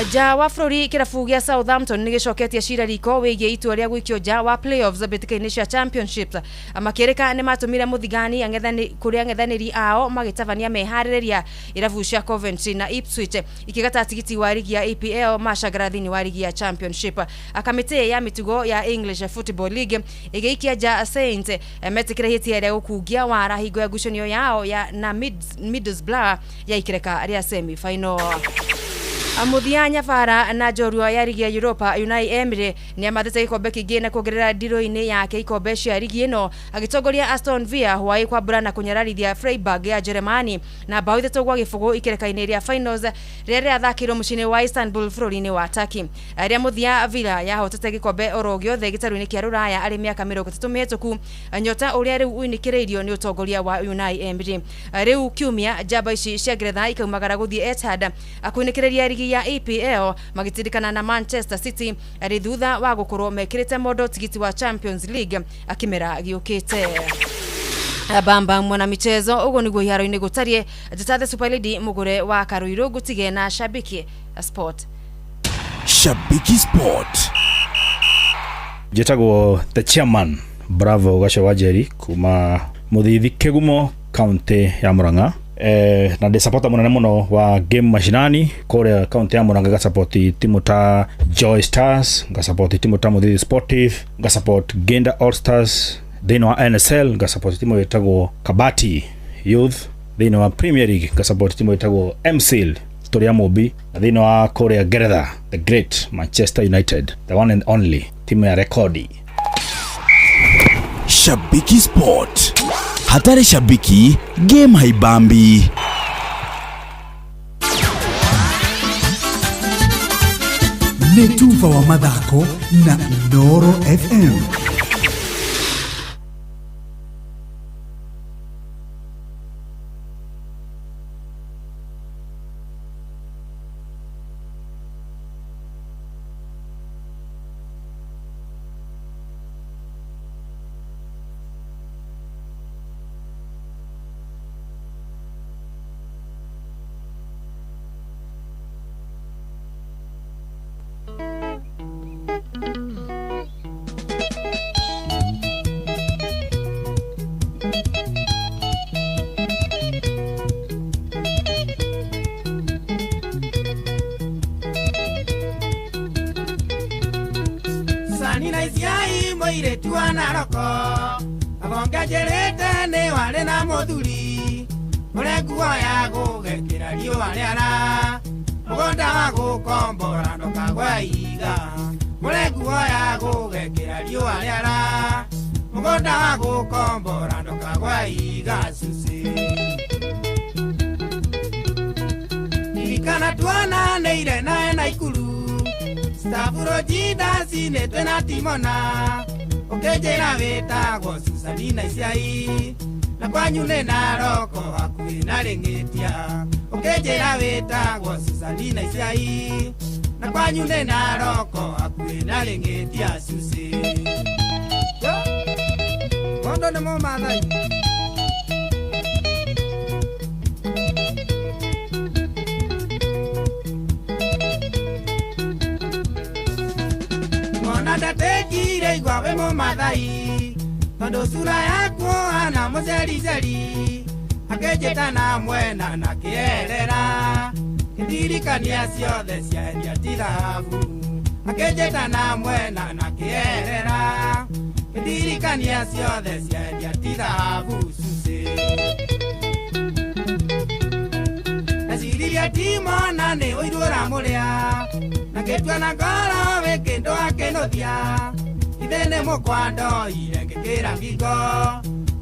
Nja wa bũrũri kĩrabu gĩa Southampton nĩgĩcoketie cira riko wĩgiĩ itua rĩa gũikio nja wa playoffs mbĩtĩka-inĩ cia Championships makĩrĩka nĩ matũmire mũthigani kũrĩ ang'ethanĩri ao magĩtabania meharĩrĩria irabu cia Coventry na Ipswich ikĩgata tigiti wa rigi ya EPL macangara thĩinĩ wa rigi ya Championship. Kamĩtĩ ya mĩtugo ya English Football League ĩgĩikia nja Saints metĩkĩra ihĩtia rĩa gũkungia wara hingo ya ngucanio yao ya na Middlesbrough ya ikereka rĩa semi final. Mũthia Nyabara na njorua ya rigi ya Europa Unai Emery nĩamathĩte gĩkombe kĩngĩ na kuongerera ndiro-inĩ yake ikombe cia rigi ĩno agĩtongoria Aston Villa hwaĩ kwambũra na kũnyararithia Freiburg ya Jeremani na bao 3-0 ikereka-inĩ rĩa finals rĩrĩa rĩrathakĩirwo mũciĩ-inĩ wa Istanbul bũrũri-inĩ wa Turkey. Rĩa mũthia Villa yahotete gĩkombe oro gĩothe gĩtarũ-inĩ kĩa Rũraya arĩ mĩaka 30 mĩhĩtũku nyota ũrĩa rĩu ũinĩkĩrĩirio nĩ ũtongoria wa Unai Emery. Rĩu kiumia njamba ici cia Ngeretha ikaumagara gũthiĩ Etihad akũinĩkĩrĩria rigi ya EPL magĩtindĩkana na Manchester City arĩ thutha wa gũkorwo mekĩrĩte mondo tigiti wa Champions League akĩmera gĩũkĩte. Bamba mwana michezo ũguo nĩguo iharo-inĩ gũtariĩ. Njĩta The Super Lady mũgũre wa Karuiru ngũtige na Shabiki Sport. Shabiki Sport. Njĩtagwo the chairman Bravo Gacho Wajeri kuma Mũthithi Kĩgumo county ya Murang'a. Na ndĩ supporter mũnene mũno wa game mashinani kũrĩa county ya Murang'a, ngasupport timu ta Joy Stars, ngasupport timu ta Mũthithi Sportive, ngasupport Genda All Stars thĩinĩ wa NSL, ngasupport timu ĩtagwo Kabati Youth thĩinĩ wa Premier League, ngasupport timu ĩtagwo MCL Storia Mobi na thĩinĩ wa kũrĩa Ngeretha, the great Manchester United, the one and only timu ya rekodi. Shabiki Sport. Hatari shabiki, game haibambi. Nĩ tuba wa mathako na Inooro FM.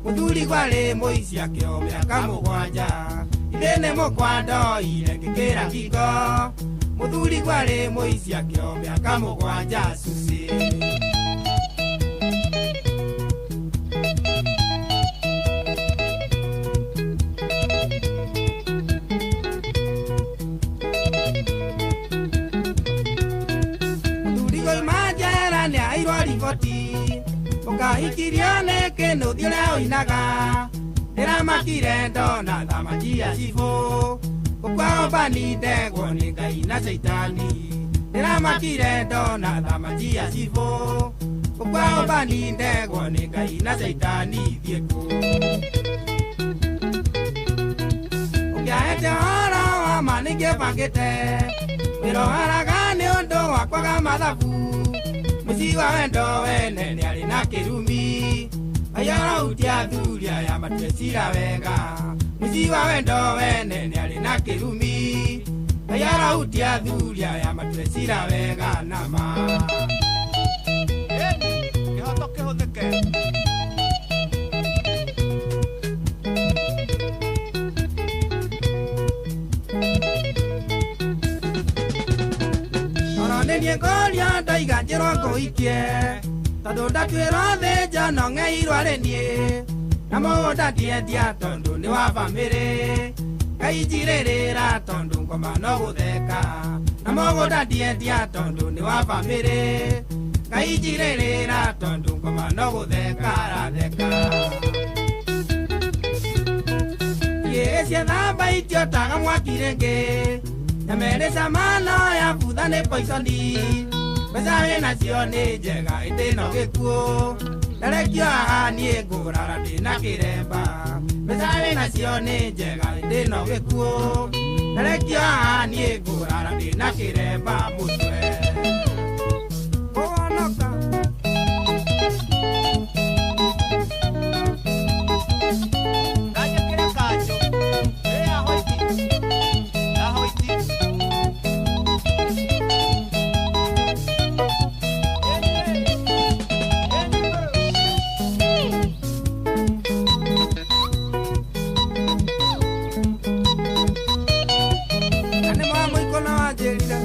Mũthuri gwarĩ mũici akĩo mĩaka mũgwanja ithĩnĩ mũkwandoire ngĩkĩra ngingo mũthuri gwarĩ mũici akĩo mĩaka mũgwanja cuci. Mũthuri goima njera nĩaheirwo riboti ũkahikirio nĩ kĩnũthi ũrĩa ũinaga ndĩramakire ndona thamaki ya cibũ gũkwao ndegwo nĩ Ngai na caitani ndĩramakire ndona thamaki ya cibũ gũkwao ndegwo nĩ Ngai na caitani thiĩ kũ ũngĩahete ũhoro wa ma nĩngĩbangĩte wĩroharaga nĩ ũndũ wa kwaga mathabu mũciĩ wa wendo wene nĩarĩ na kĩrumi ayarautia athuri aya matue cira wega mũciĩ wa wendo wene nĩarĩ na kĩrumi ayarautia athuri aya matue cira wega nama kĩhoto kĩhũthĩke. Oro nĩniĩ ngũria ndoiga njĩrwo ngũikie tondũ ndatuĩrwo thĩnja no ng'eirwo arĩ niĩ na mũgũnda ndiendia tondũ nĩ wa bamĩrĩ Ngai njirĩrĩra tondũ ngoma no gũtheka na mũgũnda ndiendia tondũ nĩ wa bamĩrĩ Ngai njirĩrĩra tondũ ngoma no gũtheka aratheka ciethamba itiotaga mwaki rĩngĩ nyama ĩrĩ cama no yabutha nĩ poisoni mbeca wĩnacio nĩ njega ĩndĩ no gĩkuũ ndarekio haha niĩ ngũrara ndĩna kĩremba mbeca wĩnacio nĩ njega ĩndĩ no gĩkuũ ndarekio haha niĩ ngũrara ndĩna kĩremba mũtwe kũhonoka. Ndanyakĩra kanjũ ĩ ya hoiti ya hoiti. Na nĩ mwa mũiko na wanjĩrire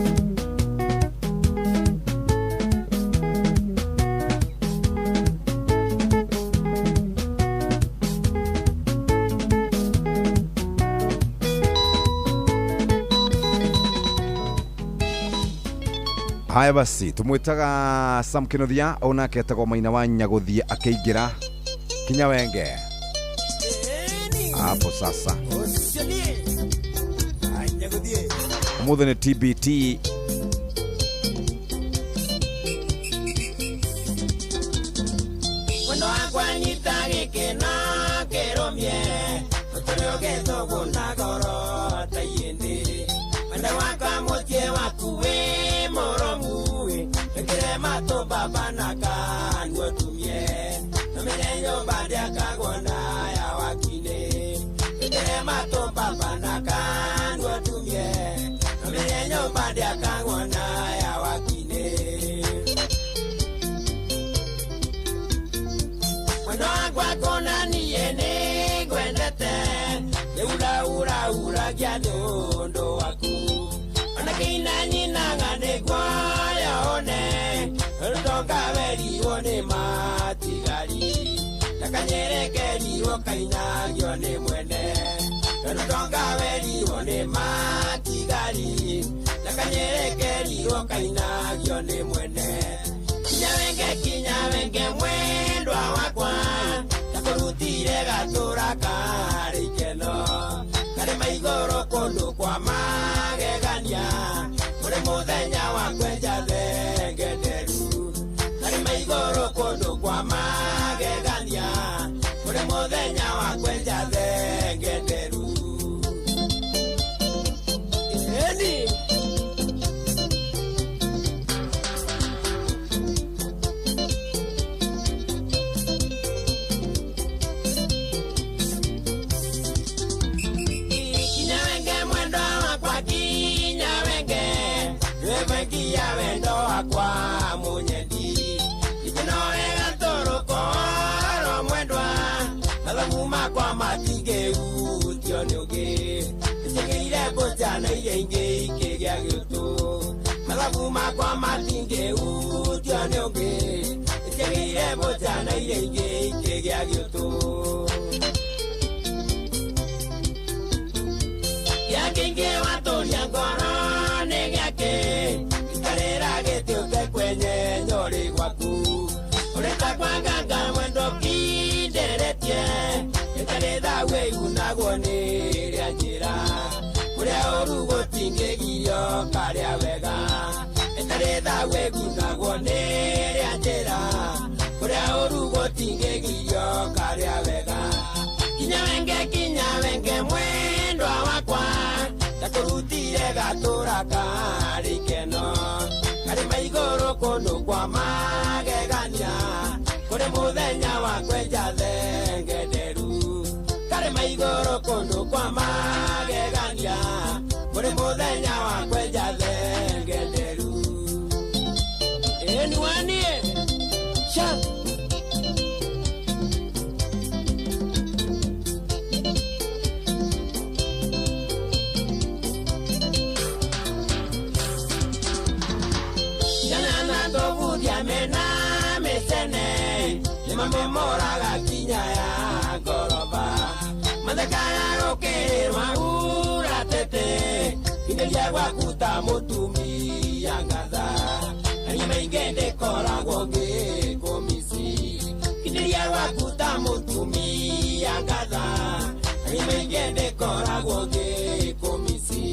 Haya basi tumwitaga Sam Kinothia onake etagwo Maina wa Nyaguthie akĩingĩra kinya wenge hapo sasa. Ũmũthĩ nĩ TBT Wendo wakwa nyita gĩkĩno kĩrũmie ũtũrĩ ũgĩthũgũna ngoro ta iĩndĩ wendo wakwa mũciĩ waku wĩ mũrũmu wĩkĩre matũ baba na kanua ũtumie nũmĩre nyũmba ndĩakagwo na ya wakinĩ wĩkĩre matũ baba na kanua ũtumie nũmĩre nyũmba ndĩakagwo na ya wakinĩ. Wendo wakwa kũna niĩ nĩngwendete nĩuraurauragia nĩ ũndũ waku ona kĩina nyinaga nĩguo yone rũtonga werirwo nĩ matigari na kanyĩrĩkerirwo kainagio nĩ mwene rũtonga werirwo nĩ matigari na kanyĩrĩkerirwo kainagio nĩ mwene. Kinya wenge mwendwa wakwa ndakũrutire gatũra karĩ ikeno karĩ maigũrũ kũndũ kwa magegania kũrĩ mũthenya wa kwenja thenge nderu karĩ maigũrũ kũndũ kwa magegania kũrĩ mũthenya wa kwenja thenge nderu. Ĩni. iria ingĩ ikĩgĩa gĩũtũ mathabu makwa matingĩhutio nĩ ũngĩ itiagĩire mũnja na iria ingĩ ikĩgĩa gĩũtũ gĩakĩingĩ watũria ngoro nĩ gĩakĩ ikarĩra gĩtĩ ũtekwenye ũrĩ gwaku ũreta kwanganga mwendo kinderetie ĩtarĩ thau ĩgunagwo nĩ rĩa njĩra kũrĩa ũru gũtingĩgirio karĩa wega ĩtarĩ thau ĩgunagwo nĩ rĩa njĩra kũrĩa ũru gũtingĩgirio karĩa wega kinya wenge mwendwa wakwa ndakũrutire gatũra karĩ keno karĩ maigũrũ kũndũ kwa magegania kũrĩ mũthenya wa kwenja thenge nderu karĩ maigũrũ kũndũ kwa magegania kũrĩ mũthenya wa kwenja thenge nderu ĩni wanie sha mena mesene nimamemoraga kinya ya ngoroba mathekaya gũkĩrĩrwa ura tete kinderia gwaku ta mũtumia ngatha na maingĩ ndĩkoragwo ngĩkũmici kinderia gwaku ta mũtumia ngatha na maingĩ ndĩkoragwo ngĩkũmici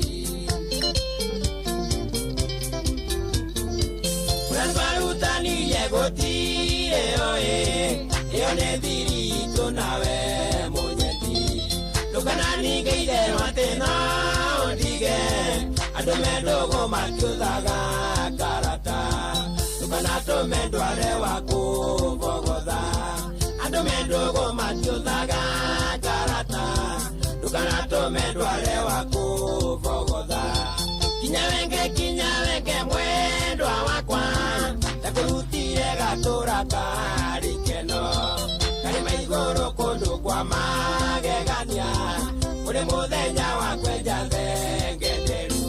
twarutanirie gũtirĩ oĩ ĩyo nĩ thiritũ nawe mũnyendi ndũkananingĩ itherũ atĩ no ũndige andũ me ndũgũ matiũthaga karata ndũkanatũme ndware wa kũbogotha andũ me ndũgũ matiũthaga karata ndũkanatũme ndware wa kũbogotha kinya wenge mwendwa wakwa ndakũrutire gatũra karĩ keno karĩ maigũrũ kũndũ kwa magegania kũrĩ mũthenya wa kwenja thenge nderu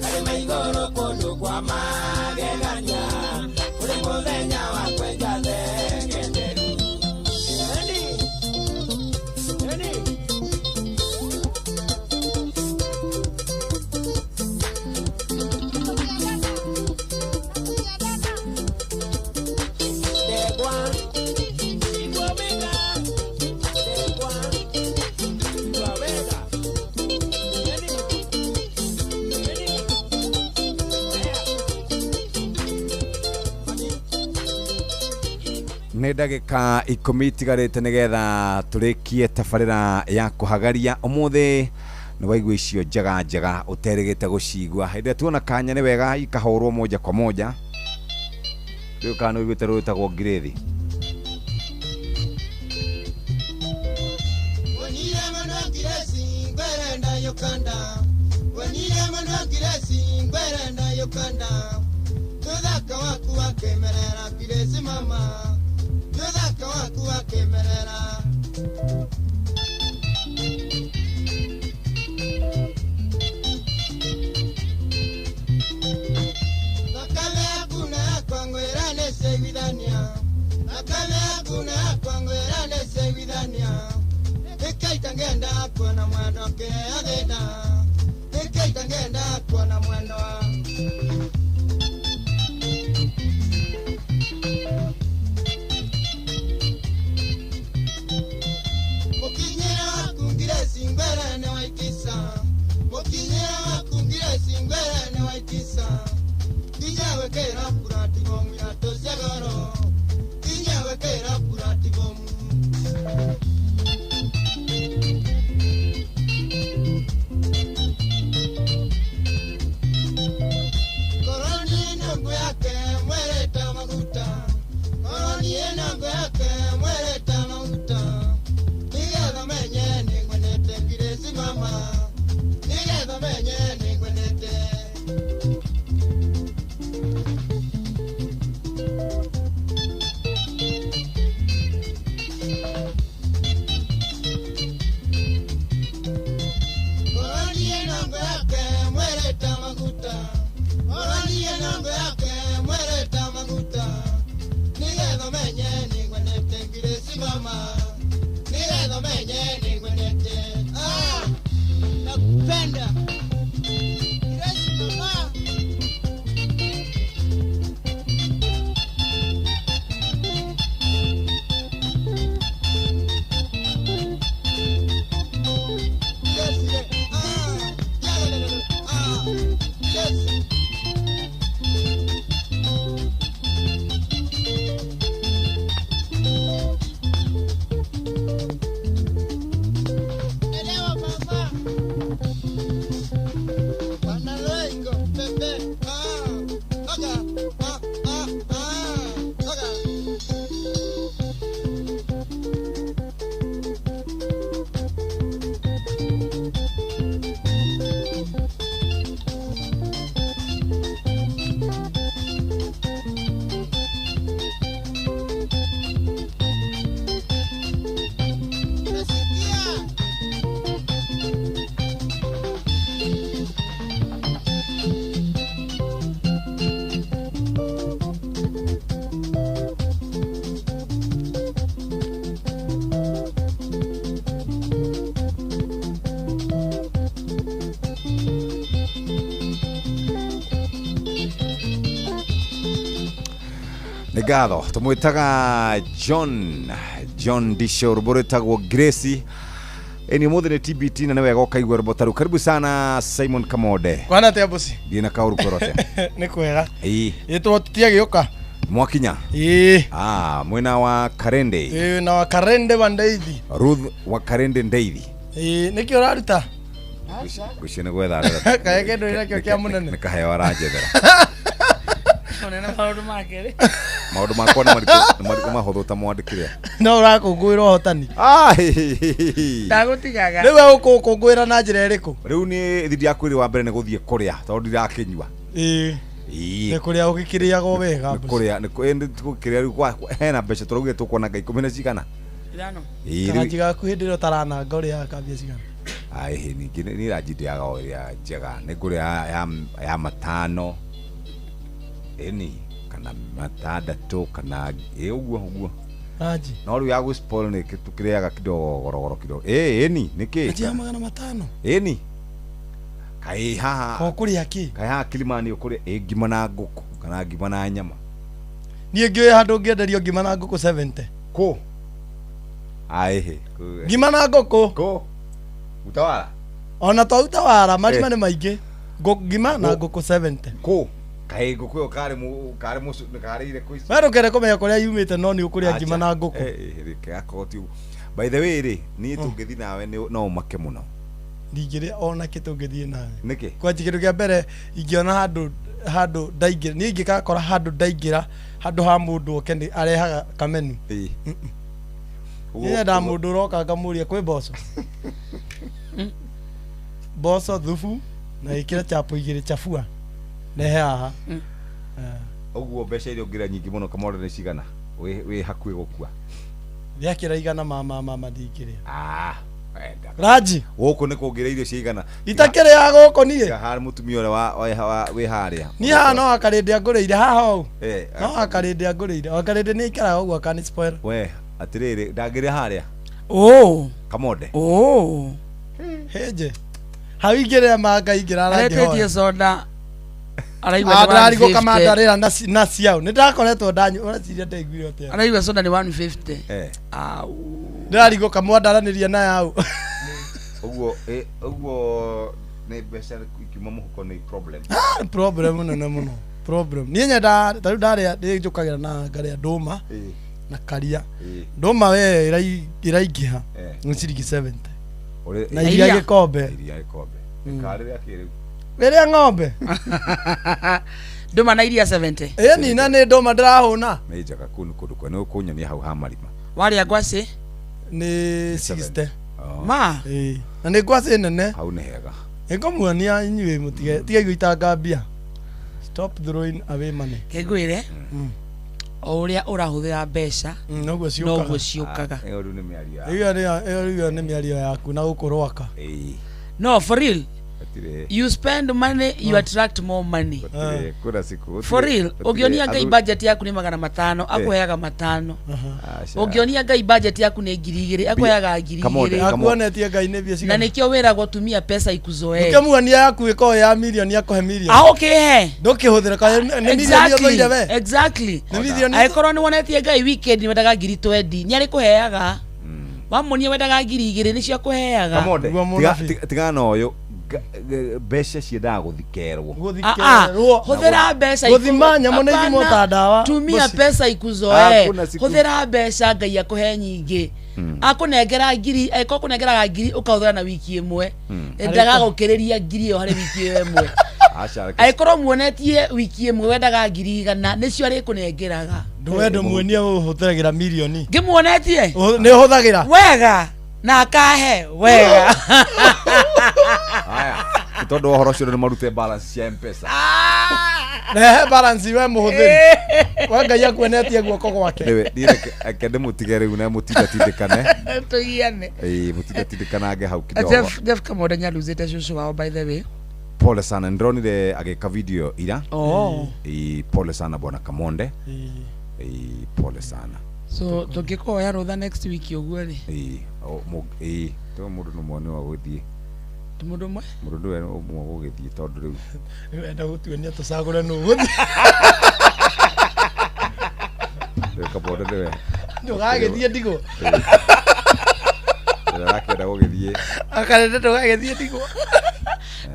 karĩ maigũrũ kũndũ kwa magegania kũrĩ mũthenya wa kwenja thenge nderu. Endi, endi. Nĩ ndagĩka 10 itigarĩte nĩgetha tũrĩkie tabarĩra ya kũhagaria ũmũthĩ nĩ waigua icio njega njega ũterĩgĩte gũcigua hĩndĩ ĩrĩa tuona kanya nĩ wega ikahũrwo moja kwa moja rĩu kana nĩ ũiguĩte rwĩtagwo ngirĩthi Nĩ ngatho tũmwĩtaga John Disho, rwĩmbo rwĩtagwo Gracie. Ĩni ũmũthĩ nĩ TBT na nĩ wega ũkaigua rwĩmbo ta rũu. Karibu sana Simon Kamode. Kwana atia mbuci? Ndiĩ na kaũru kwĩrwo atĩa. Nĩ kwega. Ĩĩ. Ĩtwo tutiagĩũka. Mwakinya? Ĩĩ. Ah, mwena wa Karende. Ĩĩ na wa Karende wa Ndeithi. Ruth wa Karende Ndeithi. Ĩĩ nĩkĩ ũraruta? Ngwĩciria nĩ gwetha aretha. Kaĩ kĩndũ nakĩo kĩa mũnene? Nĩ kaheo aranjethera. Mũnene maũndũ make rĩ. Maũndũ makwa nĩ maritũ, nĩ maritũ mahũthũ ta mwandĩkire. No ũrakũngũĩra ũhotani. Ah, Ndagũtigaga. Rĩu we ũkũkũngũĩra na njĩra ĩrĩkũ? Rĩu niĩ thidi yaku ĩrĩ wa mbere nĩ gũthiĩ kũrĩa tondũ ndirakĩnyua. Ĩĩ. Ĩĩ. Nĩ kũrĩa ũgĩkĩrĩagwo wega. Nĩ kũrĩa nĩ kũrĩa rĩu hena mbeca tũraugire tũkuona nga 10 na cigana. Ithano. Ĩĩ, rĩu- Karanji gaku hĩndĩ ĩrĩa ũtarananga ũrĩaga kambia cigana? Ai, ningĩ nĩ ranji ndĩaga o ĩrĩa njega nĩ ngũrĩa ya matano ĩni kana matandatũ kana ĩ ũguo ũguo. Ranji. No rĩu ya gũ-spoil nĩ tũkĩrĩaga kidogo gorogoro kidogo. Ĩ ĩni nĩkĩ? Ranji ya 500. Ĩni kaĩ haha Ko kũrĩa kĩ? Kaĩ haha Kilimani ũkũrĩa ĩ ngima na ngũkũ kana ngima na nyama. Niĩ ngĩũĩ handũ ũngĩenderio ngima na ngũkũ 70. Kũ? Aihe. Ngima na ngũkũ. Kũ? Utawala? Ona to Utawala marima Eh. nĩ maingĩ. Ngima na ngũkũ 70. Kũ? Kaĩ ngũkũ ĩyo karĩ karĩ mũcu karĩire kũ ici? We ndũkende kũmenya kũrĩa yumĩte no nĩ ũkũrĩa ngima na ngũkũ. Reke akorwo ti ũguo. By the way rĩ, niĩ tũngĩthiĩ nawe no ũmake mũno. Ndingĩrĩa ona kĩ tũngĩthiĩ nawe. Nĩkĩ? Kwanjia kĩndũ kĩa mbere ingĩona handũ ndaingĩra niĩ ingĩgakora handũ ndaingĩra handũ ha mũndũ oke nĩ arehaga kamenu. Ĩĩ. Niĩ nyendaga mũndũ ũroka ngamũria kwĩ mboco. Mboco thubu na ĩkĩre chapo igĩrĩ chabua rehe haha. Ũguo mbeca iria ũngĩrĩa nyingĩ mũno Kamore nĩ cigana? Wĩ hakuhĩ gũkua. Rĩakĩra igana mama ndingĩrĩa. Ah, wenda. Ranji. Gũkũ nĩ kũngĩrĩa irio cia igana. Itakĩrĩaga gũkũ niĩ. Tiga harĩ mũtumia ũrĩa wĩ harĩa. Niĩ haha no akarĩndĩ angũrĩire haha ũũ. Eh, No akarĩndĩ angũrĩire. Akarĩndĩ nĩ aikaraga ũguo akani spoil. We, atĩrĩrĩ, ndangĩrĩa harĩa. Ũ. Kamode. Ũ. Hĩnje. Hau ingĩrĩa manga ingĩrara Aretĩtie ngĩhoya. soda. Araigua nĩ Ndarigwo 150. kamandarĩra na ciao. Nĩ ndakoretwo ndanyua ũreciria ndaiguire atĩa. Araigua soda nĩ 150. Eh. Au. Ndĩrarigwo kamwandaranĩria na yau. Ũguo ũguo nĩ mbeca ikiuma mũhuko nĩ problem. Problem nene mũno. Problem. Niĩ nyendaga ta rĩu ndarĩa nĩ njũkagĩra na ngarĩa ndũma na karia. Ndũma we ĩraingĩha nĩ ciringi 70. Na iria gĩkombe. Iria gĩkombe. Karĩ rĩa kĩrĩu. Rĩrĩa ng'ombe. Ndũma na iria 70. Ĩĩ nina nĩ ndũma ndĩrahũna. Nĩ njega kũu nĩ kũndũ kwega nĩ ũkũnyonia hau ha marima. Warĩa ngwacĩ? Nĩ 60. Ma. Ĩĩ. Na nĩ ngwacĩ nene. Hau nĩ hega. Nĩngũmuonia inyuĩ mũtige tigai gũitanga mbia. Stop throwing away money. Kĩngwĩre o ũrĩa ũrahũthĩra mbeca noguo ciũkaga. noguo ciũkaga. Ĩyo rĩu nĩ mĩario ya. Ĩyo nĩ mĩario yaku na gũkũ rwaka. No, for real. Gũtirĩ. You spend money, you attract more money. Gũtirĩ kuna siku. For real, ũngĩonia Ngai budget yaku nĩ 500, Eh. akũheaga 500. Aca. Ũngĩonia Ngai budget yaku nĩ 2000, akũheaga 2000. Akuonetie Ngai nĩ mbia Na cigana. nĩkĩo wĩragwo tumia pesa ikuzoee. Ndũkĩmuonia yaku ĩkorwo ya mirioni akũhe mirioni. Ah, ũkĩhe. Ndũkĩhũthĩra kaĩ nĩ mirioni ũthũire we. Exactly. Nĩ mirioni Angĩkorwo nĩ wonetie Ngai weekend wendaga 20,000, nĩ arĩkũheaga. Wamuonia wendaga 2000, nĩcio akũheaga. Kamode, tigana na ũyũ mbeca ciendaga gũthikerwo. Hũthĩra mbeca Gũthima nyamũ nĩ ithimwo ta ndawa. Tumia Mũciĩ. pesa ikuzoee. Hakuna siku. Hũthĩra mbeca Ngai akũhe nyingĩ. Akũnengera ngiri, angĩkorwo kũnengeraga ngiri ũkahũthĩra na wiki ĩmwe. Ndagagũkĩrĩria ngiri ĩyo harĩ wiki ĩyo ĩmwe. Aca, reke Angĩkorwo muonetie wiki ĩmwe wendaga 100,000, nĩcio arĩkũnengeraga. Ndũwe ndũmuonie ũhũthagĩra mirioni. Ngĩmuonetie? Nĩ ũhũthagĩra. Wega. Na akahe wega. Haya. Nĩ tondũ wa ũhoro ũcio nĩ marute balance cia M-Pesa. Rehe balance we mũhũthĩri. We Ngai akuonetie guoko gwake. Anyway, niĩ reke ndĩmũtige rĩu na mũtindatindĩkane. Tũgiane. Ĩĩ, mũtindatindĩkanange hau kidogo. Jeff Kamode nĩaluzĩte cũcũ wao by the way. Pole sana, ndĩronire agĩka video ira. Oh. Ĩĩ, pole sana bwana Kamonde. Ĩĩ, pole sana. So tũngĩkũhoya rũtha next week ũguo rĩ. Ĩĩ, ĩĩ, to mũndũ nĩ ũmwe nĩwe ũgũthiĩ. Ti mũndũ ũmwe? Mũndũ nĩwe ũmwe ũgũgĩthiĩ tondũ rĩu Rĩu enda gũtuonia tũcagũre nũ ũgũthiĩ. Nĩwe. Ndũgagĩthiĩ ndigwo. Ũrĩa ũrakĩenda gũgĩthiĩ. Akarenda ndũgagĩthiĩ ndigwo.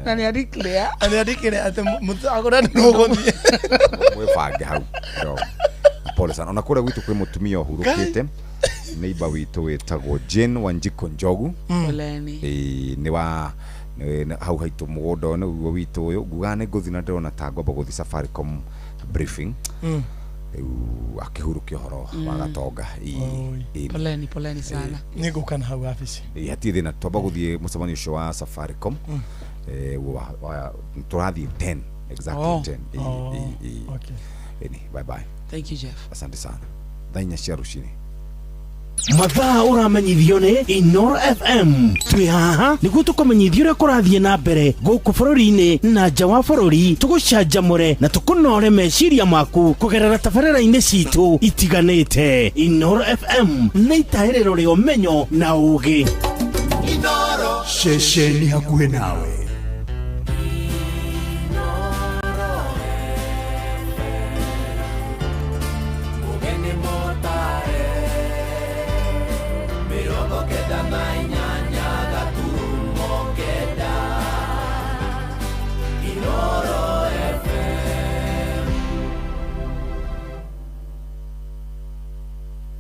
Na nĩ adeclare. Na nĩ adeclare atĩ mũtagũra nĩũgũthiĩ. Mwĩbange hau. No. Pole sana. Ona kũrĩa gwitũ kwĩ mũtumia ũhurũkĩte. Neighbor witũ wĩtagwo Jane Wanjiko Njogu. Poleni. Ĩĩ, nĩ wa hau haitũ mũgũnda ũyũ nĩguo witũ ũyũ. Ngugaga nĩ ngũthiĩ na ndĩrona ta ngwamba gũthiĩ Safaricom briefing. Rĩu akĩhurũkia ũhoro wa gatonga. Ĩĩ. Poleni, poleni sana. Nĩ ngũka na hau wabici. Ĩĩ, hatirĩ thĩna twamba gũthiĩ mũcemanio ũcio wa Safaricom. Tũrathiĩ 10 exactly 10. Ĩĩ, ĩĩ, ĩĩ. Ĩni, bye bye. Thank you, Jeff. Asante sana. Thaa 4 cia rũcinĩ. Mathaa ũramenyithio nĩ Inoro FM. Twĩ haha nĩguo tũkũmenyithie ũrĩa kũrathiĩ na mbere gũkũ bũrũri-inĩ na nja wa bũrũri, tũgũcanjamũre na tũkũnore meciria maku kũgerera tabarĩra-inĩ citũ itiganĩte. Inoro FM nĩ itahĩrĩro rĩa ũmenyo na ũũgĩ. Ceceni hakuhĩ nawe.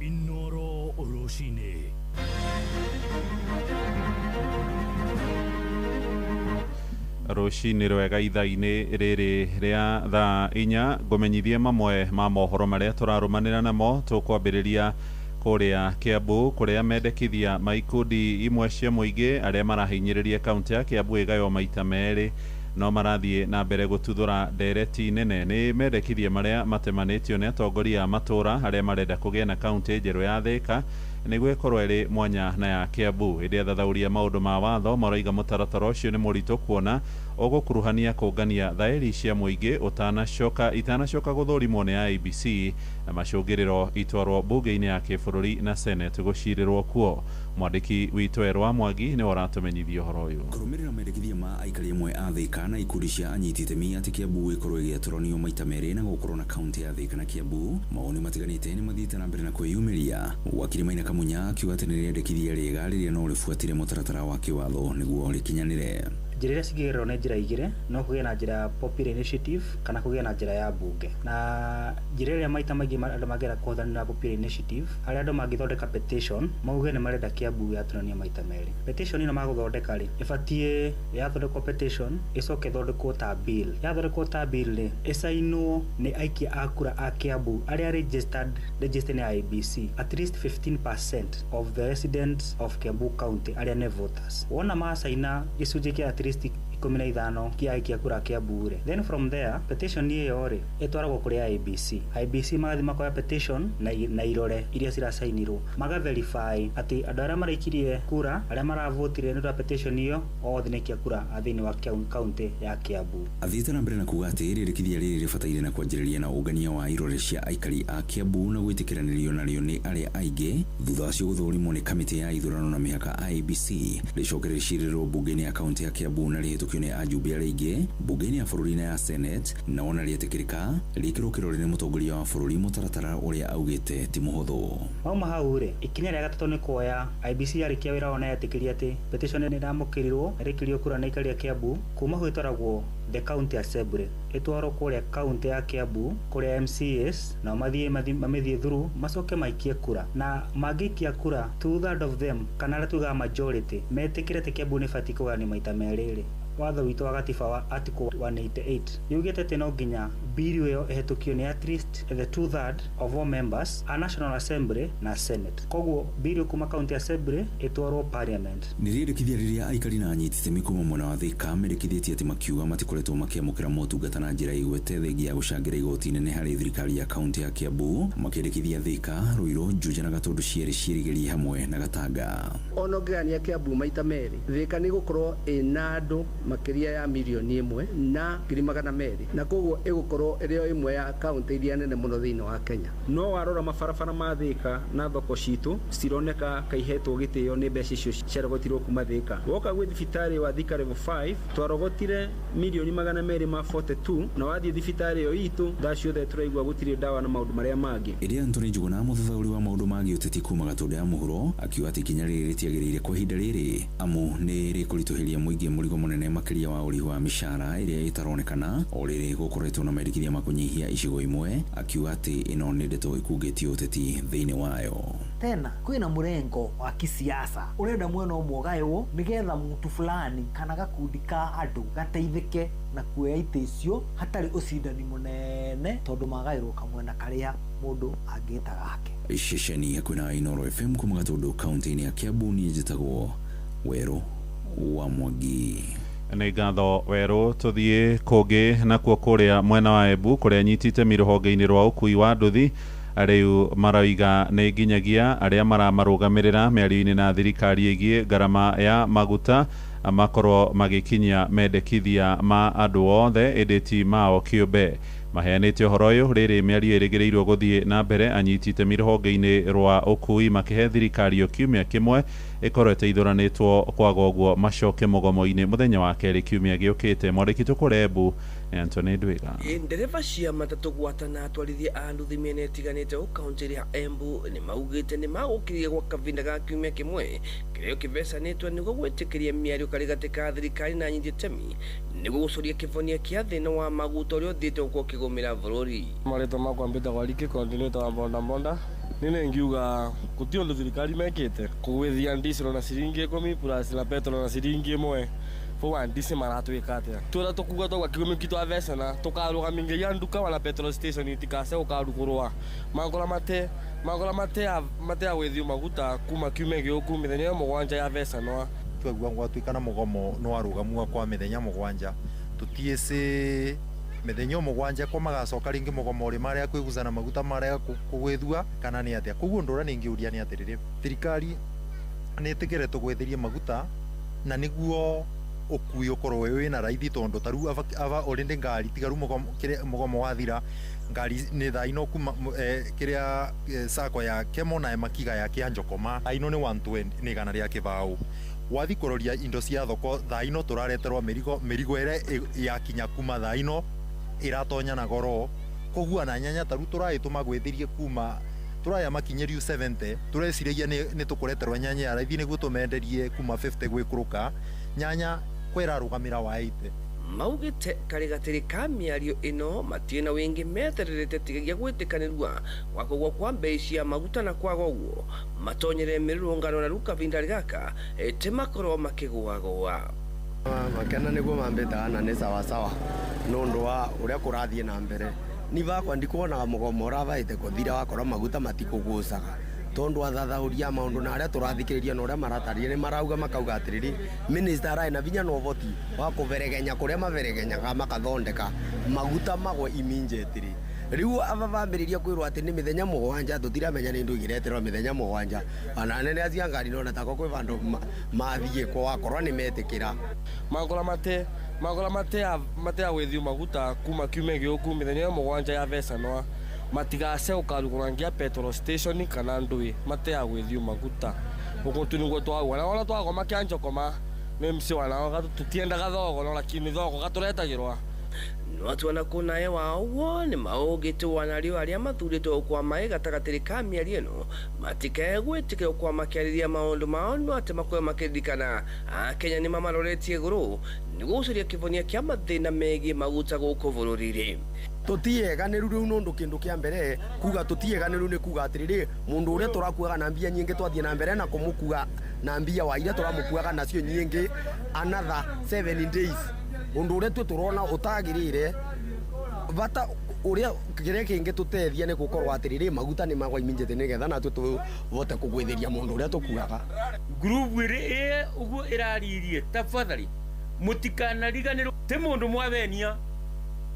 Inoro rũcinĩ. Rũcinĩ rwega ithaa-inĩ rĩrĩ rĩa thaa 4 ngũmenyithie mamwe ma mohoro marĩa tũrarũmanĩra namo. Tũkwambĩrĩria kũrĩa Kiambu kũrĩa mendekithia ma ikundi imwe cia mũingĩ arĩa marahinyĩrĩria kaunti ya Kiambu ĩgaywo maita merĩ no marathiĩ na mbere gũtuthũra ndereti nene. Nĩ mendekithia marĩa matemanĩtio nĩ atongoria a matũũra arĩa marenda kũgĩa na kaunti njerũ ya Thika nĩguo ĩkorwo ĩrĩ mwanya na ya Kiambu. Ĩndĩ athathaũria maũndũ ma watho marauga mũtaratara ũcio nĩ mũritũ kuona ũgũkuruhania kũngania thaĩri cia mũingĩ itanacoka gũthũrimwo nĩ IEBC na macũngĩrĩro itwarwo mbunge-inĩ ya kĩbũrũri na Senate gũcirĩrwo kuo. Mwandĩki witũ Erwa Mwangi nĩwe ũratũmenyithia ũhoro ũyũ. Kũrũmĩrĩra mendekithia ma aikari amwe a Thika na ikundi cia anyiti itemi atĩ Kiambu ĩkorwo ĩgĩatũranio maita merĩ na gũkorwo na kaunti ya Thika na Kiambu, mawoni matiganĩte nĩ mathiĩte na mbere na kwĩyumĩria. Wakiri Maina Kamunya akiuga atĩ nĩ rĩendekithia rĩega rĩrĩa no rĩbuatĩre mũtaratara wa kĩwatho nĩguo rĩkinyanĩre. Njĩra iria cingĩgererwo nĩ njĩra igĩrĩ, no kũgĩe na njĩra ya popular initiative kana kũgĩe na njĩra ya mbunge. Na njĩra ĩrĩa maita maingĩ andũ mangĩenda kũhũthĩra popular initiative, harĩa andũ mangĩthondeka petition mauge nĩ marenda Kiambu yatũranio maita merĩ. Petition ĩno magũthondeka rĩ, ĩbatiĩ yathondekwo petition ĩcoke ĩthondekwo ta bill. Yathondekwo ta bill rĩ, ĩcainwo nĩ aikia a kura a Kiambu arĩa registered nĩ IEBC, at least 15% of the residents of Kiambu County arĩa nĩ voters. Wona macaina gĩcunjĩ kĩa at least 15 kĩa aikia kura Kiambu rĩ, then from there petition ĩyo rĩ ĩtwaragwo kũrĩ IEBC. IEBC magathiĩ makoya petition na irore iria ciracainirwo, maga verify atĩ andũ arĩa maraikirie kura, arĩa maravotire nĩ ũndũ wa petition ĩyo, othe nĩ aikia kura a thĩinĩ wa kaunti ya Kiambu. Athiĩte na mbere na kuga atĩ rĩendekithia rĩrĩ rĩbataire na kwanjĩrĩria na ũngania wa irore cia aikari a Kiambu na gwĩtĩkĩranĩrio narĩo nĩ arĩa aingĩ, thutha ũcio gũthũrimwo nĩ kamĩtĩ ya ithurano na mĩhaka IEBC, rĩcoke rĩcirĩrwo mbunge-inĩ ya kaunti ya Kiambu na rĩhĩtũkio nĩ ajumbe arĩa aingĩ mbunge-inĩ ya bũrũri na ya Senate, na wona rĩetĩkĩrĩka rĩkĩrwo kĩrore nĩ mũtongoria wa bũrũri mũtaratara ũrĩa augĩte ti mũhũthũ. Mauma hau rĩ, ikinya rĩa gatatũ nĩ kuoya IEBC yarĩkia wĩra wao na yetĩkĩria atĩ petition nĩ ĩramũkĩrirwo, ĩrĩkĩrio kura nĩ aikari a Kiambu, kuma hau ĩtwaragwo the county assembly, ĩtwarwo kũrĩa county ya Kiambu kũrĩa MCAs nao mathiĩ mamĩthiĩ through macoke maikie kura, na mangĩikia kura 2/3 of them kana arĩa tugaga majority metĩkĩre atĩ Kiambu nĩ ĩbatiĩ kũgayanio maita merĩ rĩ, watho witũ wa gatiba wa article 188 yugĩte atĩ no nginya bill ĩyo ĩhetũkio nĩ at least the 2/3 of all members a National Assembly na Senate. Koguo bill kuma county assembly ĩtwarwo parliament. Nĩ rĩendekithia rĩrĩa aikari na anyiti itemi kuma mwena wa Thika mendekithĩtie atĩ makiuga matikoretwo makĩamũkĩra motungata na njĩra ĩgwete thengia ya gũcangĩra igoti nene harĩ thirikari ya kaunti ya Kiambu, makĩendekithia Thika, Ruiru, Juja na Gatundu cierĩ ciĩrigĩrie hamwe na Gatanga. Ona ũngĩgania Kiambu maita merĩ, Thika nĩ gũkorwo ĩna andũ makĩria ya mirioni 1 na 200,000, na koguo ĩgũkorwo ĩrĩ o ĩmwe ya kaunti iria nene mũno thĩinĩ wa Kenya. No warora mabarabara ma Thika na thoko citũ cironeka kaihetwo gĩtĩo nĩ mbeca icio ciarogotirwo kuma Thika. Woka gwĩ thibitarĩ wa Thika level 5 twarogotire mirioni 242, na wathiĩ thibitarĩ ĩyo itũ thaa ciothe tũraigua gũtirĩ ndawa na maũndũ marĩa mangĩ. Ĩrĩa Anthony Njuguna, mũthathaũri wa maũndũ ma gĩũteti kuma Gatũndũ ya mũhuro, akiuga atĩ ikinya rĩrĩ rĩtiagĩrĩire kwa ihinda rĩrĩ amu nĩ rĩkũritũhĩria mũingĩ mũrigo mũnene makĩria wa ũrĩhi wa mĩcara ĩrĩa ĩtaronekana o rĩrĩ gũkoretwo na mendekithia ma kũnyihia icigo imwe, akiuga atĩ ĩno nĩ ndeto ĩkungĩtie ũteti thĩinĩ wayo. Tena kwĩna mũrengo wa kisiasa ũrenda mwena ũmwe ũgaywo nĩgetha mtu fulani kana gakundi ka andũ gateithĩke na kuoya itĩ icio hatarĩ ũcindani mũnene tondũ magaĩrwo kamwena karĩa mũndũ angĩta gake. Ceceni hakuhĩ na Inooro FM kuma Gatũndũ kaunti-inĩ ya Kiambu, niĩ njĩtagwo Werũ wa Mwangi. Nĩ ngatho Werũ. Tũthiĩ kũngĩ nakuo kũrĩa mwena wa Embu kũrĩa nyitite rũhonge-inĩ rwa ũkui wa nduthi rĩu maroiga nĩ nginyagia arĩa maramarũgamĩrĩra mĩario-inĩ na thirikari ĩgiĩ ngarama ya maguta makorwo magĩkinyia mendekithia ma andũ othe ĩndĩ ti mao kĩũmbe. Maheanĩte ũhoro ũyũ rĩrĩ mĩario ĩrĩgĩrĩirwo gũthiĩ na mbere anyiti itemi rũhonge-inĩ rwa ũkui makĩhe thirikari o kiumia kĩmwe ĩkorwo ĩteithũranĩtwo kwaga ũguo macoke mũgomo-inĩ mũthenya wa kerĩ kiumia gĩũkĩte. Mwandĩki tũkũrĩa Embu nĩ Anthony Ndwiga. Ndereba cia matatũ gwatana atwarithia a nduthi mĩena ĩtiganĩte kaunti ya Embu nĩ maugĩte nĩ magũkĩrĩria gwa kavinda ga kiumia kĩmwe kĩrĩa kĩbecanĩtwo nĩguo gwĩtĩkĩria mĩario karĩ ka thirikari na anyiti itemi nĩguo gũcoria kĩbonia kĩa thĩna wa maguta ũrĩa ũthiĩte gũkorwo ũkĩgũmĩra bũrũri. Marĩtwa makwa mbĩtagwo Rike coordinator wa bonda bonda. Nĩ ngiuga gũtirĩ ũndũ thirikari mekĩte kũgwĩthia ndicero na ciringi 10 plus na petrol na ciringi 1 fo ndisi maratwĩka atĩa twĩra tũkuga twauga kĩgũmĩki twavecana tũkarũgamĩria nduka wala petrol station itikase gũkarugũrwa mangora mate gwĩthio maguta kuma kiumia gĩũku mĩthenya ĩyo 7 ya vecanwa. Twaigua gwatuĩka na mũgomo nĩ warũgamua kwa mĩthenya 7 tũtiĩcĩ mĩthenya 7 kwa magacoka rĩngĩ mũgomo ũrĩ marĩa kwĩgucana maguta marĩa kũgwĩthua kana nĩ atĩa. Koguo ũndũ ũrĩa nĩngĩũria nĩ atĩrĩrĩ, thirikari nĩ ĩtĩkĩre tũgwĩthĩrie maguta na nĩguo ũkui ũkorwo wĩna raithi tondũ ta rĩu aba already ngari tiga rĩu mũgomo wathira ngari nĩ thaa ino kuma kĩrĩa sako ya Kemo na Makiga ya Kĩanjokoma thaa ino nĩ 120 nĩ 120. Wathi kũroria indo cia thoko thaa ino tũrareterwo mĩrigo ĩrĩa yakinya kuma thaa ino ĩratonya na goro, koguo na nyanya ta rĩu tũraĩtũma gwĩthĩrie kuma tũraya makinyĩrio 70 tũreciragia nĩ tũkũreterwo nyanya ya raithi nĩguo tũmenderie kuma 50 gwĩkũrũka nyanya kwĩrarũgamĩra wa 80. Maugĩte karĩ gatĩrĩ ka mĩario ĩno matirĩ na wĩngĩ metererete tigagia gwĩtĩkanĩrua gwa kũgwa kwa mbei cia maguta na kwaga ũguo matonyere mĩrũrũngano na rĩu kavinda gaka ĩtĩ makorwo makĩgũagũa. Makena nĩguo mambĩtaga na nĩ sawasawa nĩ ũndũ wa ũrĩa kũrathiĩ na mbere. Ni bakwa ndikuonaga mũgomo ũrabaĩte kũthira wakorwo maguta matikũgũcaga tondu athathaũria maũndũ na arĩa tũrathikĩrĩria na ũrĩa marataria nĩ marauga makauga atĩrĩrĩ minister ararĩ na vinya na ũhoti wa kũberegenya kũrĩa maberegenyaga makathondeka maguta magwe immediately. Rĩu aba bambĩrĩria kwĩrwo atĩ nĩ mĩthenya 7 tũtiramenya nĩ ndũ ĩngĩreterwo mĩthenya 7 ona anene acio a ngari nona tako kwĩ vandũ mathiĩ kwa wakorwo nĩ metĩkĩra. Mangora mate gwĩthio maguta kuma kiumia gĩũku mĩthenya ĩyo 7 ya vecanwa matigase gũkarugũra ngia petrol station kana ndũĩ mate gwĩthio maguta ũguo tu nĩguo twauga na ona twagoma Kĩanjokoma nĩ mc wanao tũtiendaga thogo no lakini thogo gatũretagĩrwa. No atwana kunaye wa ũguo nĩ maũgĩte wanario arĩa mathurĩtwo kwa maĩ gatagatĩ ka mĩario ĩno matikae gwĩtĩkĩrwo kwa makĩarĩria maũndũ mao no atĩ makorwo makĩririkana Akenya nĩ mamaroretie igũrũ nĩguo gũcaria kĩbonia kĩa mathĩna megiĩ maguta gũkũ bũrũri-inĩ. Tũtieganĩru rĩu nũndũ kĩndũ kĩa mbere kuga tũtieganĩru nĩ kuga atĩrĩrĩ mũndũ ũrĩa tũrakuaga na mbia nyingĩ twathiĩ na mbere na kũmũkua na mbia wa iria tũramũkuaga nacio nyingĩ another 7 days ũndũ ũrĩa tũrona ũtagĩrĩire bata ũrĩa kĩrĩa kĩngĩ tũtethia nĩ gũkorwo atĩrĩrĩ maguta nĩ magwa immediately nĩgetha natwe tũvote kũgwĩthĩria mũndũ ũrĩa tũkuaga. Ngurubu ĩrĩ ũguo ĩraririe tafadhali mũtikanariganĩrwo ti mũndũ mwavenia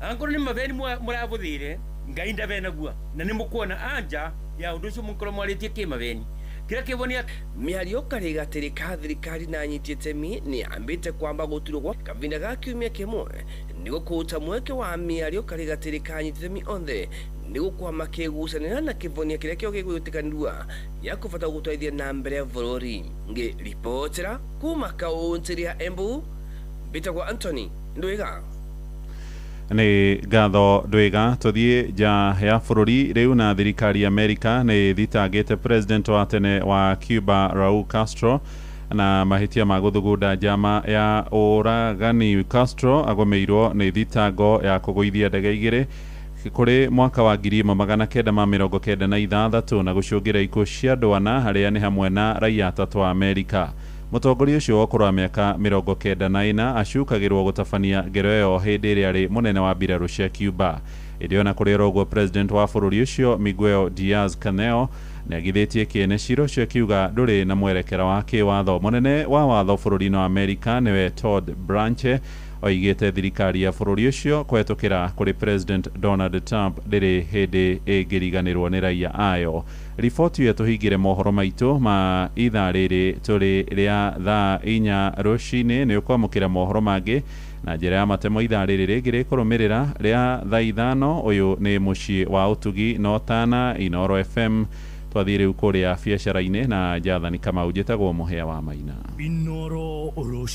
angorwo nĩ maveni mũravũthĩire Ngai ndavenagua na nĩ mũkuona anja ya ũndũ ũcio mũkorwo mwarĩtie kĩ maveni Kĩrĩa kĩvonia Mĩario karĩ gatĩrĩ ka thirikari na anyiti itemi nĩ ambĩte kwamba gũturwo gwa kavinda ga kiumia kĩmwe nĩ gũkũta mweke wa mĩario karĩ gatĩrĩ ka anyiti itemi onthe nĩ gũkwama kĩgucanĩra na kĩvonia kĩrĩa kĩo gĩgwĩtĩkanĩrua gĩa kũbata gũtwarithia na mbere bũrũri. Ngĩribotera kuma kaũntĩ ya Embu, mbĩtagwo Anthony Ndwiga. Nĩ ngatho Ndwiga. Tũthiĩ nja ya bũrũri rĩu, na thirikari ya Amerika nĩ thitangĩte president wa tene wa Cuba Raul Castro na mahĩtia ma gũthugunda njama ya ũragani. Castro agũmĩirwo nĩ thitango ya kũgũithia ndege igĩrĩ kũrĩ mwaka wa 1996 na gũcũngĩra ikuũ cia andũ ana, harĩa nĩ hamwe na raia atatũ a Amerika. Mũtongoria ũcio wa ũkũrũ wa mĩaka 94 acukagĩrwo gũtabania ngero ĩyo hĩndĩ ĩrĩa arĩ mũnene wa mbirarũ cia Cuba. Ĩndĩ ona kũrĩ oro ũguo, president wa bũrũri ũcio Miguel Diaz Canel nĩ agithĩtie kĩene cira ũcio, akiuga ndũrĩ na mwerekera wa kĩwatho. Mũnene wa watho bũrũri-inĩ wa Amerika nĩwe Todd Blanche oigĩte thirikari ya bũrũri ũcio kũhetũkĩra kũrĩ president Donald Trump ndĩrĩ hĩndĩ ĩngĩriganĩrwo nĩ raia ayo. Riboti ĩyo tũhingĩre mohoro maitũ ma ithaa rĩrĩ tũrĩ rĩa thaa 4 rũcinĩ. Nĩ ũkwamũkĩra mohoro mangĩ na njĩra ya matemo ithaa rĩrĩ rĩngĩ rĩkũrũmĩrĩra rĩa thaa 5. Ũyũ nĩ mũciĩ wa ũtugi no tana Inoro FM. Twathiĩ rĩu kũrĩa biacara-inĩ na Jathani Kamau. Njĩtagwo Mũhĩa wa Maina. Inoro rũcinĩ.